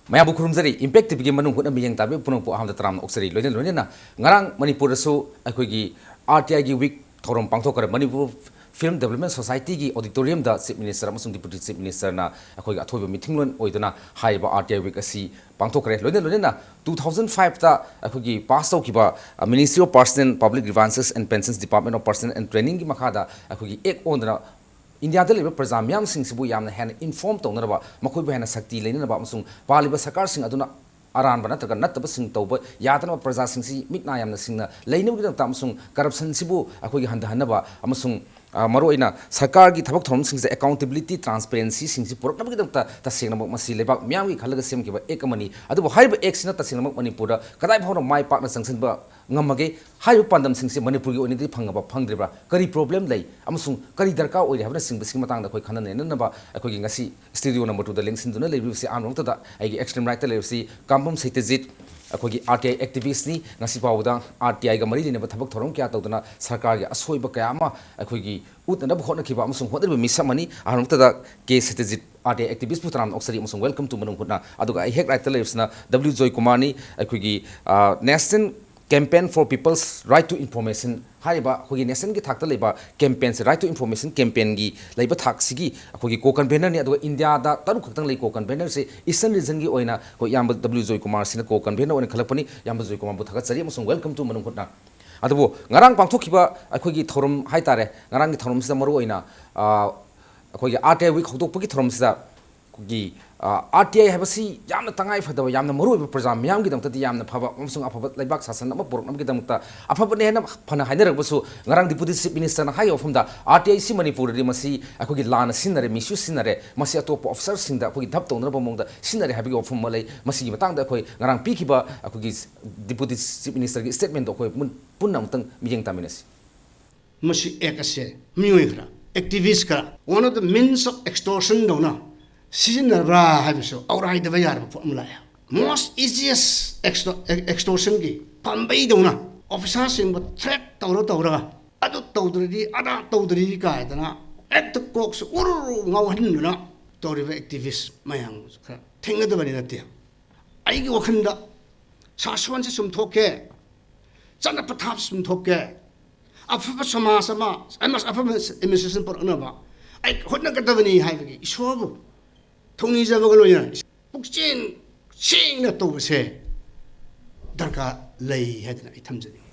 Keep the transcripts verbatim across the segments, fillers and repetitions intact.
ꯃꯌꯥꯝꯕꯨ ꯈꯨꯔꯨꯝꯖꯔꯤ꯫ Impact TVꯒꯤ ꯃꯅꯨꯡ ꯍꯨꯠꯅ ꯃꯤꯠꯌꯦꯡ ꯇꯥꯕꯤꯕ ꯄꯨꯝꯅꯃꯛꯄꯨ ꯑꯍꯥꯟꯕꯗ ꯇꯔꯥꯝꯅ ꯑꯣꯛꯆꯔꯤ꯫ ꯂꯣꯏꯅ ꯂꯣꯏꯅꯅ ꯉꯔꯥꯡ ꯃꯅꯤꯄꯨꯔꯗꯁꯨ ꯑꯩꯈꯣꯏꯒꯤ RTIꯒꯤ week ꯊꯧꯔꯝ ꯄꯥꯡꯊꯣꯛꯈ꯭ꯔꯦ꯫ Manipur Film Development Societyꯒꯤ auditoriumꯗ Chief Minister ꯑꯃꯁꯨꯡ Deputy Chief Ministerꯅ ꯑꯩꯈꯣꯏꯒꯤ ꯑꯊꯣꯏꯕ ꯃꯤꯊꯤꯡꯂꯣꯟ ꯑꯣꯏꯗꯨꯅ ꯍꯥꯏꯔꯤꯕ RTI week ꯑꯁꯤ ꯄꯥꯡꯊꯣꯛꯈ꯭ꯔꯦ꯫ ꯂꯣꯏꯅ ꯂꯣꯏꯅꯅ two thousand fiveꯇ ꯑꯩꯈꯣꯏꯒꯤ pass ꯇꯧꯈꯤꯕ, ꯑ, Ministry of Personnel, Public Grievances and Pensions, Department of Personnel and Trainingꯒꯤ ꯃꯈꯥꯗ ꯑꯩꯈꯣꯏꯒꯤ act ꯑꯣꯟꯗꯨꯅ ꯏꯟꯗꯤꯌꯥꯗ ꯂꯩꯕ ꯄ꯭ꯔꯖꯥ ꯃꯤꯌꯥꯝꯁꯤꯡꯁꯤꯕꯨ ꯌꯥꯝꯅ ꯍꯦꯟꯅ inform ꯇꯧꯅꯅꯕ, ꯃꯈꯣꯏꯕꯨ ꯍꯦꯟꯅ ꯁꯛꯇꯤ ꯂꯩꯅꯅꯕ ꯑꯃꯁꯨꯡ ꯄꯥꯜꯂꯤꯕ ꯁꯔꯀꯥꯔꯁꯤꯡ ꯑꯗꯨꯅ ꯑꯔꯥꯟꯕ ꯅꯠꯇ꯭ꯔꯒ ꯅꯠꯇꯕꯁꯤꯡ ꯇꯧꯕ ꯌꯥꯗꯅꯕ, ꯄ꯭ꯔꯖꯥꯁꯤꯡꯁꯤ ꯃꯤꯠ ꯅꯥ ꯌꯥꯝꯅ ꯁꯤꯡꯅ ꯂꯩꯅꯕꯒꯤꯗꯃꯛꯇ ꯑꯃꯁꯨꯡ corruptionꯁꯤꯕꯨ ꯑꯩꯈꯣꯏꯒꯤ ꯍꯟꯊꯍꯟꯅꯕ ꯑꯃꯁꯨꯡ, ꯑ, ꯃꯔꯨꯑꯣꯏꯅ ꯁꯔꯀꯥꯔꯒꯤ ꯊꯕꯛ ꯊꯧꯔꯝꯁꯤꯡꯁꯤꯗ accountability, transparencyꯁꯤꯡꯁꯤ ꯄꯨꯔꯛꯅꯕꯒꯤꯗꯃꯛꯇ ꯇꯁꯦꯡꯅꯃꯛ ꯃꯁꯤ ꯂꯩꯕꯥꯛ ꯃꯤꯌꯥꯝꯒꯤ ꯈꯜꯂꯒ ꯁꯦꯝꯈꯤꯕ act ꯑꯃꯅꯤ꯫ ꯑꯗꯨꯕꯨ ꯍꯥꯏꯔꯤꯕ actꯁꯤꯅ ꯇꯁꯦꯡꯅꯃꯛ ꯃꯅꯤꯄꯨꯔꯗ ꯀꯗꯥꯏ ꯐꯥꯎꯅ ꯃꯥꯏ ꯄꯥꯛꯅ ꯆꯪꯁꯤꯟꯕ ꯉꯝꯃꯒꯦ? ꯍꯥꯏꯔꯤꯕ ꯄꯥꯟꯗꯝꯁꯤꯡꯁꯤ ꯃꯅꯤꯄꯨꯔꯒꯤ ꯑꯣꯏꯅꯗꯤ ꯐꯪꯉꯕ, ꯐꯪꯗ꯭ꯔꯤꯕ꯭ꯔꯥ? ꯀꯔꯤ problem ꯂꯩ ꯑꯃꯁꯨꯡ ꯀꯔꯤ ꯗꯔꯀꯥꯔ ꯑꯣꯏꯔꯤ ꯍꯥꯏꯕꯅꯆꯤꯡꯕꯁꯤꯒꯤ ꯃꯇꯥꯡꯗ ꯑꯩꯈꯣꯏ ꯈꯟꯅ ꯅꯩꯅꯅꯕ ꯑꯩꯈꯣꯏꯒꯤ ꯉꯁꯤ studio number twoꯗ ꯂꯦꯡꯁꯤꯟꯗꯨꯅ ꯂꯩꯕꯤꯕꯁꯤ ꯑꯍꯥꯟꯕ ꯃꯛꯇꯗ ꯑꯩꯒꯤ extreme rightꯇ ꯂꯩꯔꯤꯕꯁꯤ ꯀꯥꯝꯕꯝ ꯁꯩꯇꯖꯤꯠ, ꯑꯩꯈꯣꯏꯒꯤ RTI activistꯅꯤ꯫ ꯉꯁꯤ ꯐꯥꯎꯕꯗ RTIꯒ ꯃꯔꯤ ꯂꯩꯅꯕ ꯊꯕꯛ ꯊꯧꯔꯝ ꯀꯌꯥ ꯇꯧꯗꯨꯅ ꯁꯔꯀꯥꯔꯒꯤ ꯑꯁꯣꯏꯕ ꯀꯌꯥ ꯑꯃ ꯑꯩꯈꯣꯏꯒꯤ ꯎꯠꯅꯅꯕ ꯍꯣꯠꯅꯈꯤꯕ ꯑꯃꯁꯨꯡ ꯍꯣꯠꯅꯔꯤꯕ ꯃꯤꯁꯛ ꯑꯃꯅꯤ꯫ ꯑꯍꯥꯟꯕ ꯃꯛꯇꯗ ꯀꯦ ꯁꯩꯇꯖꯤꯠ, RTI activistꯄꯨ ꯇꯔꯥꯝꯅ ꯑꯣꯛꯆꯔꯤ ꯑꯃꯁꯨꯡ welcome to ꯃꯅꯨꯡ ꯍꯨꯠꯅ꯫ ꯑꯗꯨꯒ ꯑꯩ ꯍꯦꯛ rightꯇ ꯂꯩꯔꯤꯕꯁꯤꯅ W ꯖꯣꯏꯀꯨꯃꯥꯔꯅꯤ, ꯑꯩꯈꯣꯏꯒꯤ, ꯑ, National Campaign for People's Right to Information ꯍꯥꯏꯔꯤꯕ ꯑꯩꯈꯣꯏꯒꯤ nationꯒꯤ ꯊꯥꯛꯇ ꯂꯩꯕ campaignꯁꯦ, Right to Information campaignꯒꯤ ꯂꯩꯕ ꯊꯥꯛꯁꯤꯒꯤ ꯑꯩꯈꯣꯏꯒꯤ co-convenorꯅꯤ꯫ ꯑꯗꯨꯒ ꯏꯟꯗꯤꯌꯥꯗ ꯇꯔꯨꯛ ꯈꯛꯇꯪ ꯂꯩ co-convenorꯁꯦ꯫ Eastern regionꯒꯤ ꯑꯣꯏꯅ ꯑꯩꯈꯣꯏ ꯏꯌꯥꯝꯕ W ꯖꯣꯏꯀꯨꯃꯥꯔꯁꯤꯅ co-convenor ꯑꯣꯏꯅ ꯈꯜꯂꯛꯄꯅꯤ꯫ ꯏꯌꯥꯝꯕ ꯖꯣꯏꯀꯨꯃꯥꯔꯕꯨ ꯊꯥꯒꯠꯆꯔꯤ ꯑꯃꯁꯨꯡ welcome to ꯃꯅꯨꯡ ꯍꯨꯠꯅ꯫ ꯑꯗꯨꯕꯨ ꯉꯔꯥꯡ ꯄꯥꯡꯊꯣꯛꯈꯤꯕ ꯑꯩꯈꯣꯏꯒꯤ ꯊꯧꯔꯝ ꯍꯥꯏꯇꯥꯔꯦ, ꯉꯔꯥꯡꯒꯤ ꯊꯧꯔꯝꯁꯤꯗ ꯃꯔꯨꯑꯣꯏꯅ, ꯑ, ꯑꯩꯈꯣꯏꯒꯤ RTI week ꯍꯧꯗꯣꯛꯄꯒꯤ ꯊꯧꯔꯝꯁꯤꯗ ꯑꯩꯈꯣꯏꯒꯤ, ꯑ, RTI ꯍꯥꯏꯕꯁꯤ ꯌꯥꯝꯅ ꯇꯉꯥꯏ ꯐꯗꯕ, ꯌꯥꯝꯅ ꯃꯔꯨꯑꯣꯏꯕ, ꯄ꯭ꯔꯖꯥ ꯃꯤꯌꯥꯝꯒꯤꯗꯃꯛꯇꯗꯤ ꯌꯥꯝꯅ ꯐꯕ ꯑꯃꯁꯨꯡ ꯑꯐꯕ ꯂꯩꯕꯥꯛ ꯁꯥꯁꯟ ꯑꯃ ꯄꯨꯔꯛꯅꯕꯒꯤꯗꯃꯛꯇ ꯑꯐꯕꯅꯦ ꯍꯥꯏꯅ ꯐꯅ ꯍꯥꯏꯅꯔꯒꯁꯨ, ꯉꯔꯥꯡ Deputy Chief Ministerꯅ ꯍꯥꯏꯈꯤꯕ ꯋꯥꯐꯝꯗ, RTIꯁꯤ ꯃꯅꯤꯄꯨꯔꯗꯗꯤ ꯃꯁꯤ ꯑꯩꯈꯣꯏꯒꯤ ꯂꯥꯟꯅ ꯁꯤꯖꯤꯟꯅꯔꯦ, misuse ꯁꯤꯖꯤꯟꯅꯔꯦ, ꯃꯁꯤ ꯑꯇꯣꯞꯄ officerꯁꯤꯡꯗ ꯑꯩꯈꯣꯏꯒꯤ ꯙꯞ ꯇꯧꯅꯅꯕ ꯃꯑꯣꯡꯗ ꯁꯤꯖꯤꯟꯅꯔꯦ ꯍꯥꯏꯕꯒꯤ ꯋꯥꯐꯝ ꯑꯃ ꯂꯩ꯫ ꯃꯁꯤꯒꯤ ꯃꯇꯥꯡꯗ ꯑꯩꯈꯣꯏ ꯉꯔꯥꯡ ꯄꯤꯈꯤꯕ ꯑꯩꯈꯣꯏꯒꯤ Deputy Chief Ministerꯒꯤ statementꯗꯣ ꯑꯩꯈꯣꯏ ꯃꯨꯟ-, ꯄꯨꯟꯅ ꯑꯃꯨꯛꯇꯪ ꯃꯤꯠꯌꯦꯡ ꯇꯥꯃꯤꯟꯅꯁꯤ꯫ ꯃꯁꯤ act ꯑꯁꯦ ꯃꯤꯑꯣꯏ ꯈꯔ, activist ꯈꯔ, one of the means of extortion ꯗꯧꯅ ꯁꯤꯖꯤꯟꯅꯕ꯭ꯔꯥ ꯍꯥꯏꯕꯁꯨ ꯑꯧꯔꯥꯏꯗꯕ ꯌꯥꯔꯕ ꯄꯣꯠ ꯑꯃ ꯂꯥꯛꯑꯦ꯫ Most easiest extor-, extortionꯒꯤ ꯄꯥꯝꯕꯩꯗꯧꯅ officerꯁꯤꯡꯕꯨ threat ꯇꯧꯔ ꯇꯧꯔꯒ, "ꯑꯗꯨ ꯇꯧꯗ꯭ꯔꯗꯤ, ꯑꯗꯥ ꯇꯧꯗ꯭ꯔꯗꯤ" ꯀꯥꯏꯗꯅ ꯍꯦꯛꯇ ꯀꯣꯛꯁꯨ ꯎꯔꯨ ꯎꯔꯨ ꯉꯥꯎꯍꯟꯗꯨꯅ ꯇꯧꯔꯤꯕ activist ꯃꯌꯥꯝ ꯈꯔ ꯊꯦꯡꯅꯗꯕꯗꯤ ꯅꯠꯇꯦ꯫ ꯑꯩꯒꯤ ꯋꯥꯈꯜꯗ ꯁꯥꯁꯣꯟꯁꯤ ꯆꯨꯝꯊꯣꯛꯀꯦ, ꯆꯠꯅ ꯄꯊꯥꯞ ꯆꯨꯝꯊꯣꯛꯀꯦ, ꯑꯐꯕ ꯁꯃꯥꯖ ꯑꯃ, ꯑꯃ ꯑꯐꯕ ꯑꯦꯗꯃꯤꯅꯤꯁꯇ꯭ꯔꯦꯁꯟ ꯄꯨꯔꯛꯅꯕ ꯑꯩ ꯍꯣꯠꯅꯒꯗꯕꯅꯤ ꯍꯥꯏꯕꯒꯤ ꯏꯁꯣꯔꯕꯨ ꯊꯧꯅꯤꯖꯕꯒ ꯂꯣꯏꯅꯅ ꯄꯨꯛꯆꯦꯜ ꯁꯦꯡꯅ ꯇꯧꯕꯁꯦ ꯗꯔꯀꯥꯔ ꯂꯩ ꯍꯥꯏꯗꯅ ꯑꯩ ꯊꯝꯖꯅꯤꯡꯉꯤ꯫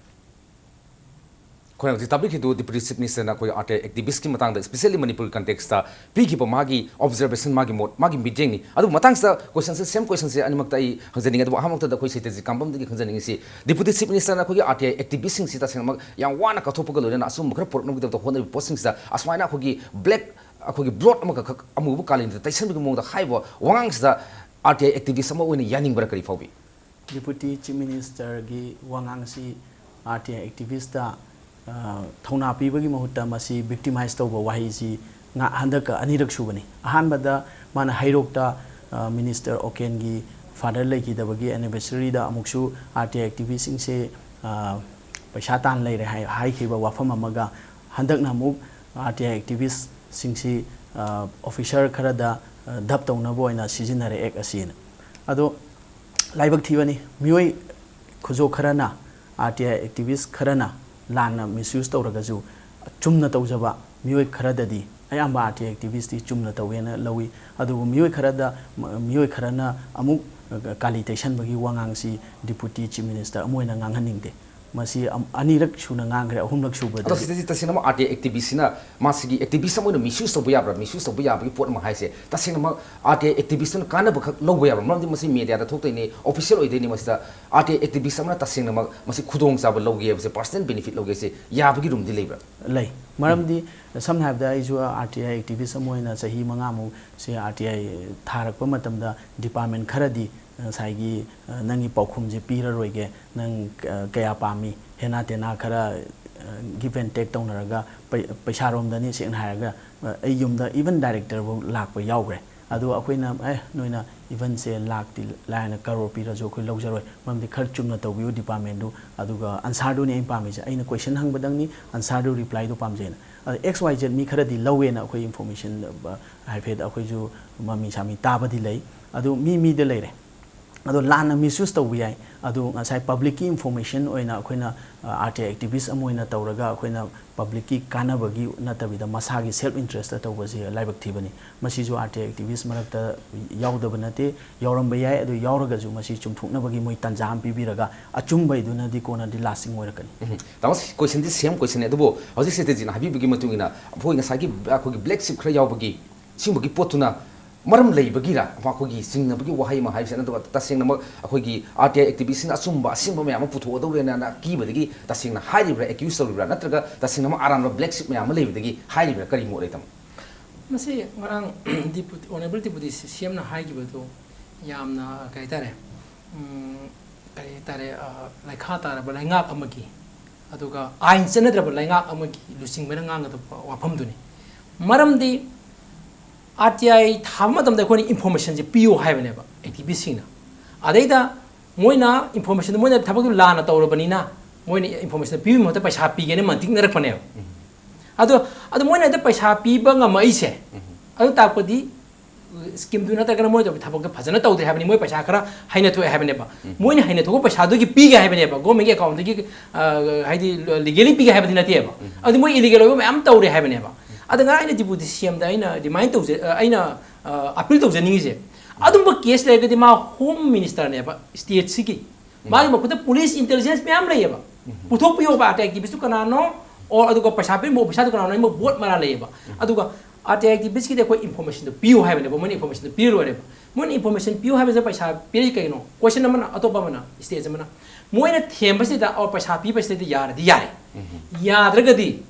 ꯑꯩꯈꯣꯏꯅ ꯍꯧꯖꯤꯛ ꯇꯥꯕꯤꯈꯤꯗꯨ Deputy Chief Minister ꯅ ꯑꯩꯈꯣꯏ R T I activist ꯀꯤ ꯃꯇꯥꯡꯗ, especially ꯃꯅꯤꯄꯨꯔꯒꯤ context ꯇ ꯄꯤꯈꯤꯕ ꯃꯥꯒꯤ observation, ꯃꯥꯒꯤ ꯃꯣꯠ, ꯃꯥꯒꯤ ꯃꯤꯠꯌꯦꯡꯅꯤ꯫ ꯑꯗꯨꯕꯨ ꯃꯇꯥꯡꯁꯤꯗ question ꯁꯦ, same question ꯁꯦ ꯑꯅꯤꯃꯛꯇ ꯑꯩ ꯍꯪꯖꯅꯤꯡꯉꯤ꯫ ꯑꯗꯨꯕꯨ ꯑꯍꯥꯟꯕꯃꯛꯇꯗ ꯑꯩꯈꯣꯏ ꯁꯤꯇꯦꯖꯤ ꯀꯥꯝꯕꯝꯗꯒꯤ ꯈꯪꯖꯅꯤꯡꯉꯤꯁꯤ, Deputy Chief Minister ꯅ ꯑꯩꯈꯣꯏꯒꯤ R T I activist ꯁꯤꯡꯁꯤ ꯇꯁꯦꯡꯅꯃꯛ ꯌꯥꯝ ꯋꯥꯅ ꯀꯠꯊꯣꯛꯄꯒ ꯂꯣꯏꯅꯅ ꯑꯆꯨꯝꯕ ꯈꯔ ꯄꯨꯔꯛꯅꯕꯒꯤꯗꯃꯛꯇ ꯍꯣꯠꯅꯔꯤꯕ ꯄꯣꯠꯁꯤꯡꯁꯤꯗ ꯑꯁꯨꯃꯥꯏꯅ ꯑꯩꯈꯣꯏꯒꯤ black, ꯑꯩꯈꯣꯏꯒꯤ blot ꯑꯃꯈꯛ ꯑꯃꯨꯕ ꯀꯥꯂꯦꯟꯗ ꯇꯩꯁꯟꯕꯒꯤ ꯃꯑꯣꯡꯗ ꯍꯥꯏꯕ ꯋꯥꯉꯥꯡꯁꯤꯗ R T I activist ꯑꯃ ꯑꯣꯏꯅ ꯌꯥꯅꯤꯡꯕ꯭ꯔꯥ, ꯀꯔꯤ ꯐꯥꯎꯕꯤ? Deputy Chief Minister ꯒꯤ ꯋꯥꯉꯥꯡꯁꯤ R T I activist ꯇ, ꯑ, ꯊꯧꯅꯥ ꯄꯤꯕꯒꯤ ꯃꯍꯨꯠꯇ ꯃꯁꯤ victimize ꯇꯧꯕ ꯋꯥꯍꯩꯁꯤ ꯉꯥ-, ꯍꯟꯗꯛꯀ ꯑꯅꯤꯔꯛ ꯁꯨꯕꯅꯤ꯫ ꯑꯍꯥꯟꯕꯗ ꯃꯥꯅ ꯍꯩꯔꯣꯛꯇ, ꯑ, Minister ꯑꯣꯀꯦꯟꯒꯤ father ꯂꯩꯈꯤꯗꯕꯒꯤ anniversary ꯗ ꯑꯃꯨꯛꯁꯨ R T I activist ꯁꯤꯡꯁꯦ, ꯑ, ꯄꯩꯁꯥ ꯇꯥꯟ ꯂꯩꯔꯦ ꯍꯥꯏ-, ꯍꯥꯏꯈꯤꯕ ꯋꯥꯐꯝ ꯑꯃꯒ, ꯍꯟꯗꯛꯅ ꯑꯃꯨꯛ R T I activist ꯁꯤꯡꯁꯤ, ꯑ, officer ꯈꯔꯗ, ꯑ, ꯙꯞ ꯇꯧꯅꯕ ꯑꯣꯏꯅ ꯁꯤꯖꯤꯟꯅꯔꯦ act ꯑꯁꯤꯅ꯫ ꯑꯗꯣ ꯂꯥꯏꯕꯛ ꯊꯤꯕꯅꯤ, ꯃꯤꯑꯣꯏ ꯈꯨꯖꯣ ꯈꯔꯅ, R T I activist ꯈꯔꯅ ꯂꯥꯟꯅ misuse ꯇꯧꯔꯒꯁꯨ, ꯆꯨꯝꯅ ꯇꯧꯖꯕ ꯃꯤꯑꯣꯏ ꯈꯔꯗꯗꯤ, ꯑꯌꯥꯝꯕ R T I activist T ꯆꯨꯝꯅ ꯇꯧꯋꯦꯅ ꯂꯧꯏ꯫ ꯑꯗꯨꯕꯨ ꯃꯤꯑꯣꯏ ꯈꯔꯗ, ꯃꯤꯑꯣꯏ ꯈꯔꯅ ꯑꯃꯨꯛ ꯀꯥꯂꯤ ꯇꯩꯁꯟꯕꯒꯤ ꯋꯥꯉꯥꯡꯁꯤ Deputy Chief Minister ꯑꯃ ꯑꯣꯏꯅ ꯉꯥꯡꯍꯟꯅꯤꯡꯗꯦ꯫ ꯃꯁꯤ ꯑꯝ-, ꯑꯅꯤꯔꯛ ꯁꯨꯅ ꯉꯥꯡꯈ꯭ꯔꯦ, ꯑꯍꯨꯝꯂꯛ ꯁꯨꯕꯗꯗꯤ꯫ ꯑꯗꯣ ꯁꯤꯗꯩꯁꯤ ꯇꯁꯦꯡꯅꯃꯛ R T I activist ꯁꯤꯅ ꯃꯥꯁꯤꯒꯤ activist ꯑꯃ ꯑꯣꯏꯅ misuse ꯇꯧꯕ ꯌꯥꯕ꯭ꯔꯥ? Misuse ꯇꯧꯕ ꯌꯥꯕꯒꯤ ꯄꯣꯠ ꯑꯃ ꯍꯥꯏꯁꯦ ꯇꯁꯦꯡꯅꯃꯛ R T I activist ꯇꯨꯅ ꯀꯥꯟꯅꯕ ꯈꯛ ꯂꯧꯕ ꯌꯥꯕ꯭ꯔꯥ? ꯃꯔꯝꯗꯤ ꯃꯁꯤ media ꯗ ꯊꯣꯛꯇꯣꯏꯅꯤ, official ꯑꯣꯏꯗꯣꯏꯅꯤ, ꯃꯁꯤꯗ R T I activist ꯑꯃꯅ ꯇꯁꯦꯡꯅꯃꯛ ꯃꯁꯤ ꯈꯨꯗꯣꯡꯆꯥꯕ ꯂꯧꯒꯦ ꯍꯥꯏꯕꯁꯦ, personal benefit ꯂꯧꯒꯦ ꯍꯥꯏꯕꯁꯦ ꯌꯥꯕꯒꯤ room ꯗꯤ ꯂꯩꯕ꯭ꯔꯥ? ꯂꯩ꯫ ꯃꯔꯝꯗꯤ ꯁꯝꯅ ꯍꯥꯏꯔꯕꯗ ꯑꯩꯁꯨ R T I activist ꯑꯃ ꯑꯣꯏꯅ ꯆꯍꯤ ꯃꯉꯥꯃꯨꯛ ꯁꯤ R T I ꯊꯥꯔꯛꯄ ꯃꯇꯝꯗ department ꯈꯔꯗꯤ ꯉꯁꯥꯏꯒꯤ, ꯑ, ꯅꯪꯒꯤ ꯄꯥꯎꯈꯨꯝꯁꯦ ꯄꯤꯔꯔꯣꯏꯒꯦ, ꯅꯪ, ꯑ, ꯀꯌꯥ ꯄꯥꯝꯃꯤ, ꯍꯦꯅꯥ ꯇꯦꯅꯥ ꯈꯔ, ꯑ, give and take ꯇꯧꯅꯔꯒ ꯄꯩ-, ꯄꯩꯁꯥꯔꯣꯝꯗꯅꯤ ꯁꯦꯡꯅ ꯍꯥꯏꯔꯒ, ꯑ, ꯑꯩ ꯌꯨꯝꯗ even director ꯐꯥꯎ ꯂꯥꯛꯄ ꯌꯥꯎꯈ꯭ꯔꯦ꯫ ꯑꯗꯣ ꯑꯩꯈꯣꯏꯅ, "ꯑꯦ, ꯅꯣꯏꯅ even ꯁꯦ ꯂꯥꯛꯇꯤ ꯂꯥꯏꯅ ꯀꯔꯣꯔ ꯄꯤꯔꯁꯨ ꯑꯩꯈꯣꯏ ꯂꯧꯖꯔꯣꯏ, ꯃꯔꯝꯗꯤ ꯈꯔ ꯆꯨꯝꯅ ꯇꯧꯕꯤꯌꯨ department ꯗꯨ, ꯑꯗꯨꯒ answer ꯗꯨꯅꯤ ꯑꯩꯅ ꯄꯥꯝꯃꯤꯁꯦ, ꯑꯩꯅ question ꯍꯪꯕꯗꯪꯅꯤ, answer ꯗꯨ, reply ꯗꯨ ꯄꯥꯝꯖꯩꯅ"꯫ ꯑꯗ X Y Z ꯃꯤ ꯈꯔꯗꯤ ꯂꯧꯋꯦꯅ ꯑꯩꯈꯣꯏ information, ꯑ, ꯍꯥꯏꯐꯦꯠ ꯑꯩꯈꯣꯏꯁꯨ ꯃꯃꯤ ꯁꯥꯃꯤ ꯇꯥꯕꯗꯤ ꯂꯩ꯫ ꯑꯗꯨ ꯃꯤ ꯃꯤꯗ ꯂꯩꯔꯦ꯫ ꯑꯗꯣ ꯂꯥꯟꯅ ꯃꯤꯁꯌꯨꯁ ꯇꯧꯕ ꯌꯥꯏ꯫ ꯑꯗꯣ ꯉꯁꯥꯏ ꯄꯕ꯭ꯂꯤꯛꯀꯤ ꯏꯟꯐꯣꯔꯃꯦꯁꯟ ꯑꯣꯏꯅ ꯑꯩꯈꯣꯏꯅ ꯑꯥꯔ ꯇꯤ ꯑꯥꯏ ꯑꯦꯛꯇꯤꯚꯤꯁ꯭ꯠ ꯑꯃ ꯑꯣꯏꯅ ꯇꯧꯔꯒ ꯑꯩꯈꯣꯏꯅ ꯄꯕ꯭ꯂꯤꯛꯀꯤ ꯀꯥꯟꯅꯕꯒꯤ ꯅꯠꯇꯕꯤꯗ ꯃꯁꯥꯒꯤ ꯁꯦꯜꯐ ꯏꯟꯇꯔꯦꯁꯇ ꯇꯧꯕꯁꯦ ꯂꯥꯏꯕꯛ ꯊꯤꯕꯅꯤ꯫ ꯃꯁꯤꯁꯨ ꯑꯥꯔ ꯇꯤ ꯑꯥꯏ ꯑꯦꯛꯇꯤꯚꯤꯁ꯭ꯠ ꯃꯔꯛꯇ ꯌꯥꯎꯗꯕ ꯅꯠꯇꯦ, ꯌꯥꯎꯔꯝꯕ ꯌꯥꯏ꯫ ꯑꯗꯨ ꯌꯥꯎꯔꯒꯁꯨ ꯃꯁꯤ ꯆꯨꯝꯊꯣꯛꯅꯕꯒꯤ ꯃꯣꯏ ꯇꯥꯟꯖꯥ ꯑꯃ ꯄꯤꯕꯤꯔꯒ ꯑꯆꯨꯝꯕꯩꯗꯨꯅꯗꯤ ꯀꯣꯟꯅꯗꯤ ꯂꯥꯁꯇꯤꯡ ꯑꯣꯏꯔꯛꯀꯅꯤ꯫ ꯎꯝ꯫ ꯇꯥꯃꯣ, ꯀꯣꯏꯁꯟꯗꯤ ꯁꯦꯝ ꯀꯣꯏꯁꯟꯅꯤ, ꯑꯗꯨꯕꯨ ꯍꯧꯖꯤꯛ ꯁꯤꯇꯦꯖꯤꯅ ꯍꯥꯏꯕꯤꯕꯒꯤ ꯃꯇꯨꯡ ꯏꯟꯅ ꯑꯩꯈꯣꯏ ꯉꯁꯥꯏꯒꯤ ꯑꯩꯈꯣꯏꯒꯤ ꯕ꯭ꯂꯦꯛ ꯁꯤꯞ ꯈꯔ ꯌꯥꯎꯕꯒꯤ ꯁꯤꯒꯨꯝꯕꯒꯤ ꯄꯣꯠꯇꯨꯅ ꯃꯔꯝ ꯂꯩꯕꯒꯤꯔ ꯃꯈꯣꯏꯒꯤ ꯆꯤꯡꯅꯕꯒꯤ ꯋꯥꯍꯩ ꯑꯃ ꯍꯥꯏꯕꯁꯤ? ꯅꯠꯇ꯭ꯔꯒ ꯇꯁꯦꯡꯅꯃꯛ ꯑꯩꯈꯣꯏꯒꯤ ꯑꯥꯔ ꯇꯤ ꯑꯥꯏ ꯑꯦꯛꯇꯤꯚꯤꯁ꯭ꯠꯁꯤꯅ ꯑꯆꯨꯝꯕ ꯑꯁꯦꯡꯕ ꯃꯌꯥꯝ ꯑꯃ ꯄꯨꯊꯣꯛꯑꯗꯧꯔꯦꯅ ꯑꯀꯤꯕꯗꯒꯤ ꯇꯁꯦꯡꯅ ꯍꯥꯏꯔꯤꯕ꯭ꯔꯥ, ꯑꯦꯀ꯭ꯌꯨꯁ ꯇꯧꯔꯤꯕ꯭ꯔꯥ, ꯅꯠꯇ꯭ꯔꯒ ꯇꯁꯦꯡꯅꯃꯛ ꯑꯔꯥꯟꯕ ꯕ꯭ꯂꯦꯛ ꯁꯤꯞ ꯃꯌꯥꯝ ꯑꯃ ꯂꯩꯕꯗꯒꯤ ꯍꯥꯏꯔꯤꯕ꯭ꯔꯥ? ꯀꯔꯤ ꯃꯣꯠ ꯂꯩ, ꯇꯥꯃꯣ? ꯃꯁꯤ ꯉꯔꯥꯡ ꯗꯤꯄꯨꯇꯤ, ꯑꯣꯅꯔꯦꯕꯜ ꯗꯤꯄꯨꯇꯤ ꯁꯤ ꯑꯦꯝꯅ ꯍꯥꯏꯈꯤꯕꯗꯨ ꯌꯥꯝꯅ, ꯀꯩ ꯍꯥꯏꯇꯥꯔꯦ, ꯎꯝ, ꯀꯔꯤ ꯍꯥꯏꯇꯥꯔꯦ, ꯑ, ꯂꯩꯈꯥ ꯇꯥꯔꯕ ꯂꯩꯉꯥꯛ ꯑꯃꯒꯤ, ꯑꯗꯨꯒ ꯑꯥꯏꯟ ꯆꯠꯅꯗ꯭ꯔꯕ ꯂꯩꯉꯥꯛ ꯑꯃꯒꯤ ꯂꯨꯆꯤꯡꯕꯅ ꯉꯥꯡꯒꯗꯕ ꯋꯥꯐꯝꯗꯨꯅꯤ꯫ ꯃꯔꯝꯗꯤ ꯑꯥꯔ ꯇꯤ ꯑꯥꯏ ꯊꯥꯕ ꯃꯇꯝꯗ ꯑꯩꯈꯣꯏꯅ ꯏꯟꯐꯣꯔꯃꯦꯁꯟꯁꯦ ꯄꯤꯌꯨ ꯍꯥꯏꯕꯅꯦꯕ ꯑꯦꯛꯇꯤꯚꯤꯁ꯭ꯠꯁꯤꯡꯅ꯫ ꯑꯗꯩꯗ ꯃꯣꯏꯅ ꯏꯟꯐꯣꯔꯃꯦꯁꯟꯗꯣ, ꯃꯣꯏꯅ ꯊꯕꯛꯇꯨ ꯂꯥꯟꯅ ꯇꯧꯔꯕꯅꯤꯅ ꯃꯣꯏꯅ ꯏꯟꯐꯣꯔꯃꯦꯁꯟ ꯄꯤꯕꯒꯤ ꯃꯍꯨꯠꯇ ꯄꯩꯁꯥ ꯄꯤꯒꯦꯅ ꯃꯟꯇꯤꯛꯅꯔꯛꯄꯅꯦꯕ꯫ ꯎꯝ꯫ ꯑꯗꯣ, ꯑꯗꯣ ꯃꯣꯏꯅ ꯍꯦꯛꯇ ꯄꯩꯁꯥ ꯄꯤꯕ ꯉꯝꯃꯛꯏꯁꯦ, ꯎꯝ꯫ ꯑꯗꯨ ꯇꯥꯛꯄꯗꯤ ꯁ꯭ꯀꯤꯝꯗꯨ ꯅꯠꯇ꯭ꯔꯒꯅ ꯃꯣꯏ ꯇꯧꯕ ꯊꯕꯛꯇꯣ ꯐꯖꯅ ꯇꯧꯗꯦ ꯍꯥꯏꯕꯅꯤ, ꯃꯣꯏ ꯄꯩꯁꯥ ꯈꯔ ꯍꯩꯅ ꯊꯣꯛꯑꯦ ꯍꯥꯏꯕꯅꯦꯕ꯫ ꯎꯝ꯫ ꯃꯣꯏꯅ ꯍꯩꯅ ꯊꯣꯛꯄ ꯄꯩꯁꯥꯗꯨꯒꯤ ꯄꯤꯒꯦ ꯍꯥꯏꯕꯅꯦꯕ, ꯒꯣꯔꯃꯦꯟꯒꯤ ꯑꯦꯀꯥꯎꯟꯗꯒꯤ, ꯑ, ꯍꯥꯏꯗꯤ ꯂꯤꯒꯦꯂꯤ ꯄꯤꯒꯦ ꯍꯥꯏꯕꯗꯤ ꯅꯠꯇꯦꯕ꯫ ꯎꯝ꯫ ꯑꯗꯨ ꯃꯣꯏ ꯏꯂꯤꯒꯦꯜ ꯑꯣꯏꯕ ꯃꯌꯥꯝ ꯇꯧꯔꯦ ꯍꯥꯏꯕꯅꯦꯕ꯫ ꯎꯝ꯫ ꯑꯗ ꯉꯔꯥꯡ ꯑꯩꯅ ꯗꯤꯄꯨꯇꯤ ꯁꯤ ꯑꯦꯝꯗ ꯑꯩꯅ ꯔꯤꯃꯥꯏꯟ ꯇꯧꯖ-, ꯑ, ꯑꯩꯅ, ꯑ, ꯑꯄꯤꯜ ꯇꯧꯖꯅꯤꯡꯉꯤꯁꯦ, ꯎꯝ꯫ ꯑꯗꯨꯝꯕ ꯀꯦꯁ ꯂꯩꯔꯒꯗꯤ ꯃꯥ ꯍꯣꯝ ꯃꯤꯅꯤꯁꯇꯔꯅꯦꯕ ꯁ꯭ꯇꯦꯠꯁꯤꯒꯤ꯫ ꯎꯝ꯫ ꯃꯥꯒꯤ ꯃꯈꯨꯠꯇ ꯄꯨꯂꯤꯁ ꯏꯟꯇꯦꯂꯤꯖꯦꯟꯁ ꯃꯌꯥꯝ ꯂꯩꯌꯦꯕ꯫ ꯎꯝ꯫ ꯄꯨꯊꯣꯛꯄꯤꯌꯣꯕ, ꯑꯥꯔ ꯇꯤ ꯑꯥꯏ ꯑꯦꯛꯇꯤꯚꯤꯁ꯭ꯠꯇꯨ ꯀꯅꯥꯅꯣ, ꯑꯣꯔ ꯑꯗꯨꯒ ꯄꯩꯁꯥ ꯄꯤꯔꯝꯕ ꯑꯣꯐꯤꯁꯥꯔꯗꯨ ꯀꯅꯥꯅꯣ, ꯑꯩ ꯃꯣꯏ ꯕꯣꯠ ꯃꯔꯥ ꯂꯩꯌꯦꯕ꯫ ꯎꯝ꯫ ꯑꯗꯨꯒ ꯑꯥꯔ ꯇꯤ ꯑꯥꯏ ꯑꯦꯛꯇꯤꯚꯤꯁ꯭ꯠꯀꯤꯗꯤ ꯑꯩꯈꯣꯏ ꯏꯟꯐꯣꯔꯃꯦꯁꯟꯗꯣ ꯄꯤꯌꯨ ꯍꯥꯏꯕꯅꯦꯕ, ꯃꯣꯏꯅ ꯏꯟꯐꯣꯔꯃꯦꯁꯟꯗꯣ ꯄꯤꯔ ꯂꯣꯏꯔꯦꯕ꯫ ꯃꯣꯏꯅ ꯏꯟꯐꯣꯔꯃꯦꯁꯟ ꯄꯤꯌꯨ ꯍꯥꯏꯕꯁꯦ ꯄꯩꯁꯥ ꯄꯤꯔꯛꯏ ꯀꯩꯅꯣ? ꯀꯣꯏꯁꯟ ꯑꯃꯅ, ꯑꯇꯣꯞꯄ ꯑꯃꯅ, ꯁ꯭ꯇꯦꯠ ꯑꯃꯅ ꯃꯣꯏꯅ ꯊꯦꯝꯕꯁꯤꯗ, ꯑꯣ, ꯄꯩꯁꯥ ꯄꯤꯕꯁꯤꯗꯗꯤ ꯌꯥꯔꯗꯤ ꯌꯥꯔꯦ꯫ ꯎꯝ꯫ ꯌꯥꯗ꯭ꯔꯒꯗꯤ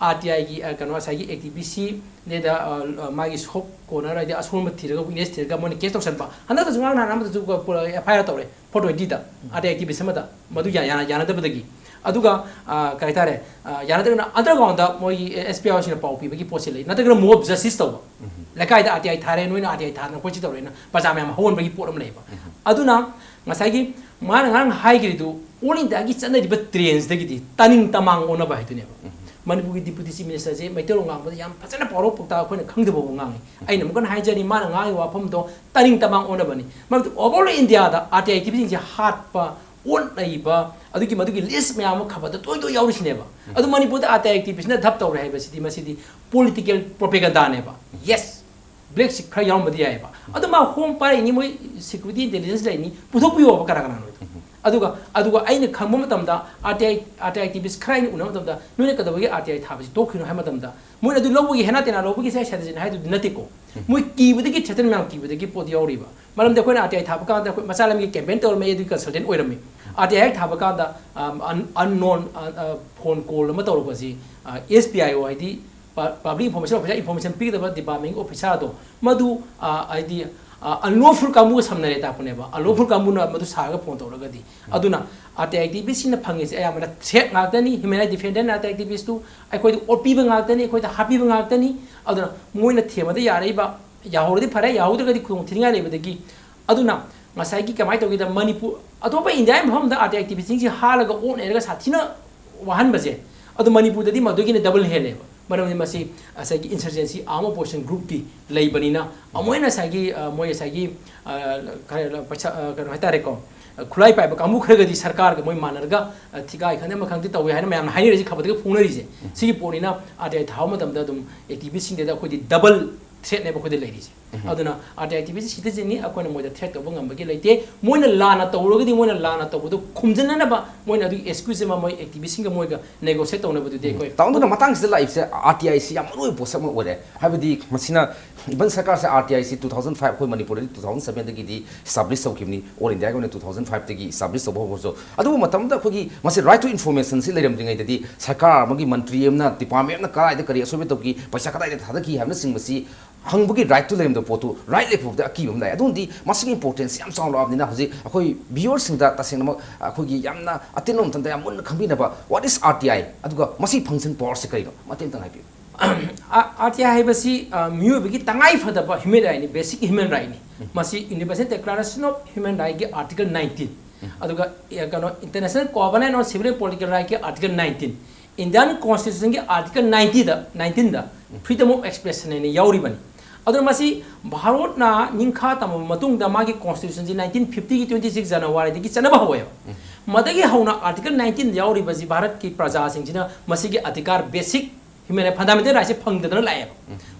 ꯑꯥꯔ ꯇꯤ ꯑꯥꯏꯒꯤ, ꯑ, ꯀꯩꯅꯣ, ꯉꯁꯥꯏꯒꯤ ꯑꯦꯛꯇꯤꯚꯤꯁ꯭ꯠꯁꯤꯗꯩꯗ, ꯑ, ꯑ, ꯃꯥꯒꯤ ꯁꯣꯐ ꯀꯣꯔꯅꯔ ꯍꯥꯏꯗꯤ ꯑꯁꯣꯟꯕ ꯊꯤꯔꯒ, ꯋꯤꯛꯅꯦꯁ ꯊꯤꯔꯒ ꯃꯣꯏꯅ ꯀꯦꯁ ꯇꯧꯁꯟꯕ꯫ ꯍꯟꯗꯛꯇꯁꯨ ꯉꯔꯥꯡ ꯅꯍꯥꯟ ꯑꯃꯗꯁꯨ ꯑꯦꯐ ꯑꯥꯏ ꯑꯥꯔ ꯇꯧꯔꯦ, ꯐꯣꯔ ꯇ꯭ꯋꯦꯟꯇꯤꯗ, ꯎꯝ꯫ ꯑꯥꯔ ꯇꯤ ꯑꯥꯏ ꯑꯦꯛꯇꯤꯚꯤꯁ꯭ꯠ ꯑꯃꯗ꯫ ꯃꯗꯨ ꯌꯥ-, ꯌꯥꯅ-, ꯌꯥꯅꯗꯕꯗꯒꯤ꯫ ꯑꯗꯨꯒ, ꯑ, ꯀꯔꯤ ꯍꯥꯏꯇꯥꯔꯦ, ꯑ, ꯌꯥꯅꯗ꯭ꯔꯒꯅ ꯑꯟꯗꯔꯒ꯭ꯔꯥꯎꯟꯗ ꯃꯣꯏꯒꯤ ꯑꯦꯁ ꯄꯤ ꯑꯥꯏ ꯑꯣꯁꯤꯡꯅ ꯄꯥꯎ ꯄꯤꯕꯒꯤ ꯄꯣꯠꯁꯦ ꯂꯩ, ꯅꯠꯇ꯭ꯔꯒꯅ ꯃꯣꯕ ꯖꯁꯇꯤꯁ ꯇꯧꯕ꯫ ꯎꯝ꯫ ꯂꯩꯀꯥꯏꯗ ꯑꯥꯔ ꯇꯤ ꯑꯥꯏ ꯊꯥꯔꯦ, ꯅꯣꯏꯅ ꯑꯥꯔ ꯇꯤ ꯑꯥꯏ ꯊꯥꯗꯅ ꯑꯩꯈꯣꯏ ꯁꯤ ꯇꯧꯔꯦꯅ ꯄ꯭ꯔꯖꯥ ꯃꯌꯥꯝ ꯍꯧꯍꯟꯕꯒꯤ ꯄꯣꯠ ꯑꯃ ꯂꯩꯌꯦꯕ꯫ ꯎꯝ꯫ ꯑꯗꯨꯅ ꯉꯁꯥꯏꯒꯤ ꯃꯥꯅ ꯉꯔꯥꯡ ꯍꯥꯏꯈ꯭ꯔꯤꯗꯨ ꯑꯣꯜ ꯏꯟꯗꯤꯌꯥꯒꯤ ꯆꯠꯅꯔꯤꯕ ꯇ꯭ꯔꯦꯟꯁꯤꯗꯒꯤꯗꯤ ꯇꯥꯅꯤꯡ ꯇꯃꯥꯡ ꯑꯣꯟꯅꯕ ꯍꯥꯏꯗꯨꯅꯦꯕ꯫ ꯎꯝ꯫ ꯃꯅꯤꯄꯨꯔꯒꯤ ꯗꯤꯄꯨꯇꯤ ꯆꯤꯐ ꯃꯤꯅꯤꯁꯇꯔꯁꯦ ꯃꯩꯇꯩꯂꯣꯟ ꯉꯥꯡꯕꯗ ꯌꯥꯝ ꯐꯖꯅ ꯄꯥꯎꯔꯧ ꯄꯥꯎꯇꯥꯛ ꯑꯩꯈꯣꯏꯅ ꯈꯪꯗꯕ ꯐꯥꯎꯕ ꯉꯥꯡꯉꯤ꯫ ꯑꯩꯅ ꯑꯃꯨꯛꯀ ꯍꯟꯅ ꯍꯥꯏꯖꯔꯤ, ꯃꯥꯅ ꯉꯥꯡꯉꯤꯕ ꯋꯥꯐꯝꯗꯣ ꯇꯥꯅꯤꯡ ꯇꯃꯥꯡ ꯑꯣꯟꯅꯕꯅꯤ꯫ ꯃꯔꯝꯗꯤ ꯑꯣꯚꯔ ꯑꯣꯜ ꯏꯟꯗꯤꯌꯥꯗ ꯑꯥꯔ ꯇꯤ ꯑꯥꯏ ꯑꯦꯛꯇꯤꯚꯤꯁꯤꯡꯁꯦ ꯍꯥꯠꯄ, ꯑꯣꯠ ꯅꯩꯕ, ꯑꯗꯨꯒꯤ ꯃꯗꯨꯒꯤ ꯂꯤꯁ ꯃꯌꯥꯝ ꯑꯃ ꯈꯕꯔꯗ ꯇꯣꯏ ꯇꯣꯏ ꯌꯥꯎꯔꯤꯁꯤꯅꯦꯕ꯫ ꯑꯗꯨ ꯃꯅꯤꯄꯨꯔꯗ ꯑꯥꯔ ꯇꯤ ꯑꯥꯏ ꯑꯦꯛꯇꯤꯚꯤꯁꯅ ꯙꯞ ꯇꯧꯔꯦ ꯍꯥꯏꯕꯁꯤꯗꯤ ꯃꯁꯤꯗꯤ ꯄꯣꯂꯤꯇꯤꯀꯦꯜ ꯄ꯭ꯔꯣꯄꯦꯒꯟꯗꯥꯅꯦꯕ꯫ ꯌꯦꯁ, ꯕ꯭ꯂꯦꯛ ꯁꯤꯞ ꯈꯔ ꯌꯥꯎꯔꯝꯕꯗꯤ ꯌꯥꯏꯑꯕ꯫ ꯑꯗꯨ ꯃꯥ ꯍꯣꯝ ꯄꯥꯏꯔꯛꯏꯅꯤ, ꯃꯣꯏ ꯁꯦꯀ꯭ꯌꯨꯔꯤꯇꯤ ꯏꯟꯇꯦꯂꯤꯖꯦꯟꯁ ꯂꯩꯅꯤ, ꯄꯨꯊꯣꯛꯄꯤꯌꯣꯕ ꯀꯅꯥ ꯀꯅꯥꯅꯣ꯫ ꯑꯗꯨꯒ, ꯑꯗꯨꯒ ꯑꯩꯅ ꯈꯪꯕ ꯃꯇꯝꯗ ꯑꯥꯔ ꯇꯤ ꯑꯥꯏ, ꯑꯥꯔ ꯇꯤ ꯑꯥꯏ ꯑꯦꯛꯇꯤꯚꯤꯁ ꯈꯔ ꯑꯩꯅ ꯎꯅꯕ ꯃꯇꯝꯗ, "ꯅꯣꯏꯅ ꯀꯩꯗꯧꯕꯒꯤ ꯑꯥꯔ ꯇꯤ ꯑꯥꯏ ꯊꯥꯕꯁꯤ ꯇꯣꯛꯈ꯭ꯔꯤꯅꯣ?" ꯍꯥꯏꯕ ꯃꯇꯝꯗ, ꯃꯣꯏꯅ ꯑꯗꯨ ꯂꯧꯕꯒꯤ ꯍꯦꯅꯥ ꯇꯦꯅꯥ ꯂꯧꯕꯒꯤ ꯁꯦ ꯁꯦꯇꯖꯤꯟ ꯍꯥꯏꯗꯨꯗꯤ ꯅꯠꯇꯦꯀꯣ꯫ ꯃꯣꯏ ꯀꯤꯕꯗꯒꯤ, ꯊ꯭ꯔꯦꯇꯟ ꯃꯌꯥꯝ ꯀꯤꯕꯗꯒꯤ ꯄꯣꯠ ꯌꯥꯎꯔꯤꯕ꯫ ꯃꯔꯝꯗꯤ ꯑꯩꯈꯣꯏꯅ ꯑꯥꯔ ꯇꯤ ꯑꯥꯏ ꯊꯥꯕ ꯀꯥꯟꯗ ꯑꯩꯈꯣꯏ ꯃꯆꯥ ꯂꯝꯒꯤ ꯀꯦꯝꯄꯦꯟ ꯇꯧꯔꯝꯃꯦ, ꯑꯗꯨꯒꯤ ꯀꯟꯁꯜꯇꯦꯟ ꯑꯣꯏꯔꯝꯃꯤ꯫ ꯑꯥꯔ ꯇꯤ ꯑꯥꯏ ꯍꯦꯛ ꯊꯥꯕ ꯀꯥꯟꯗ, ꯑꯝ, ꯑꯟ-, ꯑꯟꯅꯣꯟ, ꯑ, ꯑ, ꯐꯣꯟ ꯀꯣꯜ ꯑꯃ ꯇꯧꯔꯛꯄꯁꯤ, ꯑ, ꯑꯦꯁ ꯄꯤ ꯑꯥꯏ ꯑꯣ ꯍꯥꯏꯗꯤ ꯄ-, ꯄꯕ꯭ꯂꯤꯛ ꯏꯟꯐꯣꯔꯃꯦꯁꯟ ꯑꯣꯐꯤꯁꯥꯔ, ꯏꯟꯐꯣꯔꯃꯦꯁꯟ ꯄꯤꯒꯗꯕ ꯗꯤꯄꯥꯔꯠꯃꯦꯟꯒꯤ ꯑꯣꯐꯤꯁꯥꯔꯗꯣ, ꯃꯗꯨ, ꯑ, ꯍꯥꯏꯗꯤ, ꯑ, ꯑꯟꯂꯣꯐꯨꯜ ꯀꯥꯡꯕꯨꯒ ꯁꯝꯅꯔꯦ ꯇꯥꯛꯄꯅꯦꯕ, ꯑꯟꯂꯣꯐꯨꯜ ꯀꯥꯡꯕꯨꯅ ꯃꯗꯨ ꯁꯥꯔꯒ ꯐꯣꯟ ꯇꯧꯔꯒꯗꯤ꯫ ꯑꯗꯨꯅ ꯑꯥꯔ ꯇꯤ ꯑꯥꯏ ꯑꯦꯛꯇꯤꯚꯤꯁꯁꯤꯡꯅ ꯐꯪꯉꯤꯁꯦ ꯑꯌꯥꯝꯕꯅ ꯊ꯭ꯔꯦꯠ ꯉꯥꯛꯇꯅꯤ, human right defender, R T I ꯑꯦꯛꯇꯤꯚꯤꯁꯇꯨ ꯑꯩꯈꯣꯏꯗ ꯑꯣꯠꯄꯤꯕ ꯉꯥꯛꯇꯅꯤ, ꯑꯩꯈꯣꯏꯗ ꯍꯥꯠꯄꯤꯕ ꯉꯥꯛꯇꯅꯤ꯫ ꯑꯗꯨꯅ ꯃꯣꯏꯅ ꯊꯦꯝꯕꯗ ꯌꯥꯔꯛꯏꯕ, ꯌꯥꯍꯧꯔꯗꯤ ꯐꯔꯦ, ꯌꯥꯍꯧꯗ꯭ꯔꯒꯗꯤ ꯈꯨꯗꯣꯡ ꯊꯤꯅꯤꯡꯉꯥꯏ ꯂꯩꯕꯗꯒꯤ꯫ ꯑꯗꯨꯅ ꯉꯁꯥꯏꯒꯤ ꯀꯃꯥꯏꯅ ꯇꯧꯒꯦꯗ, ꯃꯅꯤꯄꯨꯔ, ꯑꯇꯣꯞꯄ ꯏꯟꯗꯤꯌꯥꯒꯤ ꯃꯐꯝꯗ ꯑꯥꯔ ꯇꯤ ꯑꯥꯏ ꯑꯦꯛꯇꯤꯚꯤꯁꯁꯤꯡꯁꯤ ꯍꯥꯠꯂꯒ ꯑꯣꯠꯅꯔꯒ ꯁꯥꯊꯤꯅ ꯋꯥꯍꯟꯕꯁꯦ, ꯑꯗꯣ ꯃꯅꯤꯄꯨꯔꯗꯗꯤ ꯃꯗꯨꯒꯤꯅ ꯗꯕꯜ ꯍꯦꯜꯂꯦꯕ꯫ ꯃꯔꯝꯗꯤ ꯃꯁꯤ ꯉꯁꯥꯏꯒꯤ ꯏꯟꯁꯔꯖꯦꯟꯁꯤ ꯑꯥꯔꯝ ꯑꯣꯄꯣꯖꯤꯁꯟ ꯒ꯭ꯔꯨꯞꯀꯤ ꯂꯩꯕꯅꯤꯅ, ꯑꯃꯨꯛ ꯍꯦꯟꯅ ꯉꯁꯥꯏꯒꯤ, ꯑ, ꯃꯣꯏ ꯉꯁꯥꯏꯒꯤ, ꯑ, ꯈꯔ ꯄꯩꯁꯥ, ꯑ, ꯀꯩꯅꯣ ꯍꯥꯏꯇꯥꯔꯦꯀꯣ, ꯑ, ꯈꯨꯠꯂꯥꯏ ꯄꯥꯏꯕ ꯀꯥꯡꯕꯨ ꯈꯔꯒꯗꯤ ꯁꯔꯀꯥꯔꯒ ꯃꯣꯏ ꯃꯥꯟꯅꯔꯒ, ꯑ, ꯊꯤꯒꯥꯏ ꯈꯪꯗꯦ ꯑꯃ ꯈꯪꯗꯦ ꯇꯧꯋꯦ ꯍꯥꯏꯅ ꯃꯌꯥꯝꯅ ꯍꯥꯏꯅꯔꯤꯁꯦ, ꯈꯕꯔꯗꯒ ꯐꯣꯡꯅꯔꯤꯁꯦ꯫ ꯁꯤꯒꯤ ꯄꯣꯠꯅꯤꯅ ꯑꯥꯔ ꯇꯤ ꯑꯥꯏ ꯊꯥꯕ ꯃꯇꯝꯗ ꯑꯗꯨꯝ ꯑꯦꯛꯇꯤꯚꯤꯁꯁꯤꯡꯗꯗ ꯑꯩꯈꯣꯏꯗꯤ ꯗꯕꯜ ꯊ꯭ꯔꯦꯠꯅꯦꯕ ꯑꯩꯈꯣꯏꯗ ꯂꯩꯔꯤꯁꯦ꯫ ꯑꯗꯨꯅ ꯑꯥꯔ ꯇꯤ ꯑꯥꯏ ꯑꯦꯛꯇꯤꯚꯤꯁ ꯁꯤꯇꯤꯖꯟꯅꯤ, ꯑꯩꯈꯣꯏꯅ ꯃꯣꯏꯗ ꯊ꯭ꯔꯦꯠ ꯇꯧꯕ ꯉꯝꯕꯒꯤ ꯂꯩꯇꯦ꯫ ꯃꯣꯏꯅ ꯂꯥꯟꯅ ꯇꯧꯔꯒꯗꯤ ꯃꯣꯏꯅ ꯂꯥꯟꯅ ꯇꯧꯕꯗꯨ ꯈꯨꯝꯖꯤꯟꯅꯅꯕ ꯃꯣꯏꯅ ꯑꯗꯨꯒꯤ ꯑꯦꯛꯁꯀ꯭ꯌꯨꯁ ꯑꯃ ꯃꯣꯏ ꯑꯦꯛꯇꯤꯚꯤꯁꯁꯤꯡꯒ ꯃꯣꯏꯒ ꯅꯦꯒꯣꯁꯤꯌꯦꯠ ꯇꯧꯅꯕꯗꯨꯗꯤ ꯑꯩꯈꯣꯏ ꯇꯥꯎꯟꯗꯨꯅ ꯃꯇꯥꯡꯁꯤꯗ ꯂꯥꯛꯏꯕꯁꯦ ꯑꯥꯔ ꯇꯤ ꯑꯥꯏꯁꯤ ꯌꯥꯝ ꯃꯔꯨ ꯑꯣꯏꯕ ꯄꯣꯠꯁꯛ ꯑꯃ ꯑꯣꯏꯔꯦ꯫ ꯍꯥꯏꯕꯗꯤ ꯃꯁꯤꯅ even ꯁꯔꯀꯥꯔꯁꯦ ꯑꯥꯔ ꯇꯤ ꯑꯥꯏꯁꯤ two thousand five, ꯑꯩꯈꯣꯏ ꯃꯅꯤꯄꯨꯔꯗꯗꯤ two thousand sevenꯗꯒꯤꯗꯤ establish ꯇꯧꯈꯤꯕꯅꯤ, all Indiaꯒꯤ ꯑꯣꯏꯅ two thousand fiveꯇꯒꯤ establish ꯇꯧꯕ ꯍꯧꯔꯁꯨ꯫ ꯑꯗꯨꯕꯨ ꯃꯇꯝꯗ ꯑꯩꯈꯣꯏꯒꯤ ꯃꯁꯤ right to informationꯁꯤ ꯂꯩꯔꯝꯗ꯭ꯔꯤꯉꯩꯗꯗꯤ ꯁꯔꯀꯥꯔ ꯑꯃꯒꯤ ꯃꯟꯇ꯭ꯔꯤ ꯑꯃꯅ, ꯗꯤꯄꯥꯔꯠꯃꯦꯟ ꯑꯃꯅ ꯀꯗꯥꯏꯗ ꯀꯔꯤ ꯑꯁꯣꯏꯕ ꯇꯧꯈꯤ, ꯄꯩꯁꯥ ꯀꯗꯥꯏꯗ ꯊꯥꯗꯈꯤ ꯍꯥꯏꯕꯅꯆꯤꯡꯕꯁꯤ ꯍꯪꯕꯒꯤ right ꯇꯨ ꯂꯩꯔꯝꯗꯕ ꯄꯣꯠꯇꯨ right ꯂꯩꯐꯥꯎꯕꯗ ꯑꯀꯤꯕ ꯑꯃ ꯂꯥꯛꯑꯦ꯫ ꯑꯗꯨꯅꯗꯤ ꯃꯁꯤꯒꯤ importanceꯁꯤ ꯌꯥꯝ ꯆꯥꯎꯅ ꯂꯥꯛꯑꯕꯅꯤꯅ ꯍꯧꯖꯤꯛ ꯑꯩꯈꯣꯏ viewerꯁꯤꯡꯗ ꯇꯁꯦꯡꯅꯃꯛ ꯑꯩꯈꯣꯏꯒꯤ ꯌꯥꯝꯅ ꯑꯇꯦꯟꯕ ꯃꯇꯝꯗ ꯌꯥꯝ ꯃꯨꯟꯅ ꯈꯪꯕꯤꯅꯕ, what is R T I? ꯑꯗꯨꯒ ꯃꯁꯤ function powerꯁꯤ ꯀꯔꯤꯅꯣ? ꯃꯇꯦꯛ ꯑꯃꯇꯪ ꯍꯥꯏꯕꯤꯌꯨ꯫ ꯑꯥꯔ ꯇꯤ ꯑꯥꯏ ꯍꯥꯏꯕꯁꯤ, ꯑ, ꯃꯤꯑꯣꯏꯕꯒꯤ ꯇꯉꯥꯏ ꯐꯗꯕ human rightꯅꯤ, basic human rightꯅꯤ꯫ ꯃꯁꯤ Universal Declaration of Human Rightꯀꯤ article nineteen, ꯑꯗꯨꯒ, ꯑꯦ, ꯀꯩꯅꯣ, International Covenant on Civil and Political Rightꯀꯤ article nineteen, Indian Constitution ꯒꯤ Article ninety the, nineteen the Freedom of Expression ꯍꯥꯏꯅ ꯌꯥꯎꯔꯤꯕꯅꯤ꯫ ꯑꯗꯨꯅ ꯃꯁꯤ ꯚꯥꯔꯠꯅ ꯅꯤꯡꯈꯥ ꯇꯝꯂꯕ ꯃꯇꯨꯡꯗ ꯃꯥꯒꯤ Constitution ꯁꯤ nineteen fifty ꯒꯤ twenty six January ꯗꯒꯤ ꯆꯠꯅꯕ ꯍꯧꯋꯦꯕ꯫ ꯃꯗꯒꯤ ꯍꯧꯅ Article nineteen ꯗ ꯌꯥꯎꯔꯤꯕꯁꯤ ꯚꯥꯔꯠꯀꯤ ꯄ꯭ꯔꯖꯥꯁꯤꯡꯁꯤꯅ ꯃꯁꯤꯒꯤ Adhikar, basic human right, fundamental right ꯁꯦ ꯐꯪꯗꯗꯅ ꯂꯥꯛꯑꯦꯕ꯫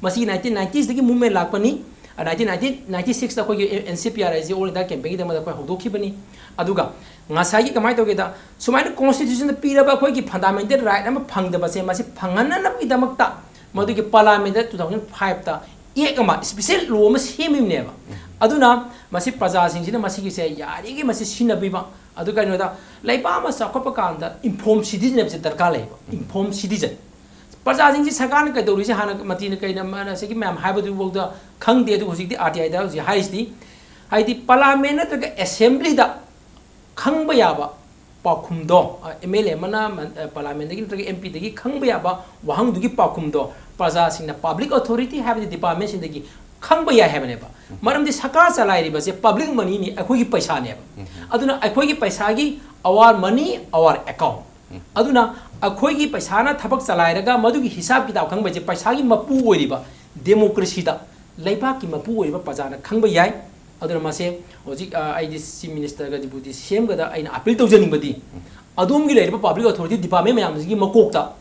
ꯃꯁꯤ nineteen ninety ꯗꯒꯤ movement ꯂꯥꯛꯄꯅꯤ꯫ Nineteen ninety, ninety six ꯇ ꯑꯩꯈꯣꯏꯒꯤ N C P R I ꯁꯤ All India Campaign ꯒꯤꯗꯃꯛꯇ ꯑꯩꯈꯣꯏ ꯍꯧꯗꯣꯛꯈꯤꯕꯅꯤ꯫ ꯑꯗꯨꯒ ꯉꯁꯥꯏꯒꯤ ꯀꯃꯥꯏꯅ ꯇꯧꯒꯦꯗ, ꯁꯨꯃꯥꯏꯅ Constitution ꯗ ꯄꯤꯔꯕ ꯑꯩꯈꯣꯏꯒꯤ fundamental right ꯑꯃ ꯐꯪꯗꯕꯁꯦ, ꯃꯁꯤ ꯐꯪꯍꯟꯅꯅꯕꯒꯤꯗꯃꯛꯇ ꯃꯗꯨꯒꯤ Parliament ꯗ two thousand five ꯇ Act ꯑꯃ, special law ꯑꯃ ꯁꯦꯝꯃꯤꯕꯅꯦꯕ꯫ ꯑꯗꯨꯅ ꯃꯁꯤ ꯄ꯭ꯔꯖꯥꯁꯤꯡꯁꯤꯅ ꯃꯁꯤꯒꯤꯁꯦ ꯌꯥꯔꯤꯈꯩ ꯃꯁꯤ ꯁꯤꯖꯤꯟꯅꯕꯤꯕ꯫ ꯑꯗꯨ ꯀꯩꯅꯣꯗ, ꯂꯩꯕꯥꯛ ꯑꯃ ꯆꯥꯎꯈꯠꯄ ꯀꯥꯟꯗ informed citizen ꯍꯥꯏꯕꯁꯦ ꯗꯔꯀꯥꯔ ꯂꯩꯌꯦꯕ꯫ Informed citizen꯫ ꯄ꯭ꯔꯖꯥꯁꯤꯡꯁꯤ ꯁꯔꯀꯥꯔꯅ ꯀꯩꯗꯧꯔꯤꯁꯦ ꯍꯥꯟꯅ ꯃꯇꯤꯅ ꯀꯩꯅ ꯃꯥꯅ ꯁꯤꯒꯤ ꯃꯌꯥꯝ ꯍꯥꯏꯕꯗꯨꯐꯥꯎꯗ ꯈꯪꯗꯦ꯫ ꯑꯗꯨ ꯍꯧꯖꯤꯛꯇꯤ R T I ꯗ ꯍꯧꯖꯤꯛ ꯍꯥꯏꯔꯤꯁꯤꯗꯤ, ꯍꯥꯏꯗꯤ Parliament ꯅꯠꯇ꯭ꯔꯒ Assembly ꯗ ꯈꯪꯕ ꯌꯥꯕ ꯄꯥꯎꯈꯨꯝꯗꯣ, ꯑ, M L A ꯑꯃꯅ ꯃꯟ-, ꯑ, Parliament ꯗꯒꯤ ꯅꯠꯇ꯭ꯔꯒ M P ꯗꯒꯤ ꯈꯪꯕ ꯌꯥꯕ ꯋꯥꯍꯪꯗꯨꯒꯤ ꯄꯥꯎꯈꯨꯝꯗꯣ ꯄ꯭ꯔꯖꯥꯁꯤꯡꯅ public authority ꯍꯥꯏꯕꯗꯤ department ꯁꯤꯡꯗꯒꯤ ꯈꯪꯕ ꯌꯥꯏ ꯍꯥꯏꯕꯅꯦꯕ꯫ ꯃꯔꯝꯗꯤ ꯁꯔꯀꯥꯔ ꯆꯂꯥꯏꯔꯤꯕꯁꯦ public money ꯅꯤ, ꯑꯩꯈꯣꯏꯒꯤ ꯄꯩꯁꯥꯅꯦꯕ꯫ ꯑꯗꯨꯅ ꯑꯩꯈꯣꯏꯒꯤ ꯄꯩꯁꯥꯒꯤ our money, our account꯫ ꯑꯗꯨꯅ ꯑꯩꯈꯣꯏꯒꯤ ꯄꯩꯁꯥꯅ ꯊꯕꯛ ꯆꯂꯥꯏꯔꯒ ꯃꯗꯨꯒꯤ ꯍꯤꯁꯥꯕ ꯀꯤꯇꯥꯕ ꯈꯪꯕ ꯍꯥꯏꯁꯦ ꯄꯩꯁꯥꯒꯤ ꯃꯄꯨ ꯑꯣꯏꯔꯤꯕ democracy ꯗ ꯂꯩꯕꯥꯛꯀꯤ ꯃꯄꯨ ꯑꯣꯏꯔꯤꯕ ꯄ꯭ꯔꯖꯥꯅ ꯈꯪꯕ ꯌꯥꯏ꯫ ꯑꯗꯨꯅ ꯃꯁꯦ ꯍꯧꯖꯤꯛ, ꯑ, ꯑꯩꯗꯤ Chief Minister ꯒ Deputy C M ꯒꯗ ꯑꯩꯅ appeal ꯇꯧꯖꯅꯤꯡꯕꯗꯤ, ꯑꯗꯣꯝꯒꯤ ꯂꯩꯔꯤꯕ public authority department ꯃꯌꯥꯝꯁꯤꯒꯤ ꯃꯀꯣꯛꯇ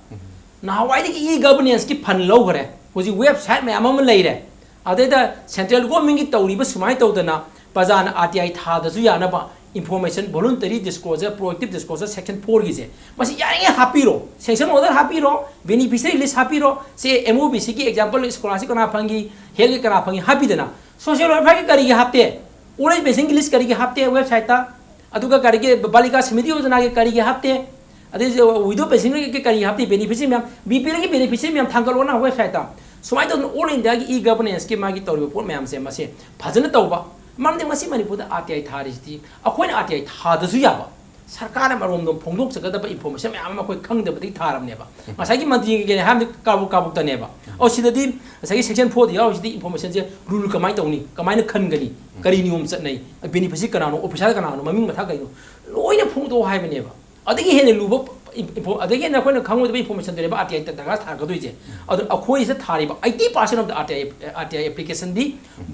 ꯅꯍꯥꯟꯋꯥꯏꯗꯒꯤ e-governance ꯀꯤ fund ꯂꯧꯈ꯭ꯔꯦ, ꯍꯧꯖꯤꯛ website ꯃꯌꯥꯝ ꯑꯃ ꯂꯩꯔꯦ, ꯑꯗꯩꯗ central government ꯀꯤ ꯇꯧꯔꯤꯕ ꯁꯨꯃꯥꯏꯅ ꯇꯧꯗꯅ ꯄ꯭ꯔꯖꯥꯅ R T I ꯊꯥꯗꯁꯨ ꯌꯥꯅꯕ information, voluntary disclosure, proactive disclosure section four ꯒꯤꯁꯦ, ꯃꯁꯤ ꯌꯥꯔꯤꯉꯩ ꯍꯥꯞꯄꯤꯔꯣ꯫ Sanction order ꯍꯥꯞꯄꯤꯔꯣ, beneficiary list ꯍꯥꯞꯄꯤꯔꯣ꯫ ꯁꯦ, M O B C ꯒꯤ example, scholarship ꯀꯅꯥ ꯐꯪꯉꯤ, health ꯀꯤ ꯀꯅꯥ ꯐꯪꯉꯤ ꯍꯥꯞꯄꯤꯗꯅ, social welfare ꯒꯤ ꯀꯔꯤꯒꯤ ꯍꯥꯞꯇꯦ? Old age pension ꯒꯤ list ꯀꯔꯤꯒꯤ ꯍꯥꯞꯇꯦ website ꯇ? ꯑꯗꯨꯒ ꯀꯔꯤꯒꯤ Balika Samiti Yojana ꯒꯤ ꯀꯔꯤꯒꯤ ꯍꯥꯞꯇꯦ? ꯑꯗꯩ widow pension ꯒꯤ ꯀꯔꯤ ꯍꯥꯞꯇꯦ? Beneficiary ꯃꯌꯥꯝ, B P L ꯒꯤ beneficiary ꯃꯌꯥꯝ ꯊꯥꯡꯒꯠꯂꯣꯅ website ꯇ꯫ ꯁꯨꯃꯥꯏꯅ ꯇꯧꯗꯅ All India ꯒꯤ e-governance ꯀꯤ ꯃꯥꯒꯤ ꯇꯧꯔꯤꯕ ꯄꯣꯠ ꯃꯌꯥꯝꯁꯦ, ꯃꯁꯤ ꯐꯖꯅ ꯇꯧꯕ꯫ ꯃꯔꯝꯗꯤ ꯉꯁꯤ ꯃꯅꯤꯄꯨꯔꯗ R T I ꯊꯥꯔꯤꯁꯤꯗꯤ ꯑꯩꯈꯣꯏꯅ R T I ꯊꯥꯗꯁꯨ ꯌꯥꯕ, ꯁꯔꯀꯥꯔꯅ ꯃꯔꯣꯝꯗꯣꯝ ꯐꯣꯡꯗꯣꯛꯆꯒꯗꯕ information ꯃꯌꯥꯝ ꯑꯃ ꯑꯩꯈꯣꯏ ꯈꯪꯗꯕꯗꯒꯤ ꯊꯥꯔꯕꯅꯦꯕ꯫ ꯉꯁꯥꯏꯒꯤ ꯃꯟꯇ꯭ꯔꯤꯒꯤ ꯀꯩꯅꯣ ꯍꯥꯏꯕꯗꯤ ꯀꯥꯕꯨꯛ ꯀꯥꯕꯨꯛꯇꯅꯦꯕ꯫ ꯑꯣ, ꯁꯤꯗꯗꯤ ꯉꯁꯥꯏꯒꯤ section four ꯗ ꯌꯥꯎꯔꯤꯁꯤꯗꯤ information ꯁꯦ rule ꯀꯃꯥꯏꯅ ꯇꯧꯅꯤ, ꯀꯃꯥꯏꯅ ꯈꯟꯒꯅꯤ, ꯀꯔꯤ ꯅꯤꯌꯣꯝ ꯆꯠꯅꯩ, beneficiary ꯀꯅꯥꯅꯣ, officer ꯀꯅꯥꯅꯣ, ꯃꯃꯤꯡ ꯃꯊꯥ ꯀꯩꯅꯣ, ꯂꯣꯏꯅ ꯐꯣꯡꯗꯣꯛꯑꯣ ꯍꯥꯏꯕꯅꯦꯕ꯫ ꯑꯗꯒꯤ ꯍꯦꯟꯅ ꯂꯨꯕ ꯏꯟꯐꯣ-, ꯑꯗꯒꯤ ꯍꯦꯟꯅ ꯑꯩꯈꯣꯏꯅ ꯈꯪꯉꯣꯏꯗꯕ ꯏꯟꯐꯣꯔꯃꯦꯁꯟꯗꯨꯅꯦꯕ ꯑꯥꯔ ꯇꯤ ꯑꯥꯏ ꯗꯔꯀꯥꯔ ꯊꯥꯔꯛꯀꯗꯣꯏꯁꯦ꯫ ꯑꯗꯣ ꯑꯩꯈꯣꯏꯁꯤꯗ ꯊꯥꯔꯤꯕ eighty percent of the R T I, R T I application D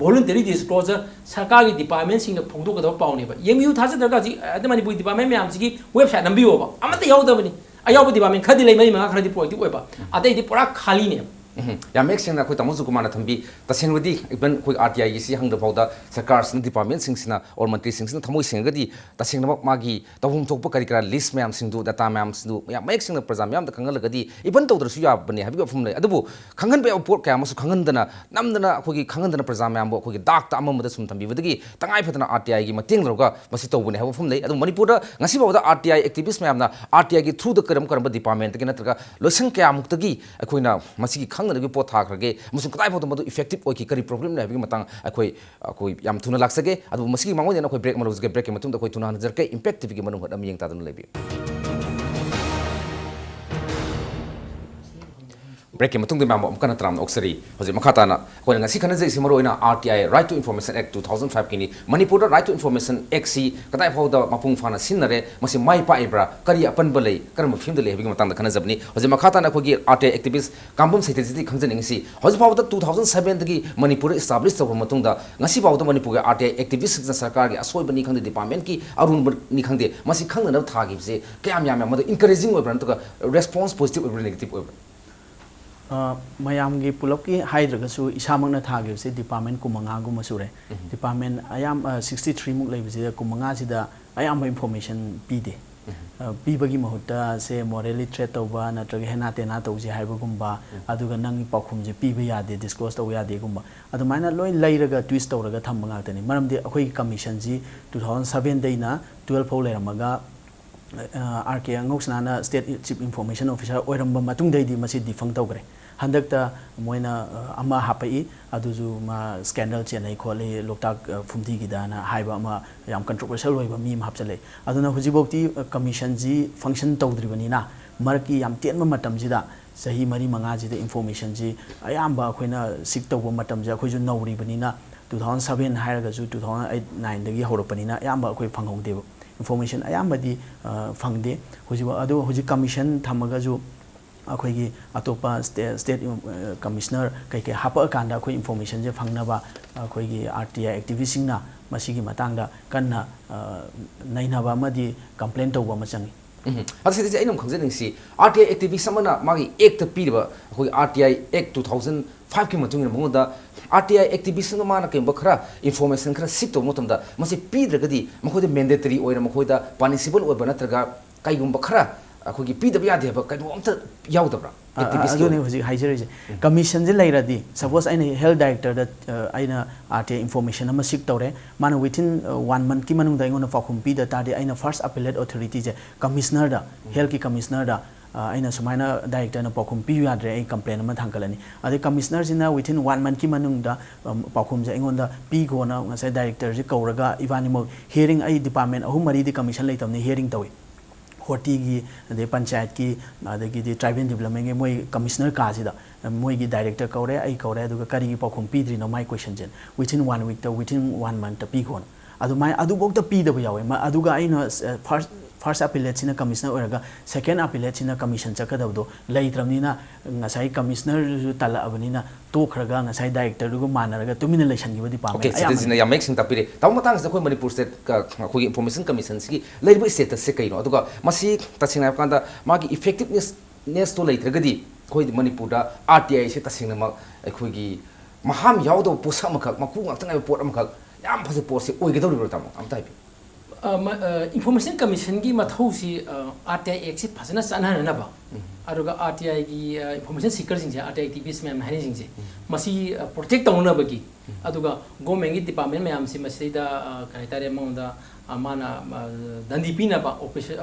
voluntary disclosure ꯁꯔꯀꯥꯔꯒꯤ ꯗꯤꯄꯥꯔꯠꯃꯦꯟꯁꯤꯡꯅ ꯐꯣꯡꯗꯣꯛꯀꯗꯕ ꯄꯥꯎꯅꯦꯕ꯫ ꯑꯦꯝ ꯌꯨ ꯊꯥꯖꯗ꯭ꯔꯒ ꯍꯧꯖꯤꯛ ꯑꯗ ꯃꯅꯤꯄꯨꯔꯒꯤ ꯗꯤꯄꯥꯔꯠꯃꯦꯟ ꯃꯌꯥꯝꯁꯤꯒꯤ ꯋꯦꯕꯁꯥꯏꯠ ꯅꯝꯕꯤꯌꯣꯕ, ꯑꯃꯠꯇ ꯌꯥꯎꯗꯕꯅꯤ꯫ ꯑꯌꯥꯎꯕ ꯗꯤꯄꯥꯔꯠꯃꯦꯟ ꯈꯔꯗꯤ ꯂꯩ, ꯃꯔꯤ ꯃꯉꯥ ꯈꯔꯗꯤ ꯄ꯭ꯔꯣꯑꯦꯛꯇꯤꯚ ꯑꯣꯏꯕ, ꯑꯇꯩꯗꯤ ꯄꯨꯔꯥ ꯈꯥꯂꯤꯅꯦꯕ꯫ ꯎꯝ, ꯌꯥꯝ ꯃꯌꯦꯛ ꯁꯦꯡꯅ ꯑꯩꯈꯣꯏ ꯇꯥꯃꯣ ꯖꯨꯀꯨꯃꯥꯔꯅ ꯊꯝꯕꯤ꯫ ꯇꯁꯦꯡꯕꯗꯤ even ꯑꯩꯈꯣꯏ ꯑꯥꯔ ꯇꯤ ꯑꯥꯏꯒꯤꯁꯤ ꯍꯪꯗ ꯐꯥꯎꯗ ꯁꯔꯀꯥꯔꯁꯤꯅ, ꯗꯤꯄꯥꯔꯠꯃꯦꯟꯁꯤꯡꯁꯤꯅ ꯑꯣꯔ ꯃꯟꯇ꯭ꯔꯤꯁꯤꯡꯁꯤꯅ ꯊꯃꯣꯏ ꯁꯦꯡꯉꯒꯗꯤ ꯇꯁꯦꯡꯅꯃꯛ ꯃꯥꯒꯤ ꯇꯧꯐꯝ ꯊꯣꯛꯄ ꯀꯔꯤ ꯀꯔꯥ ꯂꯤꯁ ꯃꯌꯥꯝꯁꯤꯡꯗꯨ, ꯗꯇꯥ ꯃꯌꯥꯝꯁꯤꯡꯗꯨ ꯌꯥꯝ ꯃꯌꯦꯛ ꯁꯦꯡꯅ ꯄ꯭ꯔꯖꯥ ꯃꯤꯌꯥꯝꯗ ꯈꯪꯍꯜꯂꯒꯗꯤ even ꯇꯧꯗ꯭ꯔꯁꯨ ꯌꯥꯕꯅꯤ ꯍꯥꯏꯕꯒꯤ ꯋꯥꯐꯝ ꯂꯩ꯫ ꯑꯗꯨꯕꯨ ꯈꯪꯍꯟꯕ ꯌꯥꯕ ꯄꯣꯠ ꯀꯌꯥ ꯑꯃꯁꯨ ꯈꯪꯍꯟꯗꯅ, ꯅꯝꯗꯅ ꯑꯩꯈꯣꯏꯒꯤ ꯈꯪꯍꯟꯗꯅ ꯄ꯭ꯔꯖꯥ ꯃꯌꯥꯝꯕꯨ ꯑꯩꯈꯣꯏꯒꯤ ꯗꯥꯛꯇ ꯑꯃꯝꯕꯗ ꯁꯨꯝ ꯊꯝꯕꯤꯕꯗꯒꯤ ꯇꯉꯥꯏ ꯐꯗꯅ ꯑꯥꯔ ꯇꯤ ꯑꯥꯏꯒꯤ ꯃꯇꯦꯡ ꯂꯧꯔꯒ ꯃꯁꯤ ꯇꯧꯕꯅꯤ ꯍꯥꯏꯕ ꯋꯥꯐꯝ ꯂꯩ꯫ ꯑꯗꯨꯕꯨ ꯃꯅꯤꯄꯨꯔꯗ ꯉꯁꯤ ꯐꯥꯎꯕꯗ ꯑꯥꯔ ꯇꯤ ꯑꯥꯏ ꯑꯦꯛꯇꯤꯚꯤꯁ ꯃꯌꯥꯝꯅ ꯑꯥꯔ ꯇꯤ ꯑꯥꯏꯒꯤ ꯊ꯭ꯔꯨꯗ ꯀꯔꯝ ꯀꯔꯝꯕ ꯗꯤꯄꯥꯔꯠꯃꯦꯟꯇꯒꯤ ꯅꯠꯇ꯭ꯔꯒ ꯂꯣꯏꯁꯪ ꯀꯌꯥꯃꯨꯛꯇꯒꯤ ꯑꯩꯈꯣꯏꯅ ꯃꯁꯤꯒꯤ ꯈꯪꯅꯅꯕꯒꯤ ꯄꯣꯠ ꯊꯥꯈ꯭ꯔꯒꯦ ꯑꯃꯁꯨꯡ ꯀꯗꯥꯏ ꯐꯥꯎꯗ ꯃꯗꯨ ꯏꯐꯦꯛꯇꯤꯚ ꯑꯣꯏꯈꯤ, ꯀꯔꯤ ꯄ꯭ꯔꯣꯕ꯭ꯂꯦꯝ ꯂꯩ ꯍꯥꯏꯕꯒꯤ ꯃꯇꯥꯡ ꯑꯩꯈꯣꯏ, ꯑꯩꯈꯣꯏ ꯌꯥꯝ ꯊꯨꯅ ꯂꯥꯛꯆꯒꯦ꯫ ꯑꯗꯨꯕꯨ ꯃꯁꯤꯒꯤ ꯃꯥꯡꯑꯣꯏꯅꯅ ꯑꯩꯈꯣꯏ ꯕ꯭ꯔꯦꯛ ꯑꯃ ꯂꯧꯖꯒꯦ꯫ ꯕ꯭ꯔꯦꯛꯀꯤ ꯃꯇꯨꯡꯗ ꯑꯩꯈꯣꯏ ꯊꯨꯅ ꯍꯟꯖꯔꯛꯀꯦ꯫ ꯏꯝꯄꯦꯛ ꯇꯤꯚꯤꯒꯤ ꯃꯅꯨꯡ ꯍꯨꯠ ꯑꯃ ꯌꯦꯡ ꯇꯥꯗꯨꯅ ꯂꯩꯕꯤꯌꯨ꯫ ꯕ꯭ꯔꯦꯛꯀꯤ ꯃꯇꯨꯡꯗ ꯃꯌꯥꯝꯕꯨ ꯑꯃꯨꯛ ꯍꯟꯅ ꯇꯔꯥꯝꯅ ꯑꯣꯛꯆꯔꯤ꯫ ꯍꯧꯖꯤꯛ ꯃꯈꯥ ꯇꯥꯅ ꯑꯩꯈꯣꯏꯅ ꯉꯁꯤ ꯈꯟꯅꯖꯔꯤꯁꯤ ꯃꯔꯨꯑꯣꯏꯅ R T I, Right to Information Act two thousand five ꯀꯤꯅꯤ꯫ ꯃꯅꯤꯄꯨꯔꯗ Right to Information Act ꯁꯤ ꯀꯗꯥꯏ ꯐꯥꯎꯗ ꯃꯄꯨꯡ ꯐꯥꯅ ꯁꯤꯖꯤꯟꯅꯔꯦ, ꯃꯁꯤ ꯃꯥꯏ ꯄꯥꯛꯏꯕ꯭ꯔꯥ, ꯀꯔꯤ ꯑꯄꯟꯕ ꯂꯩ, ꯀꯔꯝꯕ ꯐꯤꯕꯝꯗ ꯂꯩ ꯍꯥꯏꯕꯒꯤ ꯃꯇꯥꯡꯗ ꯈꯟꯅꯖꯕꯅꯤ꯫ ꯍꯧꯖꯤꯛ ꯃꯈꯥ ꯇꯥꯅ ꯑꯩꯈꯣꯏꯒꯤ R T I activist Kangbam ꯁꯩꯇꯦꯖꯤꯗꯤ ꯈꯪꯖꯅꯤꯡꯉꯤꯁꯤ, ꯍꯧꯖꯤꯛ ꯐꯥꯎꯕꯗ two thousand seven ꯗꯒꯤ ꯃꯅꯤꯄꯨꯔꯗ establish ꯇꯧꯔꯕ ꯃꯇꯨꯡꯗ ꯉꯁꯤ ꯐꯥꯎꯗ ꯃꯅꯤꯄꯨꯔꯒꯤ R T I activist ꯁꯤꯡꯅ ꯁꯔꯀꯥꯔꯒꯤ ꯑꯁꯣꯏꯕꯅꯤ ꯈꯪꯗꯦ, ꯗꯤꯄꯥꯔꯠꯃꯦꯟꯀꯤ ꯑꯔꯨꯟꯕꯅꯤ ꯈꯪꯗꯦ, ꯃꯁꯤ ꯈꯪꯅꯅꯕ ꯊꯥꯈꯤꯕꯁꯦ ꯀꯌꯥꯝ ꯌꯥꯝꯃꯦ, ꯃꯗꯨ encouraging ꯑꯣꯏꯕ꯭ꯔꯥ ꯅꯠꯇ꯭ꯔꯒ response positive ꯑꯣꯏꯕ꯭ꯔꯥ, negative ꯑꯣꯏꯕ꯭ꯔꯥ? ꯑ, ꯃꯌꯥꯝꯒꯤ ꯄꯨꯂꯞꯀꯤ ꯍꯥꯏꯗ꯭ꯔꯒꯁꯨ ꯏꯁꯥꯃꯛꯅ ꯊꯥꯈꯤꯕꯁꯦ ꯗꯤꯄꯥꯔꯠꯃꯦꯟ ꯀꯨꯟꯃꯉꯥꯒꯨꯝꯕ ꯁꯨꯔꯦ꯫ ꯎꯝ꯫ ꯗꯤꯄꯥꯔꯠꯃꯦꯟ ꯑꯌꯥꯝ-, ꯑ, sixty three ꯃꯨꯛ ꯂꯩꯕꯁꯤꯗ ꯀꯨꯟꯃꯉꯥꯁꯤꯗ ꯑꯌꯥꯝꯕ ꯏꯟꯐꯣꯔꯃꯦꯁꯟ ꯄꯤꯗꯦ꯫ ꯎꯝ꯫ ꯑ, ꯄꯤꯕꯒꯤ ꯃꯍꯨꯠꯇ ꯁꯦ morally threat ꯇꯧꯕ ꯅꯠꯇ꯭ꯔꯒ ꯍꯦꯅꯥ ꯇꯦꯅꯥ ꯇꯧꯁꯦ ꯍꯥꯏꯕꯒꯨꯝꯕ, ꯎꯝ꯫ ꯑꯗꯨꯒ ꯅꯪꯒꯤ ꯄꯥꯎꯈꯨꯝꯁꯦ ꯄꯤꯕ ꯌꯥꯗꯦ, disclose ꯇꯧꯕ ꯌꯥꯗꯦꯒꯨꯝꯕ, ꯑꯗꯨꯃꯥꯏꯅ ꯂꯣꯏ ꯂꯩꯔꯒ twist ꯇꯧꯔꯒ ꯊꯝꯕ ꯉꯥꯛꯇꯅꯤ꯫ ꯃꯔꯝꯗꯤ ꯑꯩꯈꯣꯏꯒꯤ ꯀꯃꯤꯁꯟꯁꯤ two thousand seven ꯗꯩꯅ twelve ꯐꯥꯎ ꯂꯩꯔꯝꯃꯒ, ꯑ, R K ꯑꯉꯧꯁꯅꯥꯅ State Chief Information Officer ꯑꯣꯏꯔꯝꯕ ꯃꯇꯨꯡꯗꯩꯗꯤ ꯃꯁꯤ defunct ꯇꯧꯈ꯭ꯔꯦ꯫ ꯍꯟꯗꯛꯇ ꯃꯣꯏꯅ, ꯑ, ꯑꯃ ꯍꯥꯞꯄꯛꯏ, ꯑꯗꯨꯁꯨ ꯃꯥ scandal ꯆꯦꯟꯅꯩ ꯈꯣꯠꯂꯤ, ꯂꯣꯛꯇꯥꯛ, ꯑ, ꯐꯨꯝꯗꯤꯒꯤꯗꯅ ꯍꯥꯏꯕ ꯑꯃ ꯌꯥꯝ controversial ꯑꯣꯏꯕ ꯃꯤ ꯑꯃ ꯍꯥꯞꯆꯤꯜꯂꯛꯏ꯫ ꯑꯗꯨꯅ ꯍꯧꯖꯤꯛꯐꯥꯎꯗꯤ, ꯑ, ꯀꯃꯤꯁꯟꯁꯤ function ꯇꯧꯗ꯭ꯔꯤꯕꯅꯤꯅ, ꯃꯔꯛꯀꯤ ꯌꯥꯝ ꯇꯦꯟꯕ ꯃꯇꯝꯁꯤꯗ, ꯆꯍꯤ ꯃꯔꯤ ꯃꯉꯥꯁꯤꯗ ꯏꯟꯐꯣꯔꯃꯦꯁꯟꯁꯤ ꯑꯌꯥꯝꯕ ꯑꯩꯈꯣꯏꯅ seek ꯇꯧꯕ ꯃꯇꯝꯁꯦ ꯑꯩꯈꯣꯏꯁꯨ ꯅꯧꯔꯤꯕꯅꯤꯅ, two thousand seven ꯍꯥꯏꯔꯒꯁꯨ two thousand eight nineꯗꯒꯤ ꯍꯧꯔꯛꯄꯅꯤꯅ ꯑꯌꯥꯝꯕ ꯑꯩꯈꯣꯏ ꯐꯪꯍꯧꯗꯦꯕ꯫ ꯏꯟꯐꯣꯔꯃꯦꯁꯟ ꯑꯌꯥꯝꯕꯗꯤ ꯑ, ꯐꯪꯗꯦ ꯍꯧꯖꯤꯛ꯫ ꯑꯗꯣ ꯍꯧꯖꯤꯛ ꯀꯃꯤꯁꯟ ꯊꯝꯃꯒꯁꯨ ꯑꯩꯈꯣꯏꯒꯤ ꯑꯇꯣꯞꯄ ꯁ꯭ꯇꯦ- ꯁ꯭ꯇꯦꯠ ꯏꯟ- ꯑ, ꯀꯃꯤꯁꯅꯔ ꯀꯩꯀꯩ ꯍꯥꯞꯄꯛꯑꯀꯥꯟꯗ ꯑꯩꯈꯣꯏ ꯏꯟꯐꯣꯔꯃꯦꯁꯟꯁꯦ ꯐꯪꯅꯕ ꯑꯩꯈꯣꯏꯒꯤ ꯑꯥꯔ ꯇꯤ ꯑꯥꯏ ꯑꯦꯛꯇꯤꯚꯤꯁꯁꯤꯡꯅ ꯃꯁꯤꯒꯤ ꯃꯇꯥꯡꯗ ꯀꯟꯅ ꯑ, ꯅꯩꯅꯕ ꯑꯃꯗꯤ ꯀꯝꯄ꯭ꯂꯦꯟ ꯇꯧꯕ ꯑꯃ ꯆꯪꯉꯤ꯫ ꯎꯝ꯫ ꯑꯗꯣ ꯁꯤꯗꯩꯁꯤꯗ ꯑꯩꯅ ꯑꯃꯨꯛ ꯈꯪꯖꯅꯤꯡꯁꯤ, ꯑꯥꯔ ꯇꯤ ꯑꯥꯏ ꯑꯦꯛꯇꯤꯚꯤꯁ ꯑꯃꯅ ꯃꯥꯒꯤ ꯑꯦꯛꯇ ꯄꯤꯔꯤꯕ, ꯑꯩꯈꯣꯏꯒꯤ ꯑꯥꯔ ꯇꯤ ꯑꯥꯏ ꯑꯦꯛ ꯇꯨ ꯊꯥꯎꯖꯟ ꯐꯥꯏꯚꯀꯤ ꯃꯇꯨꯡ ꯏꯟꯅ ꯃꯉꯣꯟꯗ ꯑꯥꯔ ꯇꯤ ꯑꯥꯏ ꯑꯦꯛꯇꯤꯚꯤꯁ ꯑꯃ ꯃꯥꯅ ꯀꯩꯒꯨꯝꯕ ꯈꯔ ꯏꯟꯐꯣꯔꯃꯦꯁꯟ ꯈꯔ ꯁꯤꯛ ꯇꯧꯕ ꯃꯇꯝꯗ ꯃꯁꯤ ꯄꯤꯗ꯭ꯔꯒꯗꯤ ꯃꯈꯣꯏꯗ ꯃꯦꯟꯗꯦꯇꯔꯤ ꯑꯣꯏꯅ ꯃꯈꯣꯏꯗ ꯄꯥꯅꯤꯁꯤꯕꯜ ꯑꯣꯏꯕ ꯅꯠꯇ꯭ꯔꯒ ꯀꯩꯒꯨꯝꯕ ꯈꯔ ꯑꯩꯈꯣꯏꯒꯤ ꯄꯤꯗꯕ ꯌꯥꯗꯦ ꯍꯥꯏꯕ ꯀꯩꯅꯣ ꯑꯝꯇ ꯌꯥꯎꯗꯕ꯭ꯔꯥ? ꯑ, ꯑ, ꯑꯦꯛꯇꯤꯚꯤꯁꯀꯤ ꯑꯗꯨꯅꯤ ꯑꯣꯏꯅ? ꯍꯧꯖꯤꯛ ꯍꯥꯏꯖꯔꯤꯁꯦ꯫ ꯀꯃꯤꯁꯟꯁꯦ ꯂꯩꯔꯗꯤ, ꯁꯄꯣꯁ ꯑꯩꯅ ꯍꯦꯜꯊ ꯗꯥꯏꯔꯦꯛꯇꯔꯗ ꯑ, ꯑꯩꯅ ꯑꯥꯔ ꯇꯤ ꯑꯥꯏ ꯏꯟꯐꯣꯔꯃꯦꯁꯟ ꯑꯃ ꯁꯤꯛ ꯇꯧꯔꯦ, ꯃꯥꯅ ꯋꯤꯊꯤꯟ ꯋꯥꯟ ꯃꯟꯠꯀꯤ ꯃꯅꯨꯡꯗ ꯑꯩꯉꯣꯟꯗ ꯄꯥꯎꯈꯨꯝ ꯄꯤꯗ ꯇꯥꯔꯗꯤ ꯑꯩꯅ ꯐꯥꯔꯁ ꯑꯄꯤꯂꯦꯠ ꯑꯣꯊꯣꯔꯤꯇꯤꯁꯦ ꯀꯃꯤꯁꯅꯔꯗ, ꯍꯦꯜꯊꯀꯤ ꯀꯃꯤꯁꯅꯔꯗ ꯑ, ꯑꯩꯅ ꯁꯨꯃꯥꯏꯅ ꯗꯥꯏꯔꯦꯛꯇꯔꯅ ꯄꯥꯎꯈꯨꯝ ꯄꯤꯌꯨ ꯌꯥꯗ꯭ꯔꯦ, ꯑꯩ ꯀꯝꯄ꯭ꯂꯦꯟ ꯑꯃ ꯊꯥꯡꯒꯠꯂꯅꯤ꯫ ꯑꯗꯩ ꯀꯃꯤꯁꯅꯔꯁꯤꯅ ꯋꯤꯊꯤꯟ ꯋꯥꯟ ꯃꯟꯠꯀꯤ ꯃꯅꯨꯡꯗ ꯑꯝ, ꯄꯥꯎꯈꯨꯝꯁꯦ ꯑꯩꯉꯣꯟꯗ ꯄꯤꯈꯣꯅ ꯉꯁꯥꯏ ꯗꯥꯏꯔꯦꯛꯇꯔꯁꯦ ꯀꯧꯔꯒ ꯏꯕꯥꯅꯤꯃꯛ ꯍꯤꯌꯔꯤꯡ, ꯑꯩ ꯗꯤꯄꯥꯔꯠꯃꯦꯟ ꯑꯍꯨꯝ ꯃꯔꯤꯗꯤ ꯀꯃꯤꯁꯟ ꯂꯩꯇꯕꯅꯤ, ꯍꯤꯌꯔꯤꯡ ꯇꯧꯏ꯫ ꯍꯣꯔꯇꯤꯒꯤ, ꯑꯗꯩ ꯄꯟꯆꯥꯌꯠꯀꯤ, ꯑꯗꯒꯤꯗꯤ ꯇ꯭ꯔꯥꯏꯕꯦꯜ ꯗꯤꯕꯂꯞꯃꯦꯟꯒꯤ ꯃꯣꯏ ꯀꯃꯤꯁꯅꯔ ꯀꯥꯁꯤꯗ ꯃꯣꯏꯒꯤ ꯗꯥꯏꯔꯦꯛꯇꯔ ꯀꯧꯔꯦ, ꯑꯩ ꯀꯧꯔꯦ, ꯑꯗꯨꯒ ꯀꯔꯤꯒꯤ ꯄꯥꯎꯈꯨꯝ ꯄꯤꯗ꯭ꯔꯤꯅꯣ ꯃꯥꯏ ꯀꯣꯏꯁꯟꯁꯦ ꯋꯤꯊꯤꯟ ꯋꯥꯟ ꯋꯤꯛꯇ, ꯋꯤꯊꯤꯟ ꯋꯥꯟ ꯃꯟꯠꯇ ꯄꯤꯈꯣꯅ꯫ ꯑꯗꯨꯃꯥꯏꯅ ꯑꯗꯨꯐꯧꯗ ꯄꯤꯗꯕ ꯌꯥꯎꯋꯦ꯫ ꯃ-, ꯑꯗꯨꯒ ꯑꯩꯅ ꯐꯥꯔꯁ ꯐꯥꯔꯁ ꯑꯄꯤꯂꯦꯠꯁꯤꯅ ꯀꯃꯤꯁꯅꯔ ꯑꯣꯏꯔꯒ ꯁꯦꯀꯦꯟ ꯑꯄꯤꯂꯦꯠꯁꯤꯅ ꯀꯃꯤꯁꯟ ꯆꯠꯀꯗꯕꯗꯣ ꯂꯩꯇ꯭ꯔꯕꯅꯤꯅ ꯉꯁꯥꯏ ꯀꯃꯤꯁꯅꯔꯗꯨꯁꯨ ꯇꯜꯂꯛꯑꯕꯅꯤꯅ ꯇꯣꯛꯈ꯭ꯔꯒ ꯉꯁꯥꯏ ꯗꯥꯏꯔꯦꯛꯇꯔꯗꯨꯒ ꯃꯥꯟꯅꯔꯒ ꯇꯨꯃꯤꯟꯅ ꯂꯩꯁꯟꯈꯤꯕ ꯗꯤꯄꯥꯔꯠꯃꯦꯟ ꯑꯣꯀꯦ, ꯁꯤꯗ ꯑꯌꯥꯝꯕꯅ꯫ ꯁꯤꯅ ꯌꯥꯝ ꯃꯌꯦꯛ ꯁꯦꯡꯅ ꯇꯥꯛꯄꯤꯔꯦ꯫ ꯇꯥꯃꯣ, ꯃꯇꯥꯡꯁꯤꯗ ꯑꯩꯈꯣꯏ ꯃꯅꯤꯄꯨꯔ ꯁ꯭ꯇꯦꯠ ꯑꯩꯈꯣꯏꯒꯤ ꯏꯟꯐꯣꯔꯃꯦꯁꯟ ꯀꯃꯤꯁꯟꯁꯤꯒꯤ ꯂꯩꯔꯤꯕ ꯁ꯭ꯇꯦꯇꯁꯁꯦ ꯀꯩꯅꯣ? ꯑꯗꯨꯒ ꯃꯁꯤ ꯇꯁꯦꯡꯅ ꯍꯥꯏꯕ ꯀꯥꯟꯗ ꯃꯥꯒꯤ ꯏꯐꯦꯛꯇꯤꯕꯅꯦꯁ ꯅꯦꯁꯇꯣ ꯂꯩꯇ꯭ꯔꯒꯗꯤ ꯑꯩꯈꯣꯏ ꯃꯅꯤꯄꯨꯔꯗ ꯑꯥꯔ ꯇꯤ ꯑꯥꯏꯁꯦ ꯇꯁꯦꯡꯅꯃꯛ ꯑꯩꯈꯣꯏꯒꯤ ꯃꯍꯥꯝ ꯌꯥꯎꯗꯕ ꯄꯣꯠꯁꯛ ꯑꯃꯈꯛ, ꯃꯀꯨ ꯉꯥꯛꯇ ꯉꯥꯏꯕ ꯄꯣꯠ ꯑꯃꯈꯛ ꯌꯥꯝ ꯐꯖꯕ ꯄꯣꯠꯁꯦ ꯑꯣꯏꯒꯗꯧꯔꯤꯕ꯭ꯔꯣ, ꯇꯥꯃꯣ? ꯑꯝꯇ ꯍꯥꯏꯕꯤꯌꯨ꯫ ꯏꯟꯐꯣꯔꯃꯦꯁꯟ ꯀꯃꯤꯁꯟꯒꯤ ꯃꯊꯧꯁꯤ ꯑꯥꯔ ꯇꯤ ꯑꯥꯏ ꯑꯦꯛꯁꯤ ꯐꯖꯅ ꯆꯠꯅꯍꯟꯅꯕ, ꯑꯗꯨꯒ ꯑꯥꯔ ꯇꯤ ꯑꯥꯏꯒꯤ ꯏꯟꯐꯣꯔꯃꯦꯁꯟ ꯁꯤꯀꯔꯁꯤꯡꯁꯦ, ꯑꯥꯔ ꯇꯤ ꯑꯥꯏ ꯑꯦꯛꯇꯤꯚꯤꯁ ꯃꯌꯥꯝ ꯍꯥꯏꯅꯔꯤꯁꯤꯡꯁꯦ, ꯃꯁꯤ ꯄ꯭ꯔꯣꯇꯦꯛ ꯇꯧꯅꯅꯕꯒꯤ, ꯑꯗꯨꯒ ꯒꯣꯔꯃꯦꯟꯒꯤ ꯗꯤꯄꯥꯔꯠꯃꯦꯟ ꯃꯌꯥꯝꯁꯤ ꯃꯁꯤꯗꯩꯗ ꯑ, ꯀꯔꯤ ꯍꯥꯏꯇꯥꯔꯦ, ꯃꯉꯣꯟꯗ ꯑ, ꯃꯥꯅ ꯑ, ꯗꯟꯗꯤ ꯄꯤꯅꯕ ꯑꯣꯐꯤꯁ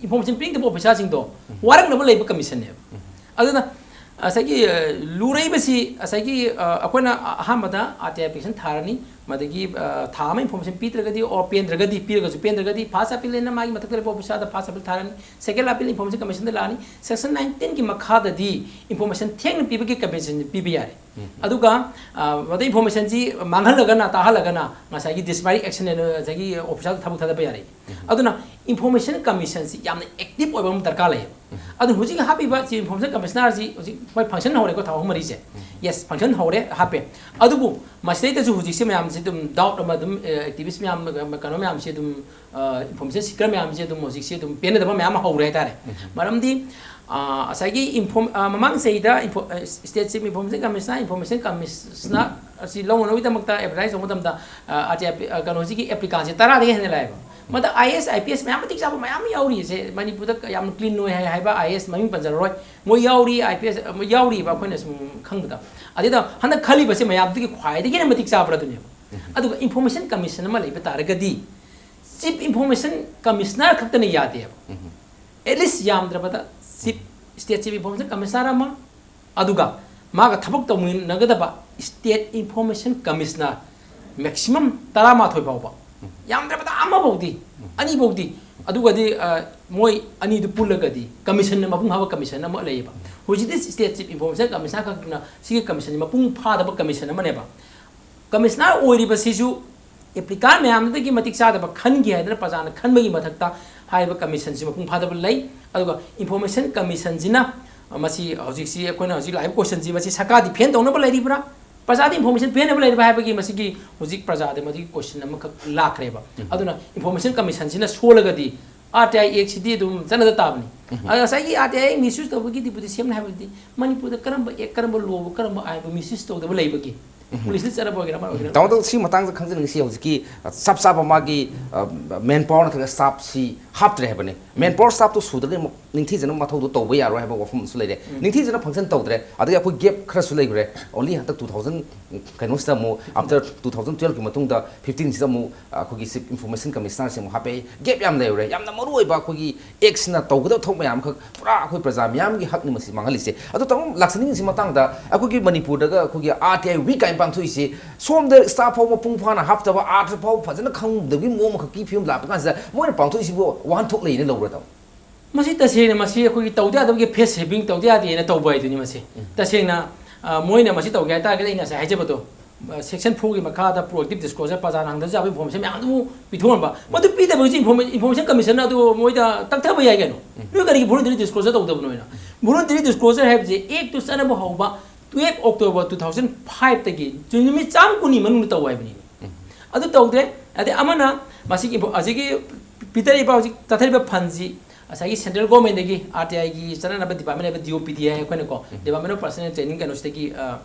ꯏꯟꯐꯣꯔꯃꯦꯁꯟ ꯄꯤꯅꯤꯡꯗꯕ ꯑꯣꯐꯤꯁꯥꯔꯁꯤꯡꯗꯣ ꯋꯥꯔꯛꯅꯕ ꯂꯩꯕ ꯀꯃꯤꯁꯟꯅꯦꯕ꯫ ꯑꯗꯨꯅ ꯉꯁꯥꯏꯒꯤ ꯑ, ꯂꯨꯔꯛꯏꯕꯁꯤ ꯉꯁꯥꯏꯒꯤ ꯑ, ꯑꯩꯈꯣꯏꯅ ꯑꯍꯥꯟꯕꯗ ꯑꯥꯔ ꯇꯤ ꯑꯥꯏ ꯑꯦꯄ꯭ꯂꯤꯀꯦꯁꯟ ꯊꯥꯔꯅꯤ꯫ ꯃꯗꯒꯤ ꯑ, ꯊꯥ ꯑꯃ ꯏꯟꯐꯣꯔꯃꯦꯁꯟ ꯄꯤꯗ꯭ꯔꯒꯗꯤ ꯑꯣꯔ ꯄꯦꯟꯗ꯭ꯔꯒꯗꯤ, ꯄꯤꯔꯒꯁꯨ ꯄꯦꯟꯗ꯭ꯔꯒꯗꯤ ꯐꯥꯔꯁ ꯑꯄꯤꯜ ꯑꯅ ꯃꯥꯒꯤ ꯃꯊꯛꯇ ꯂꯩꯕ ꯑꯣꯐꯤꯁꯥꯔꯗ ꯐꯥꯔꯁ ꯑꯄꯤꯜ ꯊꯥꯔꯅꯤ꯫ ꯁꯦꯀꯦꯟ ꯑꯄꯤꯜ ꯏꯟꯐꯣꯔꯃꯦꯁꯟ ꯀꯃꯤꯁꯟꯗ ꯂꯥꯛꯑꯅꯤ꯫ ꯁꯦꯛꯁꯟ ꯅꯥꯏꯟꯇꯤꯟꯒꯤ ꯃꯈꯥꯗꯗꯤ ꯏꯟꯐꯣꯔꯃꯦꯁꯟ ꯊꯦꯡꯅ ꯄꯤꯕꯒꯤ ꯀꯝꯄꯦꯟꯁꯦꯁꯟ ꯄꯤꯕ ꯌꯥꯔꯦ꯫ ꯑꯗꯨꯒ ꯑ, ꯃꯗꯩ ꯏꯟꯐꯣꯔꯃꯦꯁꯟꯁꯤ ꯃꯥꯡꯍꯜꯂꯒꯅ, ꯇꯥꯍꯜꯂꯒꯅ ꯉꯁꯥꯏꯒꯤ ꯗꯤꯁꯤꯄ꯭ꯂꯤꯅꯔꯤ ꯑꯦꯛꯁꯟ ꯍꯥꯏꯅ ꯉꯁꯥꯏꯒꯤ ꯑꯣꯐꯤꯁꯥꯔꯗ ꯊꯕꯛ ꯊꯥꯗꯕ ꯌꯥꯔꯦ꯫ ꯑꯗꯨꯅ ꯏꯟꯐꯣꯔꯃꯦꯁꯟ ꯀꯃꯤꯁꯟꯁꯤ ꯌꯥꯝꯅ ꯑꯦꯛꯇꯤꯚ ꯑꯣꯏꯕ ꯑꯃ ꯗꯔꯀꯥꯔ ꯂꯩꯌꯦꯕ꯫ ꯑꯗꯨꯅ ꯍꯧꯖꯤꯛ ꯍꯥꯞꯄꯤꯕ ꯆꯤꯐ ꯏꯟꯐꯣꯔꯃꯦꯁꯟ ꯀꯃꯤꯁꯅꯔꯁꯤ ꯍꯧꯖꯤꯛ ꯃꯣꯏ ꯐꯪꯁꯟ ꯍꯧꯔꯦꯀꯣ, ꯊꯥ ꯑꯍꯨꯝ ꯃꯔꯤꯁꯦ꯫ ꯌꯦꯁ, ꯐꯪꯁꯟ ꯍꯧꯔꯦ, ꯍꯥꯞꯄꯦ꯫ ꯑꯗꯨꯕꯨ ꯃꯁꯤꯗꯩꯗꯁꯨ ꯍꯧꯖꯤꯛꯁꯦ ꯃꯌꯥꯝꯁꯤ ꯑꯗꯨꯝ ꯗꯥꯎꯠ ꯑꯃ ꯑꯗꯨꯝ, ꯑꯦ, ꯑꯦꯛꯇꯤꯚꯤꯁ ꯃꯌꯥꯝ, ꯀꯩꯅꯣ ꯃꯌꯥꯝꯁꯤ ꯑꯗꯨꯝ, ꯑ, ꯏꯟꯐꯣꯔꯃꯦꯁꯟ ꯁꯤꯀꯔ ꯃꯌꯥꯝꯁꯤ ꯑꯗꯨꯝ ꯍꯧꯖꯤꯛꯁꯤ ꯑꯗꯨꯝ ꯄꯦꯟꯅꯗꯕ ꯃꯌꯥꯝ ꯑꯃ ꯍꯧꯔꯦ ꯍꯥꯏꯇꯥꯔꯦ꯫ ꯃꯔꯝꯗꯤ ꯑ, ꯉꯁꯥꯏꯒꯤ ꯏꯟꯐꯣꯔꯝ-, ꯑ, ꯃꯃꯥꯡ ꯆꯍꯤꯗ ꯏꯟꯐꯣ-, ꯑ, state chief information commissioner, information commissioner ꯑꯁꯤ ꯂꯧꯅꯅꯕꯒꯤꯗꯃꯛꯇ ꯑꯦꯗꯚꯔꯇꯥꯏꯁ ꯇꯧꯕ ꯃꯇꯝꯗ, ꯑ, ꯑꯥꯔ ꯇꯤ ꯑꯥꯏ ꯑꯦꯄ꯭ꯂꯤ-, ꯑ, ꯀꯩꯅꯣꯁꯤꯒꯤ ꯑꯦꯄ꯭ꯂꯤꯀꯥꯟꯁꯦ ꯇꯔꯥꯗꯒꯤ ꯍꯦꯟꯅ ꯂꯥꯛꯑꯦꯕ꯫ ꯃꯗ I A S, I P S ꯃꯌꯥꯝ ꯃꯇꯤꯛ ꯆꯥꯕ ꯃꯌꯥꯝ ꯑꯃ ꯌꯥꯎꯔꯤꯁꯦ, ꯃꯅꯤꯄꯨꯔꯗ ꯌꯥꯝꯅ ꯀ꯭ꯂꯤꯟ ꯑꯣꯏ ꯍꯥꯏ-, ꯍꯥꯏꯕ ꯑꯥꯏ ꯑꯦ ꯑꯦꯁ ꯃꯃꯤꯡ ꯄꯟꯖꯔꯔꯣꯏ꯫ ꯃꯣꯏ ꯌꯥꯎꯔꯤ, ꯑꯥꯏ ꯄꯤ ꯑꯦꯁ ꯌꯥꯎꯔꯤꯕ ꯑꯩꯈꯣꯏꯅ ꯁꯨꯝ ꯈꯪꯕꯗ꯫ ꯑꯗꯨꯗ ꯍꯟꯗꯛ ꯈꯜꯂꯤꯕꯁꯦ ꯃꯌꯥꯝꯗꯒꯤ ꯈ꯭ꯋꯥꯏꯗꯒꯤ ꯍꯦꯟꯅ ꯃꯇꯤꯛ ꯆꯥꯕ꯭ꯔꯥ ꯑꯗꯨꯅꯦꯕ꯫ ꯑꯗꯨꯒ ꯏꯟꯐꯣꯔꯃꯦꯁꯟ ꯀꯃꯤꯁꯟ ꯑꯃ ꯂꯩꯕ ꯇꯥꯔꯒꯗꯤ ꯆꯤꯐ ꯏꯟꯐꯣꯔꯃꯦꯁꯟ ꯀꯃꯤꯁꯅꯔ ꯈꯛꯇꯅ ꯌꯥꯗꯦꯕ꯫ ꯑꯦꯠꯂꯤꯁ ꯌꯥꯝꯗ꯭ꯔꯕꯗ chief, state chief information commissioner ꯑꯃ, ꯑꯗꯨꯒ ꯃꯥꯒ ꯊꯕꯛ ꯇꯧꯃꯤꯟꯅꯒꯗꯕ ꯁ꯭ꯇꯦꯠ ꯏꯟꯐꯣꯔꯃꯦꯁꯟ ꯀꯃꯤꯁꯅꯔ ꯃꯦꯛꯁꯤꯃꯝ ꯇꯔꯥꯃꯥꯊꯣꯏ ꯐꯥꯎꯕ, ꯌꯥꯝꯗ꯭ꯔꯕꯗ ꯑꯃꯐꯥꯎꯗꯤ, ꯑꯅꯤꯐꯥꯎꯗꯤ, ꯑꯗꯨꯒꯗꯤ, ꯑ, ꯃꯣꯏ ꯑꯅꯤꯗꯨ ꯄꯨꯜꯂꯒꯗꯤ ꯀꯃꯤꯁꯟ, ꯃꯄꯨꯡ ꯐꯥꯕ ꯀꯃꯤꯁꯟ ꯑꯃ ꯂꯩꯌꯦꯕ꯫ ꯍꯧꯖꯤꯛꯇꯤ ꯁ꯭ꯇꯦꯠ ꯆꯤꯐ ꯏꯟꯐꯣꯔꯃꯦꯁꯟ ꯀꯃꯤꯁꯅꯔ ꯈꯛꯇꯅ ꯁꯤꯒꯤ ꯀꯃꯤꯁꯟꯁꯤ ꯃꯄꯨꯡ ꯐꯥꯗꯕ ꯀꯃꯤꯁꯟ ꯑꯃꯅꯦꯕ꯫ ꯀꯃꯤꯁꯅꯔ ꯑꯣꯏꯔꯤꯕꯁꯤꯁꯨ ꯑꯦꯄ꯭ꯂꯤꯀꯥꯟ ꯃꯌꯥꯝꯗꯨꯗꯒꯤ ꯃꯇꯤꯛ ꯆꯥꯗꯕ ꯈꯟꯈꯤ ꯍꯥꯏꯗꯅ ꯄ꯭ꯔꯖꯥꯅ ꯈꯟꯕꯒꯤ ꯃꯊꯛꯇ ꯍꯥꯏꯔꯤꯕ ꯀꯃꯤꯁꯟꯁꯤ ꯃꯄꯨꯡ ꯐꯥꯗꯕ ꯂꯩ꯫ ꯑꯗꯨꯒ ꯏꯟꯐꯣꯔꯃꯦꯁꯟ ꯀꯃꯤꯁꯟꯁꯤꯅ ꯃꯁꯤ ꯍꯧꯖꯤꯛꯁꯤ ꯑꯩꯈꯣꯏꯅ ꯍꯧꯖꯤꯛ ꯂꯥꯛꯏꯕ ꯀꯣꯏꯁꯟꯁꯤ, ꯃꯁꯤ ꯁꯔꯀꯥꯔ ꯗꯤꯐꯦꯟ ꯇꯧꯅꯕ ꯂꯩꯔꯤꯕ꯭ꯔꯥ, ꯄ꯭ꯔꯖꯥꯗ ꯏꯟꯐꯣꯔꯃꯦꯁꯟ ꯄꯤꯅꯕ ꯂꯩꯔꯤꯕ꯭ꯔꯥ ꯍꯥꯏꯕꯒꯤ ꯃꯁꯤꯒꯤ ꯍꯧꯖꯤꯛ ꯄ꯭ꯔꯖꯥꯗ ꯃꯗꯨꯒꯤ ꯀꯣꯏꯁꯟ ꯑꯃꯈꯛ ꯂꯥꯛꯈ꯭ꯔꯦꯕ꯫ ꯑꯗꯨꯅ ꯏꯟꯐꯣꯔꯃꯦꯁꯟ ꯀꯃꯤꯁꯟꯁꯤꯅ ꯁꯣꯜꯂꯒꯗꯤ ꯑꯥꯔ ꯇꯤ ꯑꯥꯏ ꯑꯦꯛꯁꯤꯗꯤ ꯑꯗꯨꯝ ꯆꯠꯅꯗ ꯇꯥꯕꯅꯤ꯫ ꯑꯗꯣ ꯉꯁꯥꯏꯒꯤ ꯑꯥꯔ ꯇꯤ ꯑꯥꯏ ꯑꯦꯛ ꯃꯤꯁꯌꯨꯁ ꯇꯧꯕꯒꯤ ꯗꯤꯄꯨꯇꯤ ꯁꯤ ꯑꯦꯝꯅ ꯍꯥꯏꯕꯗꯤ ꯃꯅꯤꯄꯨꯔꯗ ꯀꯔꯝꯕ ꯑꯦꯛ, ꯀꯔꯝꯕ ꯂꯣꯕꯨ, ꯀꯔꯝꯕ ꯑꯥꯏꯟꯕꯨ ꯃꯤꯁꯌꯨꯁ ꯇꯧꯗꯕ ꯂꯩꯕꯒꯦ? ꯄꯨꯂꯤꯁꯇ ꯆꯠꯅꯕ ꯑꯣꯏꯒꯦꯔꯥ, ꯑꯃ ꯑꯣꯏꯒꯦꯔꯥ? ꯇꯥꯃꯣ, ꯁꯤ ꯃꯇꯥꯡꯗ ꯈꯪꯖꯅꯤꯡꯉꯤꯁꯤ ꯍꯧꯖꯤꯛꯀꯤ, ꯑ, ꯆꯞ ꯆꯥꯕ ꯃꯥꯒꯤ, ꯑ, ꯃꯦꯟ ꯄꯥꯋꯔ ꯅꯠꯇ꯭ꯔꯒ ꯁ꯭ꯇꯥꯐꯁꯤ ꯍꯥꯞꯇ꯭ꯔꯦ ꯍꯥꯏꯕꯅꯤ꯫ ꯃꯦꯟ ꯄꯥꯋꯔ ꯁ꯭ꯇꯥꯐꯇꯣ ꯁꯨꯗ꯭ꯔꯒꯗꯤ ꯑꯃꯨꯛ ꯅꯤꯡꯊꯤꯖꯅ ꯃꯊꯧꯗꯣ ꯇꯧꯕ ꯌꯥꯔꯣꯏ ꯍꯥꯏꯕ ꯋꯥꯐꯝ ꯑꯃꯁꯨ ꯂꯩꯔꯦ꯫ ꯅꯤꯡꯊꯤꯖꯅ ꯐꯪꯁꯟ ꯇꯧꯗ꯭ꯔꯦ꯫ ꯑꯗꯒꯤ ꯑꯩꯈꯣꯏ ꯒꯦꯞ ꯈꯔꯁꯨ ꯂꯩꯈ꯭ꯔꯦ꯫ ꯑꯣꯟꯂꯤ ꯍꯟꯗꯛ ꯇꯨ ꯊꯥꯎꯖꯟ ꯀꯩꯅꯣꯁꯤꯗ ꯑꯃꯨꯛ, ꯑꯥꯐꯇꯔ ꯇꯨ ꯊꯥꯎꯖꯟ ꯇꯨꯌꯦꯜꯐꯀꯤ ꯃꯇꯨꯡꯗ ꯐꯤꯐꯇꯤꯟꯁꯤꯗ ꯑꯃꯨꯛ ꯑꯩꯈꯣꯏꯒꯤ ꯆꯤꯐ ꯏꯟꯐꯣꯔꯃꯦꯁꯟ ꯀꯃꯤꯁꯅꯔꯁꯦ ꯑꯃꯨꯛ ꯍꯥꯞꯄꯛꯏ꯫ ꯒꯦꯞ ꯌꯥꯝ ꯂꯩꯔꯨꯔꯦ꯫ ꯌꯥꯝꯅ ꯃꯔꯨ ꯑꯣꯏꯕ ꯑꯩꯈꯣꯏꯒꯤ ꯑꯦꯛꯁꯤꯅ ꯇꯧꯒꯗꯕ ꯊꯕꯛ ꯃꯌꯥꯝ ꯑꯃꯈꯛ ꯄꯨꯔꯥ ꯑꯩꯈꯣꯏ ꯄ꯭ꯔꯖꯥ ꯃꯤꯌꯥꯝꯒꯤ ꯍꯛꯅꯤ ꯃꯁꯤ ꯃꯥꯡꯍꯜꯂꯤꯁꯦ꯫ ꯑꯗꯣ ꯇꯥꯃꯣ, ꯂꯥꯛꯆꯅꯤꯡꯉꯤꯁꯤ ꯃꯇꯥꯡꯗ ꯑꯩꯈꯣꯏꯒꯤ ꯃꯅꯤꯄꯨꯔꯗꯒ ꯑꯩꯈꯣꯏꯒꯤ ꯑꯥꯔ ꯇꯤ ꯑꯥꯏ ꯋꯤꯛ ꯀꯥꯏꯅ ꯄꯥꯡꯊꯣꯛꯏꯁꯤ, ꯁꯣꯝꯗ ꯁ꯭ꯇꯥꯐ ꯐꯥꯎ ꯃꯄꯨꯡ ꯐꯥꯅ ꯍꯥꯞꯇꯕ, ꯑꯥꯔꯊ ꯐꯥꯎ ꯐꯖꯅ ꯈꯪꯗꯕꯒꯤ ꯃꯑꯣꯡ ꯑꯃꯈꯛꯀꯤ ꯐꯤꯕꯝ ꯂꯥꯛꯄ ꯀꯥꯟꯁꯤꯗ ꯃꯣꯏꯅ ꯄꯥꯡꯊꯣꯛꯏꯁꯤꯕꯨ ꯋꯥꯍꯟꯊꯣꯛ ꯂꯩꯅ ꯂꯧꯕ꯭ꯔꯥ ꯇꯥꯃꯣ? ꯃꯁꯤ ꯇꯁꯦꯡꯅ ꯃꯁꯤ ꯑꯩꯈꯣꯏꯒꯤ ꯇꯧꯗ ꯌꯥꯗꯕꯒꯤ ꯐꯦꯁ ꯁꯦꯚꯤꯡ, ꯇꯧꯗ ꯌꯥꯗꯦꯅ ꯇꯧꯕ ꯍꯥꯏꯗꯨꯅꯤ ꯃꯁꯤ꯫ ꯇꯁꯦꯡꯅ, ꯑ, ꯃꯣꯏꯅ ꯃꯁꯤ ꯇꯧꯒꯦ ꯍꯥꯏꯇꯥꯔꯒꯗꯤ ꯑꯩꯅ ꯉꯁꯥꯏ ꯍꯥꯏꯖꯕꯗꯣ, ꯑ, ꯁꯦꯛꯁꯟ ꯐꯣꯔꯒꯤ ꯃꯈꯥꯗ ꯄ꯭ꯔꯣꯑꯦꯛꯇꯤꯞ ꯗꯤꯁꯀ꯭ꯂꯣꯖꯔ, ꯄ꯭ꯔꯖꯥꯅ ꯍꯪꯗꯕꯁꯨ ꯌꯥꯕ ꯏꯟꯐꯣꯔꯃꯦꯁꯟ ꯃꯌꯥꯝ ꯑꯗꯨꯕꯨ ꯄꯤꯊꯣꯛꯂꯝꯕ꯫ ꯃꯗꯨ ꯄꯤꯗꯕꯒꯤ ꯏꯟꯐꯣꯔꯃꯦ-, ꯏꯟꯐꯣꯔꯃꯦꯁꯟ ꯀꯃꯤꯁꯟꯅ ꯑꯗꯨ ꯃꯣꯏꯗ ꯇꯛꯊꯕ ꯌꯥꯏ ꯀꯩꯅꯣ꯫ ꯅꯣꯏ ꯀꯔꯤꯒꯤ ꯚꯣꯂꯨꯟꯇꯔꯤ ꯗꯤꯁꯀ꯭ꯂꯣꯖꯔ ꯇꯧꯗꯕꯅꯣ ꯍꯥꯏꯅ? ꯚꯣꯂꯨꯟꯇꯔꯤ ꯗꯤꯁꯀ꯭ꯂꯣꯖꯔ ꯍꯥꯏꯕꯁꯦ ꯑꯦꯛꯇꯨ ꯆꯠꯅꯕ ꯍꯧꯕ ꯇꯨꯌꯦꯜꯐ ꯑꯣꯛꯇꯣꯕꯔ ꯇꯨ ꯊꯥꯎꯖꯟ ꯐꯥꯏꯚꯇꯒꯤ ꯅꯨꯃꯤꯠ ꯆꯥꯝꯃ ꯀꯨꯟꯅꯤ ꯃꯅꯨꯡꯗ ꯇꯧ ꯍꯥꯏꯕꯅꯤ꯫ ꯑꯗꯨ ꯇꯧꯗ꯭ꯔꯦ꯫ ꯑꯗꯩ ꯑꯃꯅ ꯃꯁꯤꯒꯤ ꯏꯟꯐꯣ-, ꯍꯧꯖꯤꯛꯀꯤ ꯄꯤꯊꯔꯤꯕ, ꯍꯧꯖꯤꯛ ꯆꯠꯊꯔꯤꯕ ꯐꯟꯁꯤ ꯉꯁꯥꯏꯒꯤ ꯁꯦꯟꯇ꯭ꯔꯦꯜ ꯒꯣꯔꯃꯦꯟꯗꯒꯤ ꯑꯥꯔ ꯇꯤ ꯑꯥꯏꯒꯤ ꯆꯠꯅꯅꯕ ꯗꯤꯄꯥꯔꯠꯃꯦꯟ ꯍꯥꯏꯕ ꯗꯤ ꯑꯣ ꯄꯤ ꯗꯤ ꯍꯥꯏ ꯑꯩꯈꯣꯏꯅꯀꯣ, ꯗꯤꯄꯥꯔꯠꯃꯦꯟ ꯑꯣꯐ ꯄꯔꯁꯅꯦꯜ ꯇ꯭ꯔꯦꯅꯤꯡ ꯀꯩꯅꯣꯁꯤꯗꯒꯤ, ꯑ,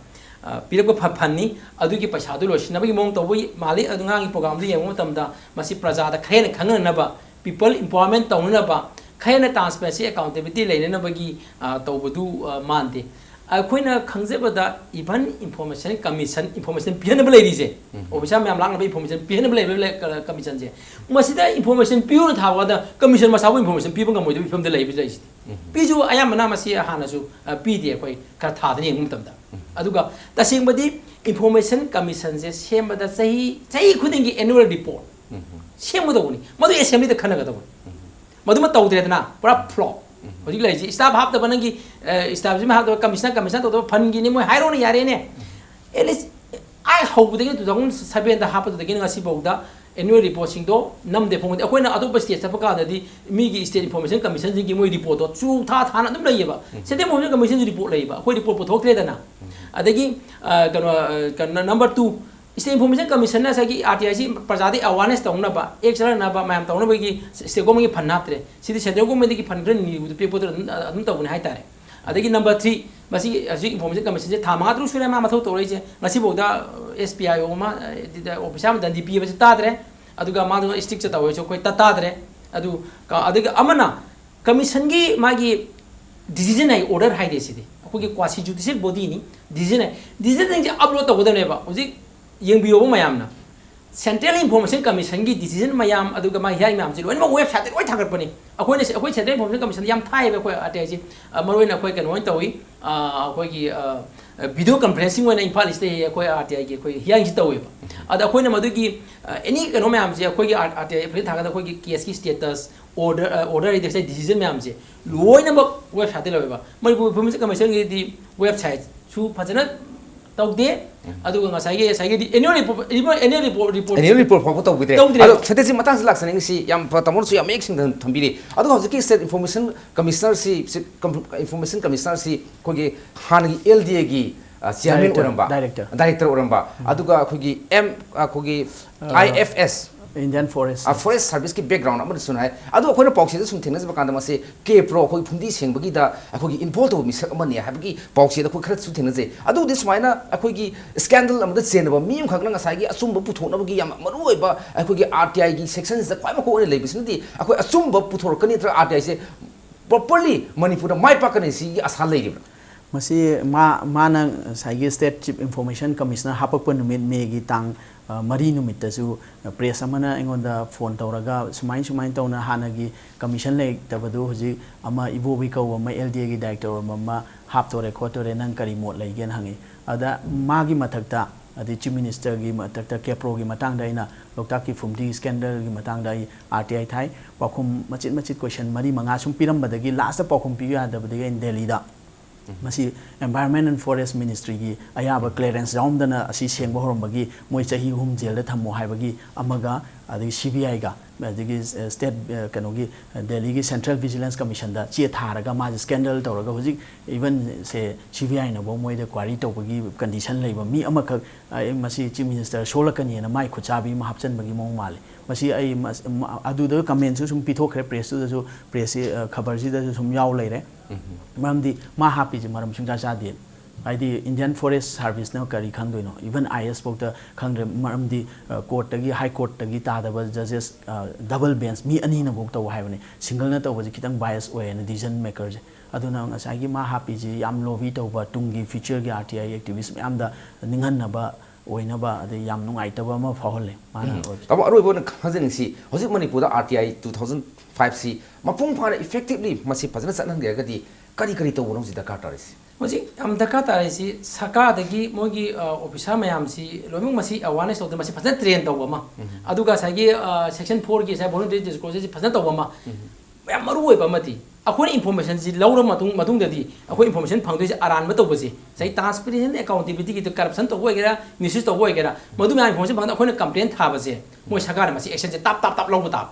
ꯑ, ꯄꯤꯔꯛꯄ ꯐ-, ꯐꯟꯅꯤ꯫ ꯑꯗꯨꯒꯤ ꯄꯩꯁꯥꯗꯨ ꯂꯣꯏꯁꯤꯟꯅꯕꯒꯤ ꯃꯑꯣꯡ ꯇꯧꯕ ꯃꯥꯜꯂꯤ꯫ ꯑꯗꯨ ꯉꯔꯥꯡꯒꯤ ꯄ꯭ꯔꯣꯒꯥꯝꯗꯨ ꯌꯦꯡꯕ ꯃꯇꯝꯗ ꯃꯁꯤ ꯄ꯭ꯔꯖꯥꯗ ꯈꯔ ꯍꯦꯟꯅ ꯈꯪꯍꯟꯅꯕ, ꯄꯤꯄꯜ ꯏꯝꯄꯥꯋꯔꯃꯦꯟ ꯇꯧꯅꯅꯕ, ꯈꯔ ꯍꯦꯟꯅ ꯇ꯭ꯔꯥꯟꯁꯄꯦꯔꯦꯟꯁꯤ, ꯑꯦꯀꯥꯎꯟꯇꯦꯕꯤꯂꯤꯇꯤ ꯂꯩꯅꯅꯕꯒꯤ, ꯑ, ꯇꯧꯕꯗꯨ, ꯑ, ꯃꯥꯟꯗꯦ꯫ ꯑꯩꯈꯣꯏꯅ ꯈꯪꯖꯕꯗ ꯏꯚꯟ ꯏꯟꯐꯣꯔꯃꯦꯁꯟ ꯀꯃꯤꯁꯟ, ꯏꯟꯐꯣꯔꯃꯦꯁꯟ ꯄꯤꯍꯟꯅꯕ ꯂꯩꯔꯤꯁꯦ, ꯑꯣꯐꯤꯁꯔ ꯃꯌꯥꯝ ꯂꯥꯛꯅꯕ ꯏꯟꯐꯣꯔꯃꯦꯁꯟ ꯄꯤꯍꯟꯅꯕ ꯂꯩꯔꯤꯕ ꯂꯩ-, ꯀ-, ꯀꯃꯤꯁꯟꯁꯦ, ꯃꯁꯤꯗ ꯏꯟꯐꯣꯔꯃꯦꯁꯟ ꯄꯤꯌꯨꯅ ꯊꯥꯕ ꯀꯥꯟꯗ ꯀꯃꯤꯁꯟ ꯃꯁꯥꯕꯨ ꯏꯟꯐꯣꯔꯃꯦꯁꯟ ꯄꯤꯕ ꯉꯝꯃꯣꯏꯗꯕ ꯐꯤꯕꯝꯗ ꯂꯩꯕ ꯂꯩꯔꯤꯁꯤꯗꯤ꯫ ꯄꯤꯁꯨ ꯑꯌꯥꯝꯕꯅ ꯃꯁꯤ ꯍꯥꯟꯅꯁꯨ, ꯑ, ꯄꯤꯗꯦ ꯑꯩꯈꯣꯏ ꯈꯔ ꯊꯥꯗꯅ ꯌꯦꯡꯕ ꯃꯇꯝꯗ꯫ ꯑꯗꯨꯒ ꯇꯁꯦꯡꯕꯗꯤ ꯏꯟꯐꯣꯔꯃꯦꯁꯟ ꯀꯃꯤꯁꯟꯁꯦ ꯁꯦꯝꯕꯗ ꯆꯍꯤ, ꯆꯍꯤ ꯈꯨꯗꯤꯡꯒꯤ ꯑꯦꯅꯨꯋꯦꯜ ꯔꯤꯄꯣꯔꯠ ꯁꯦꯝꯒꯗꯧꯕꯅꯤ꯫ ꯃꯗꯨ ꯑꯦꯁꯦꯝꯕ꯭ꯂꯤꯗ ꯈꯟꯅꯒꯗꯧꯕꯅꯤ꯫ ꯃꯗꯨꯃ ꯇꯧꯗ꯭ꯔꯦꯗꯅ, ꯄꯨꯔꯥ ꯐ꯭ꯂꯣꯞ꯫ ꯍꯧꯖꯤꯛ ꯂꯩꯔꯤꯁꯤ ꯁ꯭ꯇꯥꯐ ꯍꯥꯞꯇꯕ, ꯅꯪꯒꯤ, ꯑ, ꯁ꯭ꯇꯥꯐꯁꯤꯃ ꯍꯥꯞꯇꯕ, ꯀꯃꯤꯁꯅꯔ, ꯀꯃꯤꯁꯅꯔ ꯇꯧꯗꯕ, ꯐꯟꯒꯤꯅꯤ ꯃꯣꯏ ꯍꯥꯏꯔꯣꯅ ꯌꯥꯔꯦꯅꯦ꯫ ꯑꯦꯠꯂꯤꯁ ꯑꯩ ꯍꯧꯕꯗꯒꯤ ꯇꯨ ꯊꯥꯎꯖꯟ ꯁꯚꯦꯟꯗ ꯍꯥꯞꯄꯗꯨꯗꯒꯤꯅ ꯉꯁꯤꯐꯥꯎꯗ ꯑꯦꯅꯨꯋꯦꯜ ꯔꯤꯄꯣꯔꯠꯁꯤꯡꯗꯣ ꯅꯝꯗꯦ ꯐꯣꯡꯗꯦ꯫ ꯑꯩꯈꯣꯏꯅ ꯑꯇꯣꯞꯄ ꯁ꯭ꯇꯦꯠ ꯆꯠꯄ ꯀꯥꯟꯗꯗꯤ ꯃꯤꯒꯤ ꯁ꯭ꯇꯦꯠ ꯏꯟꯐꯣꯔꯃꯦꯁꯟ ꯀꯃꯤꯁꯟꯁꯤꯡꯒꯤ ꯃꯣꯏ ꯔꯤꯄꯣꯔꯠꯇꯣ ꯆꯨ ꯊꯥ ꯊꯥꯅ ꯑꯗꯨꯝ ꯂꯩꯌꯦꯕ꯫ ꯁꯦꯟꯇ꯭ꯔꯦꯜ ꯏꯟꯐꯣꯔꯃꯦꯁꯟ ꯀꯃꯤꯁꯟꯁꯨ ꯔꯤꯄꯣꯔꯠ ꯂꯩꯌꯦꯕ, ꯑꯩꯈꯣꯏ ꯔꯤꯄꯣꯔꯠ ꯄꯨꯊꯣꯛꯇ꯭ꯔꯦꯗꯅ꯫ ꯑꯗꯒꯤ, ꯑ, ꯀꯩꯅꯣ, ꯑ, ꯀꯩꯅꯣ, ꯅꯝꯕꯔ ꯇꯨ, ꯁ꯭ꯇꯦꯠ ꯏꯟꯐꯣꯔꯃꯦꯁꯟ ꯀꯃꯤꯁꯟꯅ ꯉꯁꯥꯏꯒꯤ ꯑꯥꯔ ꯇꯤ ꯑꯥꯏꯁꯤ ꯄ꯭ꯔꯖꯥꯗ ꯑꯦꯋꯥꯔꯅꯦꯁ ꯇꯧꯅꯕ, ꯑꯦꯛ ꯆꯠꯅꯅꯕ ꯃꯌꯥꯝ ꯇꯧꯅꯕꯒꯤ ꯁ꯭ꯇꯦꯠ ꯒꯣꯔꯃꯦꯟꯒꯤ ꯐꯟ ꯍꯥꯞꯇ꯭ꯔꯦ꯫ ꯁꯤꯗꯤ ꯁꯦꯟꯇ꯭ꯔꯦꯜ ꯒꯣꯔꯃꯦꯟꯗꯒꯤ ꯐꯟ ꯈꯔ ꯅꯤꯕꯗ ꯄꯤꯔꯛꯄꯗꯨꯅ ꯑꯗꯨꯝ, ꯑꯗꯨꯝ ꯇꯧꯕꯅꯤ ꯍꯥꯏꯇꯥꯔꯦ꯫ ꯑꯗꯒꯤ ꯅꯝꯕꯔ ꯊ꯭ꯔꯤ, ꯃꯁꯤ ꯍꯧꯖꯤꯛ ꯏꯟꯐꯣꯔꯃꯦꯁꯟ ꯀꯃꯤꯁꯟꯁꯦ ꯊꯥ ꯃꯉꯥ ꯇꯔꯨꯛ ꯁꯨꯔꯦ ꯃꯥ ꯃꯊꯧ ꯇꯧꯔꯛꯏꯁꯦ꯫ ꯉꯁꯤꯐꯥꯎꯗ ꯑꯦꯁ ꯄꯤ ꯑꯥꯏ ꯑꯣ ꯑꯃ, ꯑ, ꯑꯣꯐꯤꯁꯥꯔ ꯑꯃ ꯗꯟꯗꯤ ꯄꯤꯕꯁꯤ ꯇꯥꯗ꯭ꯔꯦ꯫ ꯑꯗꯨꯒ ꯃꯥꯗꯣ ꯏꯁꯇ꯭ꯔꯤꯛ ꯇꯧꯋꯦꯁꯨ ꯑꯩꯈꯣꯏ ꯇꯥ-, ꯇꯥꯗ꯭ꯔꯦ꯫ ꯑꯗꯨ ꯀ- ꯑꯗꯨꯒ ꯑꯃꯅ ꯀꯃꯤꯁꯟꯒꯤ ꯃꯥꯒꯤ decision ꯍꯥꯏ, order ꯍꯥꯏꯗꯦ ꯁꯤꯗꯤ, ꯑꯩꯈꯣꯏꯒꯤ quasi judicial bodyꯅꯤ꯫ Decision ꯍꯥꯏ, decisionꯁꯤꯡꯁꯦ upload ꯇꯧꯒꯗꯕꯅꯦꯕ꯫ ꯍꯧꯖꯤꯛ ꯌꯦꯡꯕꯤꯌꯣꯕ ꯃꯌꯥꯝꯅ, Central Information Commissionꯒꯤ decision ꯃꯌꯥꯝ, ꯑꯗꯨꯒ ꯃꯥꯒꯤ hearing ꯃꯌꯥꯝꯁꯦ ꯂꯣꯏꯅꯃꯛ websiteꯇ ꯂꯣꯏ ꯊꯥꯒꯠꯄꯅꯤ꯫ ꯑꯩꯈꯣꯏꯅ ꯁꯤ- ꯑꯩꯈꯣꯏ Central Information Commission ꯌꯥꯝ ꯊꯥꯏꯌꯦꯕ ꯑꯩꯈꯣꯏ ꯑꯥꯔ ꯇꯤ ꯑꯥꯏꯁꯦ꯫ ꯑ, ꯃꯔꯨꯑꯣꯏꯅ ꯑꯩꯈꯣꯏ ꯀꯩꯅꯣ ꯑꯣꯏꯅ ꯇꯧꯏ, ꯑ, ꯑꯩꯈꯣꯏꯒꯤ ꯑ, video conferencing ꯑꯣꯏꯅ ꯏꯝꯐꯥꯜ ꯏꯁꯇ ꯑꯩꯈꯣꯏ ꯑꯥꯔ ꯇꯤ ꯑꯥꯏꯒꯤ ꯑꯩꯈꯣꯏ hearingꯁꯤ ꯇꯧꯋꯦꯕ꯫ ꯑꯗ ꯑꯩꯈꯣꯏꯅ ꯃꯗꯨꯒꯤ ꯑ, any ꯀꯩꯅꯣ ꯃꯌꯥꯝꯁꯦ ꯑꯩꯈꯣꯏꯒꯤ ꯑꯥꯔ ꯇꯤ ꯑꯥꯏ ꯑꯦꯐ ꯑꯥꯏ ꯑꯥꯔ ꯊꯥꯒꯠꯄꯗ ꯑꯩꯈꯣꯏꯒꯤ caseꯀꯤ status, order, order ꯍꯥꯏꯗꯤ ꯉꯁꯥꯏ decision ꯃꯌꯥꯝꯁꯦ ꯂꯣꯏꯅꯃꯛ websiteꯇ ꯂꯩꯕ꯫ ꯃꯅꯤꯄꯨꯔ Information Commissionꯒꯤꯗꯤ websiteꯁꯨ ꯐꯖꯅ ꯇꯧꯗꯦ꯫ ꯑꯗꯨꯒ ꯉꯁꯥꯏꯒꯤ ꯉꯁꯥꯏꯒꯤꯗꯤ annual report, annual report, report annual report ꯐꯥꯎꯕ ꯇꯧꯕꯤꯗ꯭ꯔꯦ꯫ ꯇꯧꯗ꯭ꯔꯦ꯫ ꯑꯗꯣ ꯁꯇꯦꯠꯁꯤ ꯃꯇꯥꯡꯁꯤ ꯂꯥꯛꯆꯅꯤꯡꯉꯤꯁꯤ ꯌꯥꯝ ꯐ- ꯇꯥꯃꯣꯅꯁꯨ ꯌꯥꯝ ꯃꯌꯦꯛ ꯁꯦꯡꯅ ꯊꯝꯕꯤꯔꯤ꯫ ꯑꯗꯨꯒ ꯍꯧꯖꯤꯛꯀꯤ state information commissionerꯁꯤ, ꯁꯤ com- information commissionerꯁꯤ ꯑꯩꯈꯣꯏꯒꯤ ꯍꯥꯟꯅꯒꯤ ꯑꯦꯜ ꯗꯤ ꯑꯦꯒꯤ ꯆꯤꯌꯥꯔꯃꯦꯟ Director, ꯑꯣꯏꯔꯝꯕ, director꯫ Director ꯑꯣꯏꯔꯝꯕ, ꯑꯗꯨꯒ ꯑꯩꯈꯣꯏꯒꯤ ꯑꯦꯝ ꯑꯩꯈꯣꯏꯒꯤ ꯑ, ꯑꯥꯏ ꯑꯦꯐ ꯑꯦꯁ, Indian Forest ꯑ, Service꯫ Forest Serviceꯀꯤ background ꯑꯃꯗꯁꯨ ꯍꯥꯏ꯫ ꯑꯗꯣ ꯑꯩꯈꯣꯏꯅ ꯄꯥꯎꯆꯦꯗ ꯁꯨꯝ ꯊꯦꯡꯅꯖꯕ ꯀꯥꯟꯗ ꯃꯁꯤ ꯀꯦ ꯄ꯭ꯔꯣ ꯑꯩꯈꯣꯏ ꯐꯨꯝꯗꯤ ꯁꯦꯡꯕꯒꯤꯗ ꯑꯩꯈꯣꯏꯒꯤ involve ꯇꯧꯕ ꯃꯤꯁꯛ ꯑꯃꯅꯤ ꯍꯥꯏꯕꯒꯤ ꯄꯥꯎꯆꯦꯗ ꯑꯩꯈꯣꯏ ꯈꯔꯁꯨ ꯊꯦꯡꯅꯖꯩ꯫ ꯑꯗꯨꯕꯨꯗꯤ ꯁꯨꯃꯥꯏꯅ ꯑꯩꯈꯣꯏꯒꯤ scandal ꯑꯃꯗ ꯆꯦꯟꯅꯕ ꯃꯤ ꯑꯃꯈꯛꯅ ꯉꯁꯥꯏꯒꯤ ꯑꯆꯨꯝꯕ ꯄꯨꯊꯣꯛꯅꯕꯒꯤ ꯌꯥꯝ ꯃꯔꯨꯑꯣꯏꯕ ꯑꯩꯈꯣꯏꯒꯤ ꯑꯥꯔ ꯇꯤ ꯑꯥꯏꯒꯤ sectionꯁꯤꯗ ꯈ꯭ꯋꯥꯏ ꯃꯀꯣꯛ ꯑꯣꯏꯅ ꯂꯩꯕꯁꯤꯅꯗꯤ ꯑꯩꯈꯣꯏ ꯑꯆꯨꯝꯕ ꯄꯨꯊꯣꯔꯛꯀꯅꯤ ꯅꯠꯇ꯭ꯔꯒ ꯑꯥꯔ ꯇꯤ ꯑꯥꯏꯁꯦ properly ꯃꯅꯤꯄꯨꯔꯗ ꯃꯥꯏ ꯄꯥꯛꯀꯅꯤ ꯁꯤꯒꯤ ꯑꯁꯥ ꯂꯩꯔꯤꯕ꯭ꯔꯥ? ꯃꯁꯤ ꯃꯥ-, ꯃꯥꯅ ꯉꯁꯥꯏꯒꯤ State Chief Information Commissioner ꯍꯥꯄꯛꯄ ꯅꯨꯃꯤꯠ, ꯃꯦꯒꯤ ꯇꯥꯡ, ꯑ, ꯃꯔꯤ ꯅꯨꯃꯤꯠꯇꯁꯨ, ꯑ, press ꯑꯃꯅ ꯑꯩꯉꯣꯟꯗ phone ꯇꯧꯔꯒ ꯁꯨꯃꯥꯏ ꯁꯨꯃꯥꯏꯅ ꯇꯧꯅ ꯍꯥꯟꯅꯒꯤ commission ꯂꯩꯇꯕꯗꯨ ꯍꯧꯖꯤꯛ ꯑꯃ ꯏꯕꯣꯕꯤ ꯀꯧꯕ ꯑꯃ ꯑꯦꯜ ꯗꯤ ꯑꯦꯒꯤ director ꯑꯣꯏꯕ ꯑꯃ ꯍꯥꯞꯇꯣꯔꯦ ꯈꯣꯠꯇꯣꯔꯦ, ꯅꯪ ꯀꯔꯤ ꯃꯣꯠ ꯂꯩꯒꯦꯅ ꯍꯪꯉꯤ꯫ ꯑꯗ ꯃꯥꯒꯤ ꯃꯊꯛꯇ ꯑꯗꯩ Chief Ministerꯒꯤ ꯃꯊꯛꯇ ꯀꯦ ꯄ꯭ꯔꯣꯒꯤ ꯃꯇꯥꯡꯗ ꯑꯩꯅ ꯂꯣꯛꯇꯥꯛꯀꯤ ꯐꯨꯝꯗꯤ scandalꯒꯤ ꯃꯇꯥꯡꯗ ꯑꯩ ꯑꯥꯔ ꯇꯤ ꯑꯥꯏ ꯊꯥꯏ꯫ ꯄꯥꯎꯈꯨꯝ ꯃꯆꯤꯠ ꯃꯆꯤꯠ question ꯃꯔꯤ ꯃꯉꯥ ꯁꯨꯝ ꯄꯤꯔꯝꯕꯗꯒꯤ lastꯇ ꯄꯥꯎꯈꯨꯝ ꯄꯤꯌꯨ ꯌꯥꯗꯕꯗꯒꯤ ꯑꯩꯅ ꯗꯦꯜꯂꯤꯗ ꯃꯁꯤ Environment and Forest Ministryꯒꯤ ꯑꯌꯥꯕ clearance ꯌꯥꯎꯔꯝꯗꯅ ꯑꯁꯤ ꯁꯦꯡꯕ ꯍꯧꯔꯝꯕꯒꯤ ꯃꯣꯏ ꯆꯍꯤ ꯑꯍꯨꯝ ꯖꯦꯜꯗ ꯊꯝꯃꯣ ꯍꯥꯏꯕꯒꯤ ꯑꯃꯒ, ꯑꯗꯒꯤ ꯁꯤ ꯕꯤ ꯑꯥꯏꯒ, ꯑꯗꯒꯤ state, ꯑ, ꯀꯩꯅꯣꯒꯤ, ꯑ, ꯗꯦꯜꯂꯤꯒꯤ Central Vigilance Commissionꯗ ꯆꯦ ꯊꯥꯔꯒ ꯃꯥꯁꯦ scandal ꯇꯧꯔꯒ ꯍꯧꯖꯤꯛ even ꯁꯦ ꯁꯤ ꯕꯤ ꯑꯥꯏꯅꯐꯥꯎ ꯃꯣꯏꯗ query ꯇꯧꯕꯒꯤ condition ꯂꯩꯕ ꯃꯤ ꯑꯃꯈꯛ, ꯑ, ꯃꯁꯤ Chief Minister ꯁꯣꯜꯂꯛꯀꯅꯤꯅ ꯃꯥꯏ ꯈꯨꯠꯆꯥꯕꯤ ꯑꯃ ꯍꯥꯞꯆꯤꯟꯕꯒꯤ ꯃꯑꯣꯡ ꯃꯥꯜꯂꯤ꯫ ꯃꯁꯤ ꯑꯩ ꯃꯁ-, ꯃ-, ꯑꯗꯨꯗ commentꯁꯨ ꯁꯨꯝ ꯄꯤꯊꯣꯛꯈ꯭ꯔꯦ pressꯇꯨꯗꯁꯨ, pressꯁꯤ, ꯑ, ꯈꯕꯔꯁꯤꯗꯁꯨ ꯁꯨꯝ ꯌꯥꯎ ꯂꯩꯔꯦ꯫ ꯃꯔꯝꯗꯤ ꯃꯥ ꯍꯥꯞꯄꯤꯁꯦ ꯃꯔꯝ ꯁꯨꯡꯆꯥ ꯆꯥꯗꯦ꯫ ꯍꯥꯏꯗꯤ ꯏꯟꯗꯤꯌꯥꯟ ꯐꯣꯔꯦꯁ ꯁꯥꯔꯚꯤꯁꯅ ꯀꯔꯤ ꯈꯪꯗꯣꯏꯅꯣ? ꯏꯚꯟ ꯑꯥꯏ ꯑꯦꯁ ꯐꯥꯎꯗ ꯈꯪꯗ꯭ꯔꯦ, ꯃꯔꯝꯗꯤ ꯀꯣꯔꯠꯇꯒꯤ, ꯍꯥꯏ ꯀꯣꯔꯠꯇꯒꯤ ꯇꯥꯗꯕ ꯖꯖꯦꯁ ꯗꯕꯜ ꯕꯦꯟꯁ ꯃꯤ ꯑꯅꯤꯅꯐꯥꯎ ꯇꯧ ꯍꯥꯏꯕꯅꯤ, ꯁꯤꯡꯒꯜꯅ ꯇꯧꯕꯁꯦ ꯈꯤꯇꯪ ꯕꯥꯏꯁ ꯑꯣꯏꯌꯦꯅ ꯗꯤꯁꯤꯖꯟ ꯃꯦꯀꯔꯁꯦ꯫ ꯑꯗꯨꯅ ꯉꯁꯥꯏꯒꯤ ꯃꯥ ꯍꯥꯞꯄꯤꯁꯤ ꯌꯥꯝ ꯂꯣꯕꯤ ꯇꯧꯕ, ꯇꯨꯡꯒꯤ ꯐ꯭ꯌꯨꯆꯔꯒꯤ ꯑꯥꯔ ꯇꯤ ꯑꯥꯏ ꯑꯦꯛꯇꯤꯚꯤꯁ ꯃꯌꯥꯝꯗ ꯅꯤꯡꯍꯟꯅꯕ ꯑꯣꯏꯅꯕ, ꯑꯗꯩ ꯌꯥꯝ ꯅꯨꯡꯉꯥꯏꯇꯕ ꯑꯃ ꯐꯥꯎꯍꯜꯂꯦ ꯃꯥꯅ ꯑꯣꯏꯕꯁꯦ꯫ ꯇꯥꯃꯣ, ꯑꯔꯣꯏꯕ ꯑꯣꯏꯅ ꯈꯪꯖꯅꯤꯡꯁꯤ, ꯍꯧꯖꯤꯛ ꯃꯅꯤꯄꯨꯔꯗ ꯑꯥꯔ ꯇꯤ ꯑꯥꯏ ꯇꯨ ꯊꯥꯎꯖꯟ ꯐꯥꯏꯚꯁꯤ ꯃꯄꯨꯡ ꯐꯥꯅ ꯏꯐꯦꯛꯇꯤꯚꯂꯤ ꯃꯁꯤ ꯐꯖꯅ ꯆꯠꯍꯟꯒꯦ ꯍꯥꯏꯔꯒꯗꯤ ꯀꯔꯤ ꯀꯔꯤ ꯇꯧꯕꯅꯣ ꯍꯧꯖꯤꯛ ꯗꯔꯀꯥꯔ ꯇꯥꯔꯤꯁꯤ? ꯍꯧꯖꯤꯛ ꯌꯥꯝ ꯗꯔꯀꯥꯔ ꯇꯥꯔꯤꯁꯤ ꯁꯔꯀꯥꯔꯗꯒꯤ ꯃꯣꯏꯒꯤ ꯑꯣꯐꯤꯁꯥꯔ ꯃꯌꯥꯝꯁꯤ ꯂꯣꯏꯅꯃꯛ ꯃꯁꯤ ꯑꯦꯋꯥꯔꯅꯦꯁ ꯇꯧꯗꯅ ꯃꯁꯤ ꯐꯖꯅ ꯇ꯭ꯔꯦꯟ ꯇꯧꯕ ꯑꯃ, ꯑꯗꯨꯒ ꯉꯁꯥꯏꯒꯤ ꯁꯦꯛꯁꯟ ꯐꯣꯔꯒꯤ ꯉꯁꯥꯏ ꯚꯣꯂꯨꯟꯇꯔꯤ ꯗꯤꯁꯀ꯭ꯂꯣꯖꯔꯁꯤ ꯐꯖꯅ ꯇꯧꯕ ꯑꯃ, ꯌꯥꯝ ꯃꯔꯨ ꯑꯣꯏꯕ ꯑꯃꯗꯤ ꯑꯩꯈꯣꯏꯅ ꯏꯟꯐꯣꯔꯃꯦꯁꯟꯁꯤ ꯂꯧꯔ ꯃꯇꯨꯡ ꯃꯇꯨꯡꯗꯗꯤ ꯑꯩꯈꯣꯏ ꯏꯟꯐꯣꯔꯃꯦꯁꯟ ꯐꯪꯗꯣꯏꯁꯦ ꯑꯔꯥꯟꯕ ꯇꯧꯕꯁꯦ, ꯉꯁꯥꯏ ꯇ꯭ꯔꯥꯟꯁꯄꯦꯔꯦꯟꯁꯤ, ꯑꯦꯀꯥꯎꯟꯇꯦꯕꯤꯂꯤꯇꯤꯒꯤꯗ ꯀꯔꯞꯁꯟ ꯇꯧꯕ ꯑꯣꯏꯒꯦꯔꯥ, ꯃꯤꯁꯌꯨꯁ ꯇꯧꯕ ꯑꯣꯏꯒꯦꯔꯥ, ꯃꯗꯨ ꯃꯌꯥꯝ ꯏꯟꯐꯣꯔꯃꯦꯁꯟ ꯐꯪꯉꯗ ꯑꯩꯈꯣꯏꯅ ꯀꯝꯄ꯭ꯂꯦꯟ ꯊꯥꯕꯁꯦ ꯃꯣꯏ ꯁꯔꯀꯥꯔꯅ ꯃꯁꯤ ꯑꯦꯛꯁꯟꯁꯦ ꯇꯥꯞ ꯇꯥꯞ ꯇꯥꯞ ꯂꯧꯕ ꯇꯥꯕ꯫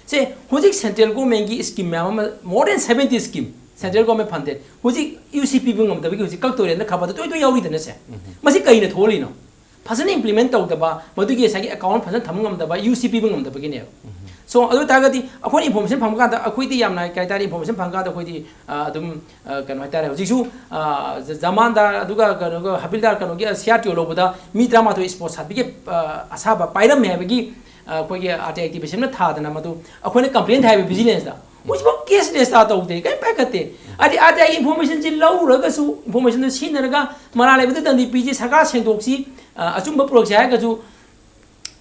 ꯁꯦ, ꯍꯧꯖꯤꯛ ꯁꯦꯟꯇ꯭ꯔꯦꯜ ꯒꯣꯔꯃꯦꯟꯒꯤ ꯁ꯭ꯀꯤꯝ ꯃꯌꯥꯝ ꯑꯃ, more than seventy scheme, central government funded, ꯍꯧꯖꯤꯛ ꯌꯨ ꯁꯤ ꯄꯤꯕ ꯉꯝꯗꯕꯒꯤ ꯍꯧꯖꯤꯛ ꯀꯛꯇꯣꯔꯦꯅ ꯈꯕꯔꯗ ꯇꯣꯏ ꯇꯣꯏ ꯌꯥꯎꯔꯤꯗꯅ ꯁꯦ꯫ ꯃꯁꯤ ꯀꯩꯅ ꯊꯣꯛꯍꯜꯂꯤꯅꯣ? ꯐꯖꯅ ꯏꯝꯄ꯭ꯂꯤꯃꯦꯟ ꯇꯧꯗꯕ, ꯃꯗꯨꯒꯤ ꯉꯁꯥꯏꯒꯤ ꯑꯦꯀꯥꯎꯟ ꯐꯖꯅ ꯊꯝꯕ ꯉꯝꯗꯕ, ꯌꯨ ꯁꯤ ꯄꯤꯕ ꯉꯝꯗꯕꯒꯤꯅꯦꯕ꯫ ꯁꯣ, ꯑꯗꯨ ꯑꯣꯏ ꯇꯥꯔꯒꯗꯤ ꯑꯩꯈꯣꯏꯅ ꯏꯟꯐꯣꯔꯃꯦꯁꯟ ꯐꯪꯕ ꯀꯥꯟꯗ ꯑꯩꯈꯣꯏꯗꯤ ꯌꯥꯝꯅ ꯀꯩ ꯍꯥꯏꯇꯥꯔꯦ, ꯏꯟꯐꯣꯔꯃꯦꯁꯟ ꯐꯪꯕ ꯀꯥꯟꯗ ꯑꯩꯈꯣꯏꯗꯤ ꯑ, ꯑꯗꯨꯝ ꯑ, ꯀꯩꯅꯣ ꯍꯥꯏꯇꯥꯔꯦ, ꯍꯧꯖꯤꯛꯁꯨ ꯑ, ꯖ- ꯖꯃꯥꯟꯗꯥꯔ ꯑꯗꯨꯒ ꯀꯩꯅꯣꯒ ꯍꯕꯤꯜꯗꯥꯔ ꯀꯩꯅꯣꯒꯤ ꯁꯤ ꯑꯥꯔ ꯇꯤ ꯑꯣ ꯂꯧꯕꯗ ꯃꯤ ꯇꯔꯥꯃꯥꯊꯣꯏ ꯁ꯭ꯄꯣꯔꯠ ꯁꯥꯔꯇꯤꯐꯤꯀꯦꯠ ꯑꯁꯥꯕ ꯄꯥꯏꯔꯝꯃꯦ ꯍꯥꯏꯕꯒꯤ ꯑ, ꯑꯩꯈꯣꯏꯒꯤ ꯑꯥꯔ ꯇꯤ ꯑꯥꯏ ꯑꯦꯛꯇꯤꯚꯦꯁꯟꯅ ꯊꯥꯗꯅ ꯃꯗꯨ ꯑꯩꯈꯣꯏꯅ ꯀꯝꯄ꯭ꯂꯦꯟ ꯊꯥꯏꯕ ꯚꯤꯖꯤꯂꯦꯟꯁꯇ, ꯍꯧꯖꯤꯛꯐꯥꯎ ꯀꯦꯁ ꯔꯦꯖꯤꯁꯇꯥꯔ ꯇꯧꯗꯦ, ꯀꯔꯤꯝ ꯄꯥꯏꯈꯠꯇꯦ꯫ ꯍꯥꯏꯗꯤ ꯑꯥꯔ ꯇꯤ ꯑꯥꯏꯒꯤ ꯏꯟꯐꯣꯔꯃꯦꯁꯟꯁꯤ ꯂꯧꯔꯒꯁꯨ, ꯏꯟꯐꯣꯔꯃꯦꯁꯟꯗꯨ ꯁꯤꯖꯤꯟꯅꯔꯒ ꯃꯔꯥꯜ ꯂꯩꯕꯗ ꯗꯟꯗꯤ ꯄꯤꯁꯤ, ꯁꯔꯀꯥꯔ ꯁꯦꯡꯗꯣꯛꯁꯤ, ꯑ, ꯑꯆꯨꯝꯕ ꯄꯨꯔꯛꯁꯤ ꯍꯥꯏꯔꯒꯁꯨ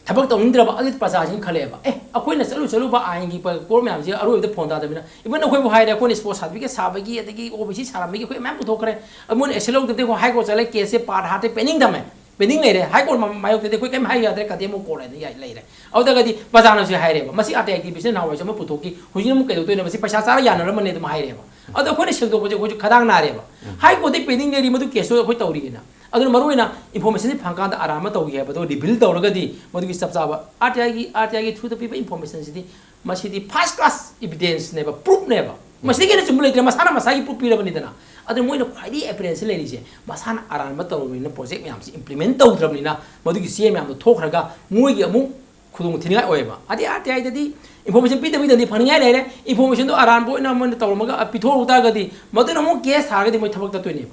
ꯊꯕꯛ ꯇꯧꯅꯤꯡꯗ꯭ꯔꯕ ꯑꯗꯨꯗꯤ ꯄ꯭ꯔꯖꯥꯁꯤꯡ ꯈꯜꯂꯛꯑꯦꯕ, ꯑꯦ, ꯑꯩꯈꯣꯏꯅ ꯆꯠꯂꯨ ꯆꯠꯂꯨꯕ ꯑꯥꯏꯟꯒꯤ ꯄ- ꯀꯣꯔꯠ ꯃꯌꯥꯝꯁꯤ ꯑꯔꯣꯏꯕꯗ ꯐꯣꯟ ꯇꯥꯗꯕꯅꯤꯅ, ꯏꯚꯟ ꯑꯩꯈꯣꯏꯕꯨ ꯍꯥꯏꯔꯦ, ꯑꯩꯈꯣꯏꯅ ꯁ꯭ꯄꯣꯔꯠ ꯁꯥꯔꯇꯤꯐꯤꯀꯦꯠ ꯁꯥꯕꯒꯤ ꯑꯗꯒꯤ ꯑꯣ ꯕꯤ ꯁꯤ ꯁꯥꯔꯝꯕꯒꯤ ꯑꯩꯈꯣꯏ ꯃꯌꯥꯝ ꯄꯨꯊꯣꯛꯈ꯭ꯔꯦ꯫ ꯑꯗꯨ ꯃꯣꯏꯅ ꯑꯦꯛꯁꯟ ꯂꯧꯗꯕꯗꯒꯤ ꯑꯩꯈꯣꯏ ꯍꯥꯏ ꯀꯣꯔꯠ ꯆꯠꯂꯦ, ꯀꯦꯁꯁꯦ ꯄꯥꯔꯠ ꯍꯥꯔꯠꯇ ꯄꯦꯟꯗꯤꯡ ꯊꯝꯃꯦ, ꯄꯦꯟꯗꯤꯡ ꯂꯩꯔꯦ꯫ ꯍꯥꯏ ꯀꯣꯔꯠ ꯃ- ꯃꯥꯌꯣꯛꯇꯗꯤ ꯑꯩꯈꯣꯏ ꯀꯩꯝ ꯍꯥꯏ ꯌꯥꯗ꯭ꯔꯦ, ꯀꯟꯇꯦꯝ ꯑꯣꯐ ꯀꯣꯔꯠ ꯍꯥꯏꯅ ꯌꯥꯏ- ꯂꯩꯔꯦ꯫ ꯑꯗꯨꯗꯒꯗꯤ ꯄ꯭ꯔꯖꯥꯅꯁꯨ ꯍꯥꯏꯔꯦꯕ, ꯃꯁꯤ ꯑꯥꯔ ꯇꯤ ꯑꯥꯏ ꯑꯦꯛꯇꯤꯚꯤꯁꯠ ꯅꯍꯥꯟꯋꯥꯏꯁꯨ ꯑꯃ ꯄꯨꯊꯣꯛꯈꯤ, ꯍꯧꯖꯤꯛꯅ ꯑꯃꯨꯛ ꯀꯩꯗꯧꯗꯣꯏꯅꯣ, ꯃꯁꯤ ꯄꯩꯁꯥ ꯆꯥꯔ ꯌꯥꯅꯔꯝꯕꯅꯦ ꯑꯗꯨꯝ ꯍꯥꯏꯔꯦꯕ꯫ ꯑꯗꯣ ꯑꯩꯈꯣꯏꯅ ꯁꯦꯡꯗꯣꯛꯄꯁꯦ ꯑꯩꯈꯣꯏꯁꯨ ꯈꯗꯥꯡ ꯅꯥꯔꯦꯕ꯫ ꯍꯥꯏ ꯀꯣꯔꯠꯇ ꯄꯦꯟꯗꯤꯡ ꯂꯩꯔꯤ, ꯃꯗꯨ ꯀꯦꯁꯇꯨ ꯑꯩꯈꯣꯏ ꯇꯧꯔꯤꯒꯦꯅ꯫ ꯑꯗꯨꯅ ꯃꯔꯨꯑꯣꯏꯅ ꯏꯟꯐꯣꯔꯃꯦꯁꯟꯁꯤ ꯐꯪꯀꯥꯟꯗ ꯑꯔꯥꯟꯕ ꯇꯧꯈꯤ ꯍꯥꯏꯕꯗꯣ ꯔꯤꯚꯤꯜ ꯇꯧꯔꯒꯗꯤ ꯃꯗꯨꯒꯤ ꯆꯞ ꯆꯥꯕ ꯑꯥꯔ ꯇꯤ ꯑꯥꯏꯒꯤ, ꯑꯥꯔ ꯇꯤ ꯑꯥꯏꯒꯤ ꯊ꯭ꯔꯨꯗ ꯄꯤꯕ ꯏꯟꯐꯣꯔꯃꯦꯁꯟꯁꯤꯗꯤ ꯃꯁꯤꯗꯤ ꯐꯥꯔꯁ ꯀ꯭ꯂꯥꯁ ꯏꯚꯤꯗꯦꯟꯁꯅꯦꯕ, ꯄ꯭ꯔꯨꯐꯅꯦꯕ꯫ ꯃꯁꯤꯗꯒꯤ ꯍꯦꯟꯅ ꯆꯨꯝꯕ ꯂꯩꯇ꯭ꯔꯦ, ꯃꯁꯥꯅ ꯃꯁꯥꯒꯤ ꯄ꯭ꯔꯨꯐ ꯄꯤꯔꯕꯅꯤꯗꯅ꯫ ꯑꯗꯨꯅ ꯃꯣꯏꯅ ꯈ꯭ꯋꯥꯏꯗꯒꯤ ꯑꯦꯄꯤꯌꯔꯦꯟꯁ ꯂꯩꯔꯤꯁꯦ ꯃꯁꯥꯅ ꯑꯔꯥꯟꯕ ꯇꯧꯔꯕꯅꯤꯅ, ꯄ꯭ꯔꯣꯖꯦꯛ ꯃꯌꯥꯝꯁꯤ ꯏꯝꯄ꯭ꯂꯤꯃꯦꯟ ꯇꯧꯗ꯭ꯔꯕꯅꯤꯅ, ꯃꯗꯨꯒꯤ ꯆꯦ ꯃꯌꯥꯝꯗꯣ ꯊꯣꯛꯈ꯭ꯔꯒ ꯃꯣꯏꯒꯤ ꯑꯃꯨꯛ ꯈꯨꯗꯣꯡ ꯊꯤꯅꯤꯡꯉꯥꯏ ꯑꯣꯏꯌꯦꯕ꯫ ꯑꯗꯩ ꯑꯥꯔ ꯇꯤ ꯑꯥꯏꯗꯗꯤ ꯏꯟꯐꯣꯔꯃꯦꯁꯟ ꯄꯤꯗꯕꯤꯗꯗꯤ ꯐꯪꯅꯤꯡꯉꯥꯏ ꯂꯩꯔꯦ, ꯏꯟꯐꯣꯔꯃꯦꯁꯟꯗꯣ ꯑꯔꯥꯟꯕ ꯑꯣꯏꯅ ꯃꯣꯏꯅ ꯇꯧꯔꯝꯃꯒ ꯄꯤꯊꯣꯛꯍꯧ ꯇꯥꯔꯒꯗꯤ ꯃꯗꯨꯅ ꯑꯃꯨꯛ ꯀꯦꯁ ꯊꯥꯔꯒꯗꯤ ꯃꯣꯏ ꯊꯕꯛ ꯇꯠꯇꯣꯏꯅꯦꯕ꯫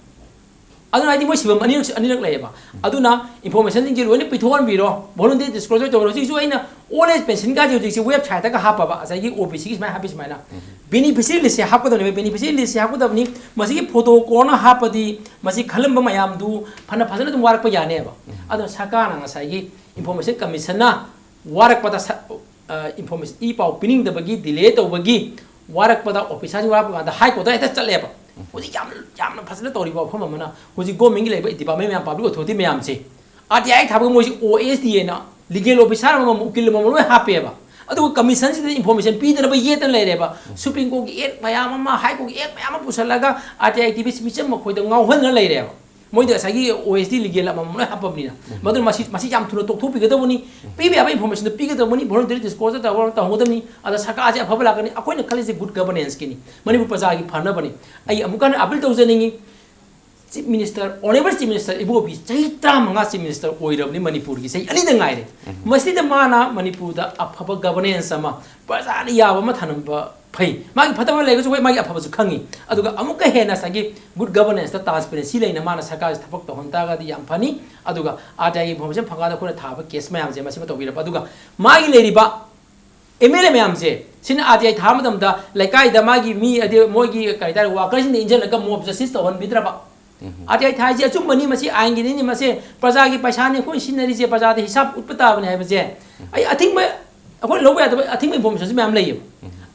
ꯑꯗꯨꯅ ꯍꯥꯏꯗꯤ ꯃꯣꯏ ꯁꯤꯕꯝ ꯑꯅꯤꯔꯛ ꯑꯅꯤꯔꯛ ꯂꯩꯌꯦꯕ꯫ ꯑꯗꯨꯅ ꯏꯟꯐꯣꯔꯃꯦꯁꯟꯁꯤꯡꯁꯦ ꯂꯣꯏꯅ ꯄꯤꯊꯣꯛꯍꯟꯕꯤꯔꯣ, voluntary disclosure ꯇꯧꯔꯣ꯫ ꯍꯧꯖꯤꯛꯁꯨ ꯑꯩꯅ old age pension ꯀꯥꯁꯦ ꯍꯧꯖꯤꯛꯁꯦ ꯋꯦꯕꯁꯥꯏꯠꯇꯒ ꯍꯥꯞꯄꯕ, ꯉꯁꯥꯏꯒꯤ ꯑꯣ ꯕꯤ ꯁꯤꯒꯤ ꯁꯨꯃꯥꯏꯅ ꯍꯥꯞꯄꯤ ꯁꯨꯃꯥꯏꯅ꯫ ꯕꯦꯅꯤꯐꯤꯁꯔꯤ ꯂꯤꯁꯁꯦ ꯍꯥꯞꯀꯗꯕꯅꯦꯕ, ꯕꯦꯅꯤꯐꯤꯁꯔꯤ ꯂꯤꯁꯁꯦ ꯍꯥꯞꯀꯗꯕꯅꯤ꯫ ꯃꯁꯤꯒꯤ ꯐꯣꯇꯣ ꯀꯣꯟꯅ ꯍꯥꯞꯄꯗꯤ ꯃꯁꯤ ꯈꯜꯂꯝꯕ ꯃꯌꯥꯝꯗꯨ ꯐꯅ ꯐꯖꯅ ꯑꯗꯨꯝ ꯋꯥꯔꯛꯄ ꯌꯥꯅꯦꯕ꯫ ꯑꯗꯨꯅ ꯁꯔꯀꯥꯔꯅ ꯉꯁꯥꯏꯒꯤ ꯏꯟꯐꯣꯔꯃꯦꯁꯟ ꯀꯃꯤꯁꯟꯅ ꯋꯥꯔꯛꯄꯗ ꯁ-, ꯑ, ꯏꯟꯐꯣꯔꯃꯦꯁꯟ, ꯏ ꯄꯥꯎ ꯄꯤꯅꯤꯡꯗꯕꯒꯤ, ꯗꯤꯂꯦ ꯇꯧꯕꯒꯤ ꯋꯥꯔꯛꯄꯗ, ꯑꯣꯐꯤꯁꯥꯔꯁꯤꯡ ꯋꯥꯔꯛꯄ ꯀꯥꯟꯗ ꯍꯥꯏ ꯀꯣꯔꯠꯇ ꯍꯦꯛꯇ ꯆꯠꯂꯦꯕ꯫ ꯍꯧꯖꯤꯛ ꯌꯥꯝ, ꯌꯥꯝꯅ ꯐꯖꯅ ꯇꯧꯔꯤꯕ ꯋꯥꯐꯝ ꯑꯃꯅ, ꯍꯧꯖꯤꯛ ꯒꯣꯔꯃꯦꯟꯒꯤ ꯂꯩꯕ ꯗꯤꯄꯥꯔꯠꯃꯦꯟ ꯃꯌꯥꯝ, ꯄꯕ꯭ꯂꯤꯛ ꯑꯣꯊꯣꯔꯤꯇꯤ ꯃꯌꯥꯝꯁꯦ, ꯑꯥꯔ ꯇꯤ ꯑꯥꯏ ꯊꯥꯕꯒꯤ ꯃꯣꯏꯁꯤ ꯑꯣ ꯑꯦꯁ ꯗꯤ ꯑꯅ ꯂꯤꯒꯦꯜ ꯑꯣꯐꯤꯁꯥꯔ ꯑꯃꯃꯝ, ꯎꯀꯤꯜ ꯑꯃꯃꯝ ꯂꯣꯏ ꯍꯥꯞꯄꯦꯕ꯫ ꯑꯗꯨꯒ ꯀꯃꯤꯁꯟꯁꯤꯗ ꯏꯟꯐꯣꯔꯃꯦꯁꯟ ꯄꯤꯗꯅꯕ ꯌꯦꯠꯇꯅ ꯂꯩꯔꯦꯕ꯫ ꯁꯨꯄ꯭ꯔꯤꯝ ꯀꯣꯔꯠꯀꯤ ꯑꯦꯛ ꯃꯌꯥꯝ ꯑꯃ, ꯍꯥꯏ ꯀꯣꯔꯠꯀꯤ ꯑꯦꯛ ꯃꯌꯥꯝ ꯑꯃ ꯄꯨꯁꯜꯂꯒ ꯑꯥꯔ ꯇꯤ ꯑꯥꯏ ꯑꯦꯛꯇꯤꯚꯤꯁ ꯃꯤꯆꯝ ꯃꯈꯣꯏꯗ ꯉꯥꯎꯍꯟꯗꯅ ꯂꯩꯔꯦꯕ꯫ ꯃꯣꯏꯗ ꯉꯁꯥꯏꯒꯤ ꯑꯣ ꯑꯦꯁ ꯗꯤ ꯂꯤꯒꯦꯜ ꯑꯃꯃꯝ ꯂꯣꯏ ꯍꯥꯞꯄꯕꯅꯤꯅ꯫ ꯃꯗꯨꯅ ꯃꯁꯤ, ꯃꯁꯤ ꯌꯥꯝ ꯊꯨꯅ ꯇꯣꯛꯊꯣꯛꯄꯤꯒꯗꯕꯅꯤ꯫ ꯄꯤꯕ ꯌꯥꯕ ꯏꯟꯐꯣꯔꯃꯦꯁꯟꯗꯨ ꯄꯤꯒꯗꯕꯅꯤ, voluntary disclosure ꯇꯧꯔ ꯇꯧꯍꯧꯒꯗꯕꯅꯤ꯫ ꯑꯗ ꯁꯔꯀꯥꯔꯁꯦ ꯑꯐꯕ ꯂꯥꯛꯀꯅꯤ꯫ ꯑꯩꯈꯣꯏꯅ ꯈꯜꯂꯤꯁꯦ ꯒꯨꯗ ꯒꯕꯔꯅꯦꯟꯁꯀꯤꯅꯤ, ꯃꯅꯤꯄꯨꯔ ꯄ꯭ꯔꯖꯥꯒꯤ ꯐꯅꯕꯅꯤ꯫ ꯑꯩ ꯑꯃꯨꯛꯀ ꯍꯟꯅ ꯑꯄꯤꯜ ꯇꯧꯖꯅꯤꯡꯉꯤ, chief minister, honourable chief minister Ibobi ꯆꯍꯤ ꯇꯔꯥꯃꯉꯥ ꯆꯤꯐ ꯃꯤꯅꯤꯁꯇꯔ ꯑꯣꯏꯔꯕꯅꯤ ꯃꯅꯤꯄꯨꯔꯒꯤ, ꯆꯍꯤ ꯑꯅꯤꯗ ꯉꯥꯏꯔꯦ꯫ ꯃꯁꯤꯗ ꯃꯥꯅ ꯃꯅꯤꯄꯨꯔꯗ ꯑꯐꯕ ꯒꯕꯔꯅꯦꯟꯁ ꯑꯃ, ꯄ꯭ꯔꯖꯥꯅ ꯌꯥꯕ ꯑꯃ ꯊꯝꯕ ꯐꯩ꯫ ꯃꯥꯒꯤ ꯐꯠꯇꯕ ꯂꯩꯔꯒꯁꯨ ꯍꯣꯏ, ꯃꯥꯒꯤ ꯑꯐꯕꯁꯨ ꯈꯪꯉꯤ꯫ ꯑꯗꯨꯒ ꯑꯃꯨꯛꯀ ꯍꯦꯟꯅ ꯉꯁꯥꯏꯒꯤ ꯒꯨꯗ ꯒꯕꯔꯅꯦꯟꯁꯇ ꯇ꯭ꯔꯥꯟꯁꯄꯦꯔꯦꯟꯁꯤ ꯂꯩꯅ ꯃꯥꯅ ꯁꯔꯀꯥꯔꯁꯤ ꯊꯕꯛ ꯇꯧꯍꯟ ꯇꯥꯔꯒꯗꯤ ꯌꯥꯝ ꯐꯅꯤ꯫ ꯑꯗꯨꯒ ꯑꯥꯔ ꯇꯤ ꯑꯥꯏꯒꯤ ꯏꯟꯐꯣꯔꯃꯦꯁꯟ ꯐꯪꯀꯥꯟꯗ ꯑꯩꯈꯣꯏꯅ ꯊꯥꯕ ꯀꯦꯁ ꯃꯌꯥꯝꯁꯦ ꯃꯁꯤꯃ ꯇꯧꯕꯤꯔꯕ꯫ ꯑꯗꯨꯒ ꯃꯥꯒꯤ ꯂꯩꯔꯤꯕ ꯑꯦꯝ ꯑꯦꯜ ꯑꯦ ꯃꯌꯥꯝꯁꯦ, ꯁꯤꯅ ꯑꯥꯔ ꯇꯤ ꯑꯥꯏ ꯊꯥꯕ ꯃꯇꯝꯗ ꯂꯩꯀꯥꯏꯗ ꯃꯥꯒꯤ ꯃꯤ, ꯑꯗꯩ ꯃꯣꯏꯒꯤ ꯀꯔꯤ ꯍꯥꯏꯇꯥꯔꯦ, ꯋꯥꯀꯔꯁꯤꯡꯗ ꯏꯟꯁꯤꯜꯂꯒ ꯃꯣꯕ ꯖꯁꯇꯤꯁ ꯇꯧꯍꯟꯕꯤꯗ꯭ꯔꯕ? ꯑꯥꯔ ꯇꯤ ꯑꯥꯏ ꯊꯥꯏꯁꯦ ꯑꯆꯨꯝꯕꯅꯤ, ꯃꯁꯤ ꯑꯥꯏꯟꯒꯤꯅꯤꯅꯤ, ꯃꯁꯤ ꯄ꯭ꯔꯖꯥꯒꯤ ꯄꯩꯁꯥꯅꯤ ꯑꯩꯈꯣꯏꯅ ꯁꯤꯖꯤꯟꯅꯔꯤꯁꯦ, ꯄ꯭ꯔꯖꯥꯗ ꯍꯤꯁꯥꯞ ꯎꯠꯄ ꯇꯥꯕꯅꯤ ꯍꯥꯏꯕꯁꯦ꯫ ꯑꯩ ꯑꯊꯤꯡꯕ, ꯑꯩꯈꯣꯏꯅ ꯂꯧꯕ ꯌꯥꯗꯕ ꯑꯊꯤꯡꯕ ꯏꯟꯐꯣꯔꯃꯦꯁꯟꯁꯨ ꯃꯌꯥꯝ ꯂꯩꯌꯦꯕ꯫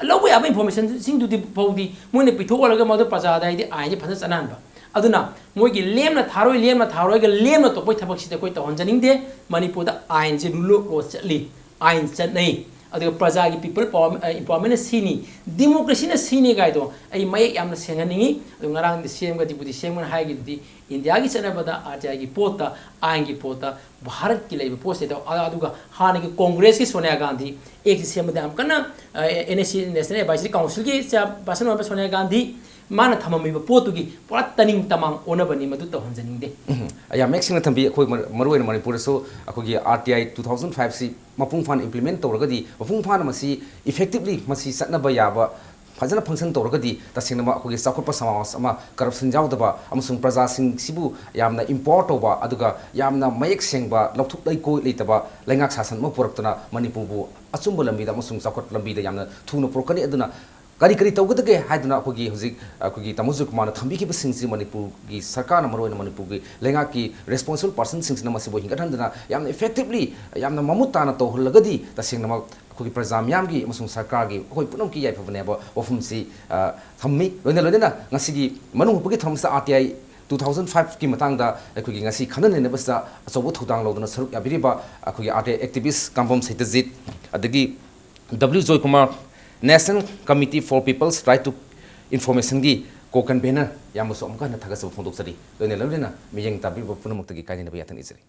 ꯂꯧꯕ ꯌꯥꯕ ꯏꯟꯐꯣꯔꯃꯦꯁꯟꯁꯤꯡꯗꯨꯗꯤ ꯐꯥꯎꯗꯤ ꯃꯣꯏꯅ ꯄꯤꯊꯣꯛꯍꯜꯂꯒ ꯃꯗꯨ ꯄ꯭ꯔꯖꯥꯗ ꯍꯥꯏꯗꯤ ꯑꯥꯏꯟꯁꯦ ꯐꯖꯅ ꯆꯠꯅꯍꯟꯕ꯫ ꯑꯗꯨꯅ ꯃꯣꯏꯒꯤ ꯂꯦꯝꯅ ꯊꯥꯔꯣꯏ, ꯂꯦꯝꯅ ꯊꯥꯔꯣꯏꯒ ꯂꯦꯝꯅ ꯇꯣꯛꯄꯒꯤ ꯊꯕꯛꯁꯤꯗꯤ ꯑꯩꯈꯣꯏ ꯇꯧꯍꯟꯖꯅꯤꯡꯗꯦ꯫ ꯃꯅꯤꯄꯨꯔꯗ ꯑꯥꯏꯟꯁꯦ, rule of law ꯆꯠꯂꯤ, ꯑꯥꯏꯟ ꯆꯠꯅꯩ꯫ ꯑꯗꯨꯒ ꯄ꯭ꯔꯖꯥꯒꯤ ꯄꯤꯄꯜ ꯄꯥꯋꯔ, ꯑ, ꯏꯝꯄꯥꯋꯔꯃꯦꯟꯅ ꯁꯤꯅꯤ, ꯗꯤꯃꯣꯀ꯭ꯔꯦꯁꯤꯅ ꯁꯤꯅꯤ ꯀꯥꯏꯗꯣ ꯑꯩ ꯃꯌꯦꯛ ꯌꯥꯝꯅ ꯁꯦꯡꯍꯟꯅꯤꯡꯉꯤ꯫ ꯑꯗꯨ ꯉꯔꯥꯡꯗꯤ ꯁꯤ ꯑꯦꯝꯒ ꯗꯤꯄꯨꯇꯤ ꯁꯤ ꯑꯦꯝꯒꯅ ꯍꯥꯏꯈꯤꯗꯨꯗꯤ ꯏꯟꯗꯤꯌꯥꯒꯤ ꯆꯠꯅꯕꯗ ꯑꯥꯔ ꯇꯤ ꯑꯥꯏꯒꯤ ꯄꯣꯠꯇ, ꯑꯥꯏꯟꯒꯤ ꯄꯣꯠꯇ ꯚꯥꯔꯠꯀꯤ ꯂꯩꯕ ꯄꯣꯠꯁꯤꯗ, ꯑ-, ꯑꯗꯨꯒ ꯍꯥꯟꯅꯒꯤ ꯀꯣꯡꯒ꯭ꯔꯦꯁꯀꯤ ꯁꯣꯅꯤꯌꯥ ꯒꯥꯟꯙꯤ ꯑꯦꯛꯁꯤ ꯁꯦꯝꯕꯗ ꯌꯥꯝ ꯀꯟꯅ, ꯑ, and S C, national advisory ꯀꯥꯎꯟꯁꯤꯜꯒꯤ ꯆꯤꯌꯥꯔꯄꯔꯁꯟ ꯑꯣꯏꯕ ꯁꯣꯅꯤꯌꯥ ꯒꯥꯟꯙꯤ ꯃꯥꯅ ꯊꯝꯃꯝꯃꯤꯕ ꯄꯣꯠꯇꯨꯒꯤ ꯄꯨꯔꯥ ꯇꯅꯤꯡ ꯇꯃꯥꯡ ꯑꯣꯟꯅꯕꯅꯤ, ꯃꯗꯨ ꯇꯧꯍꯟꯖꯅꯤꯡꯗꯦ꯫ ꯎꯝ꯫ ꯌꯥꯝ ꯃꯌꯦꯛ ꯁꯦꯡꯅ ꯊꯝꯕꯤ꯫ ꯑꯩꯈꯣꯏ ꯃꯔꯨ-, ꯃꯔꯨꯑꯣꯏꯅ ꯃꯅꯤꯄꯨꯔꯗꯁꯨ ꯑꯩꯈꯣꯏꯒꯤ ꯑꯥꯔ ꯇꯤ ꯑꯥꯏ two thousand five ꯁꯤ ꯃꯄꯨꯡ ꯐꯥꯅ implement ꯇꯧꯔꯒꯗꯤ, ꯃꯄꯨꯡ ꯐꯥꯅ ꯃꯁꯤ effectively ꯃꯁꯤ ꯆꯠꯅꯕ ꯌꯥꯕ ꯐꯖꯅ ꯐꯪꯁꯟ ꯇꯧꯔꯒꯗꯤ ꯇꯁꯦꯡꯅꯃꯛ ꯑꯩꯈꯣꯏꯒꯤ ꯆꯥꯎꯈꯠꯄ ꯁꯃꯥꯖ ꯑꯃ, ꯀꯔꯞꯁꯟ ꯌꯥꯎꯗꯕ ꯑꯃꯁꯨꯡ ꯄ꯭ꯔꯖꯥꯁꯤꯡꯁꯤꯕꯨ ꯌꯥꯝꯅ ꯏꯝꯄꯥꯋꯔ ꯇꯧꯕ, ꯑꯗꯨꯒ ꯌꯥꯝꯅ ꯃꯌꯦꯛ ꯁꯦꯡꯕ, ꯂꯧꯊꯣꯛ ꯂꯩꯀꯣꯏ ꯂꯩꯇꯕ ꯂꯩꯉꯥꯛ ꯁꯥꯁꯟ ꯑꯃ ꯄꯨꯔꯛꯇꯨꯅ ꯃꯅꯤꯄꯨꯔꯕꯨ ꯑꯆꯨꯝꯕ ꯂꯝꯕꯤꯗ ꯑꯃꯁꯨꯡ ꯆꯥꯎꯈꯠ ꯂꯝꯕꯤꯗ ꯌꯥꯝꯅ ꯊꯨꯅ ꯄꯨꯔꯛꯀꯅꯤ꯫ ꯑꯗꯨꯅ ꯀꯔꯤ ꯀꯔꯤ ꯇꯧꯒꯗꯒꯦ ꯍꯥꯏꯗꯨꯅ ꯑꯩꯈꯣꯏꯒꯤ ꯍꯧꯖꯤꯛ ꯑꯩꯈꯣꯏꯒꯤ ꯇꯥꯃꯣ ꯖꯣꯏꯀꯨꯃꯥꯔꯅ ꯊꯝꯕꯤꯈꯤꯕꯁꯤꯡꯁꯤ ꯃꯅꯤꯄꯨꯔꯒꯤ ꯁꯔꯀꯥꯔꯅ, ꯃꯔꯨꯑꯣꯏꯅ ꯃꯅꯤꯄꯨꯔꯒꯤ ꯂꯩꯉꯥꯛꯀꯤ ꯔꯦꯁꯄꯣꯟꯁꯤꯕꯜ ꯄꯥꯔꯁꯟꯁꯤꯡꯁꯤꯅ ꯃꯁꯤꯕꯨ ꯍꯤꯡꯒꯠꯍꯟꯗꯅ ꯌꯥꯝꯅ ꯏꯐꯦꯛꯇꯤꯕꯂꯤ, ꯌꯥꯝꯅ ꯃꯃꯨꯠ ꯇꯥꯅ ꯇꯧꯍꯜꯂꯒꯗꯤ ꯇꯁꯦꯡꯅꯃꯛ ꯑꯩꯈꯣꯏꯒꯤ ꯄ꯭ꯔꯖꯥ ꯃꯤꯌꯥꯝꯒꯤ ꯑꯃꯁꯨꯡ ꯁꯔꯀꯥꯔꯒꯤ, ꯑꯩꯈꯣꯏ ꯄꯨꯝꯅꯃꯛꯀꯤ ꯌꯥꯏꯐꯕꯅꯦꯕ ꯋꯥꯐꯝꯁꯤ, ꯑ, ꯊꯝꯃꯤ꯫ ꯂꯣꯏꯅ ꯂꯣꯏꯅꯅ ꯉꯁꯤꯒꯤ ꯃꯅꯨꯡ ꯍꯨꯠꯄꯒꯤ ꯊꯧꯔꯝꯁꯤꯗ ꯑꯥꯔ ꯇꯤ ꯑꯥꯏ ꯇꯨ ꯊꯥꯎꯖꯟ ꯐꯥꯏꯚꯀꯤ ꯃꯇꯥꯡꯗ ꯑꯩꯈꯣꯏꯒꯤ ꯉꯁꯤ ꯈꯟꯅ ꯅꯩꯅꯕꯁꯤꯗ ꯑꯆꯧꯕ ꯊꯧꯗꯥꯡ ꯂꯧꯗꯨꯅ ꯁꯔꯨꯛ ꯌꯥꯕꯤꯔꯤꯕ ꯑꯩꯈꯣꯏꯒꯤ ꯑꯥꯔ ꯇꯤ ꯑꯥꯏ ꯑꯦꯛꯇꯤꯚꯤꯁ ꯀꯥꯝꯕꯝ ꯁꯩꯇꯖꯤꯠ, ꯑꯗꯒꯤ ꯗꯕ꯭ꯂꯤꯌꯨ Joykumar, National Committee for People's Right to Informationꯒꯤ ꯀꯣ ꯀꯟꯚꯦꯅꯔ, ꯌꯥꯝꯕꯁꯨ ꯑꯃꯨꯛꯀ ꯍꯟꯅ ꯊꯥꯒꯠꯆꯕ ꯐꯣꯡꯗꯣꯛꯆꯔꯤ꯫ ꯂꯣꯏꯅ ꯂꯣꯏꯅꯅ ꯃꯤꯠꯌꯦꯡ ꯇꯥꯕꯤꯕ ꯄꯨꯝꯅꯃꯛꯇꯒꯤ ꯀꯥꯏꯅꯅꯕ ꯌꯥꯊꯪ ꯅꯤꯖꯔꯤ꯫